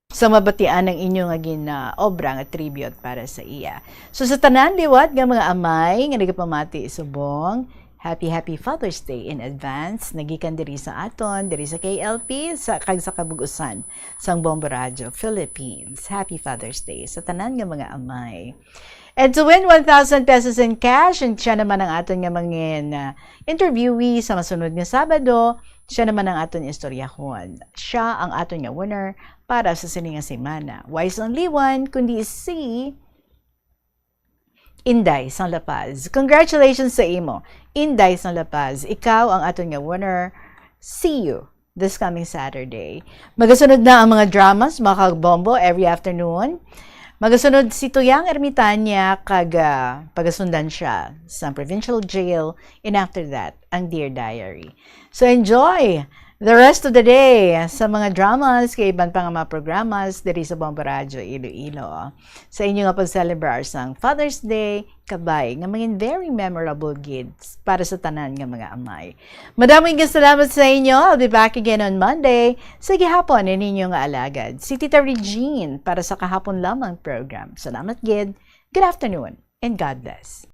sa mabatian ang inyo nga gina-obra nga tribute para sa iya. So sa tanan liwat nga mga amay nga nagapamati subong, happy, happy Father's Day in advance. Nagikan diri sa aton, diri sa K L P, sa, kag sa kabug-usan sang Bombo Radio Philippines. Happy Father's Day sa tanan nga mga amay. And to win one thousand pesos in cash, and siya naman ang aton nga mangin uh, interviewee sa masunod nga Sabado, siya naman ang aton istoryahon. Siya ang aton nga winner para sa sini nga semana. Why sang Liwan, kundi si Inday sang La Paz. Congratulations sa imo, Inday sang La Paz. Ikaw ang aton nga winner. See you this coming Saturday. Magasunod na ang mga dramas, mga kabombo, every afternoon. Magasunod si Tuyang Ermitanya kag ah, pagasundan siya sa provincial jail, and after that, ang Dear Diary. So enjoy the rest of the day sa mga dramas kay iban pa nga mga programas diri sa Bombo Radio Iloilo. Sa inyo nga pag-celebrar sang Father's Day, kabay nga mangin very memorable gid para sa tanan nga mga amay. Madamo nga salamat sa inyo. I'll be back again on Monday. Sa gihapon, ang inyo nga alagad, si Tita Regine para sa kahapon lamang program. Salamat gid. Good afternoon and God bless.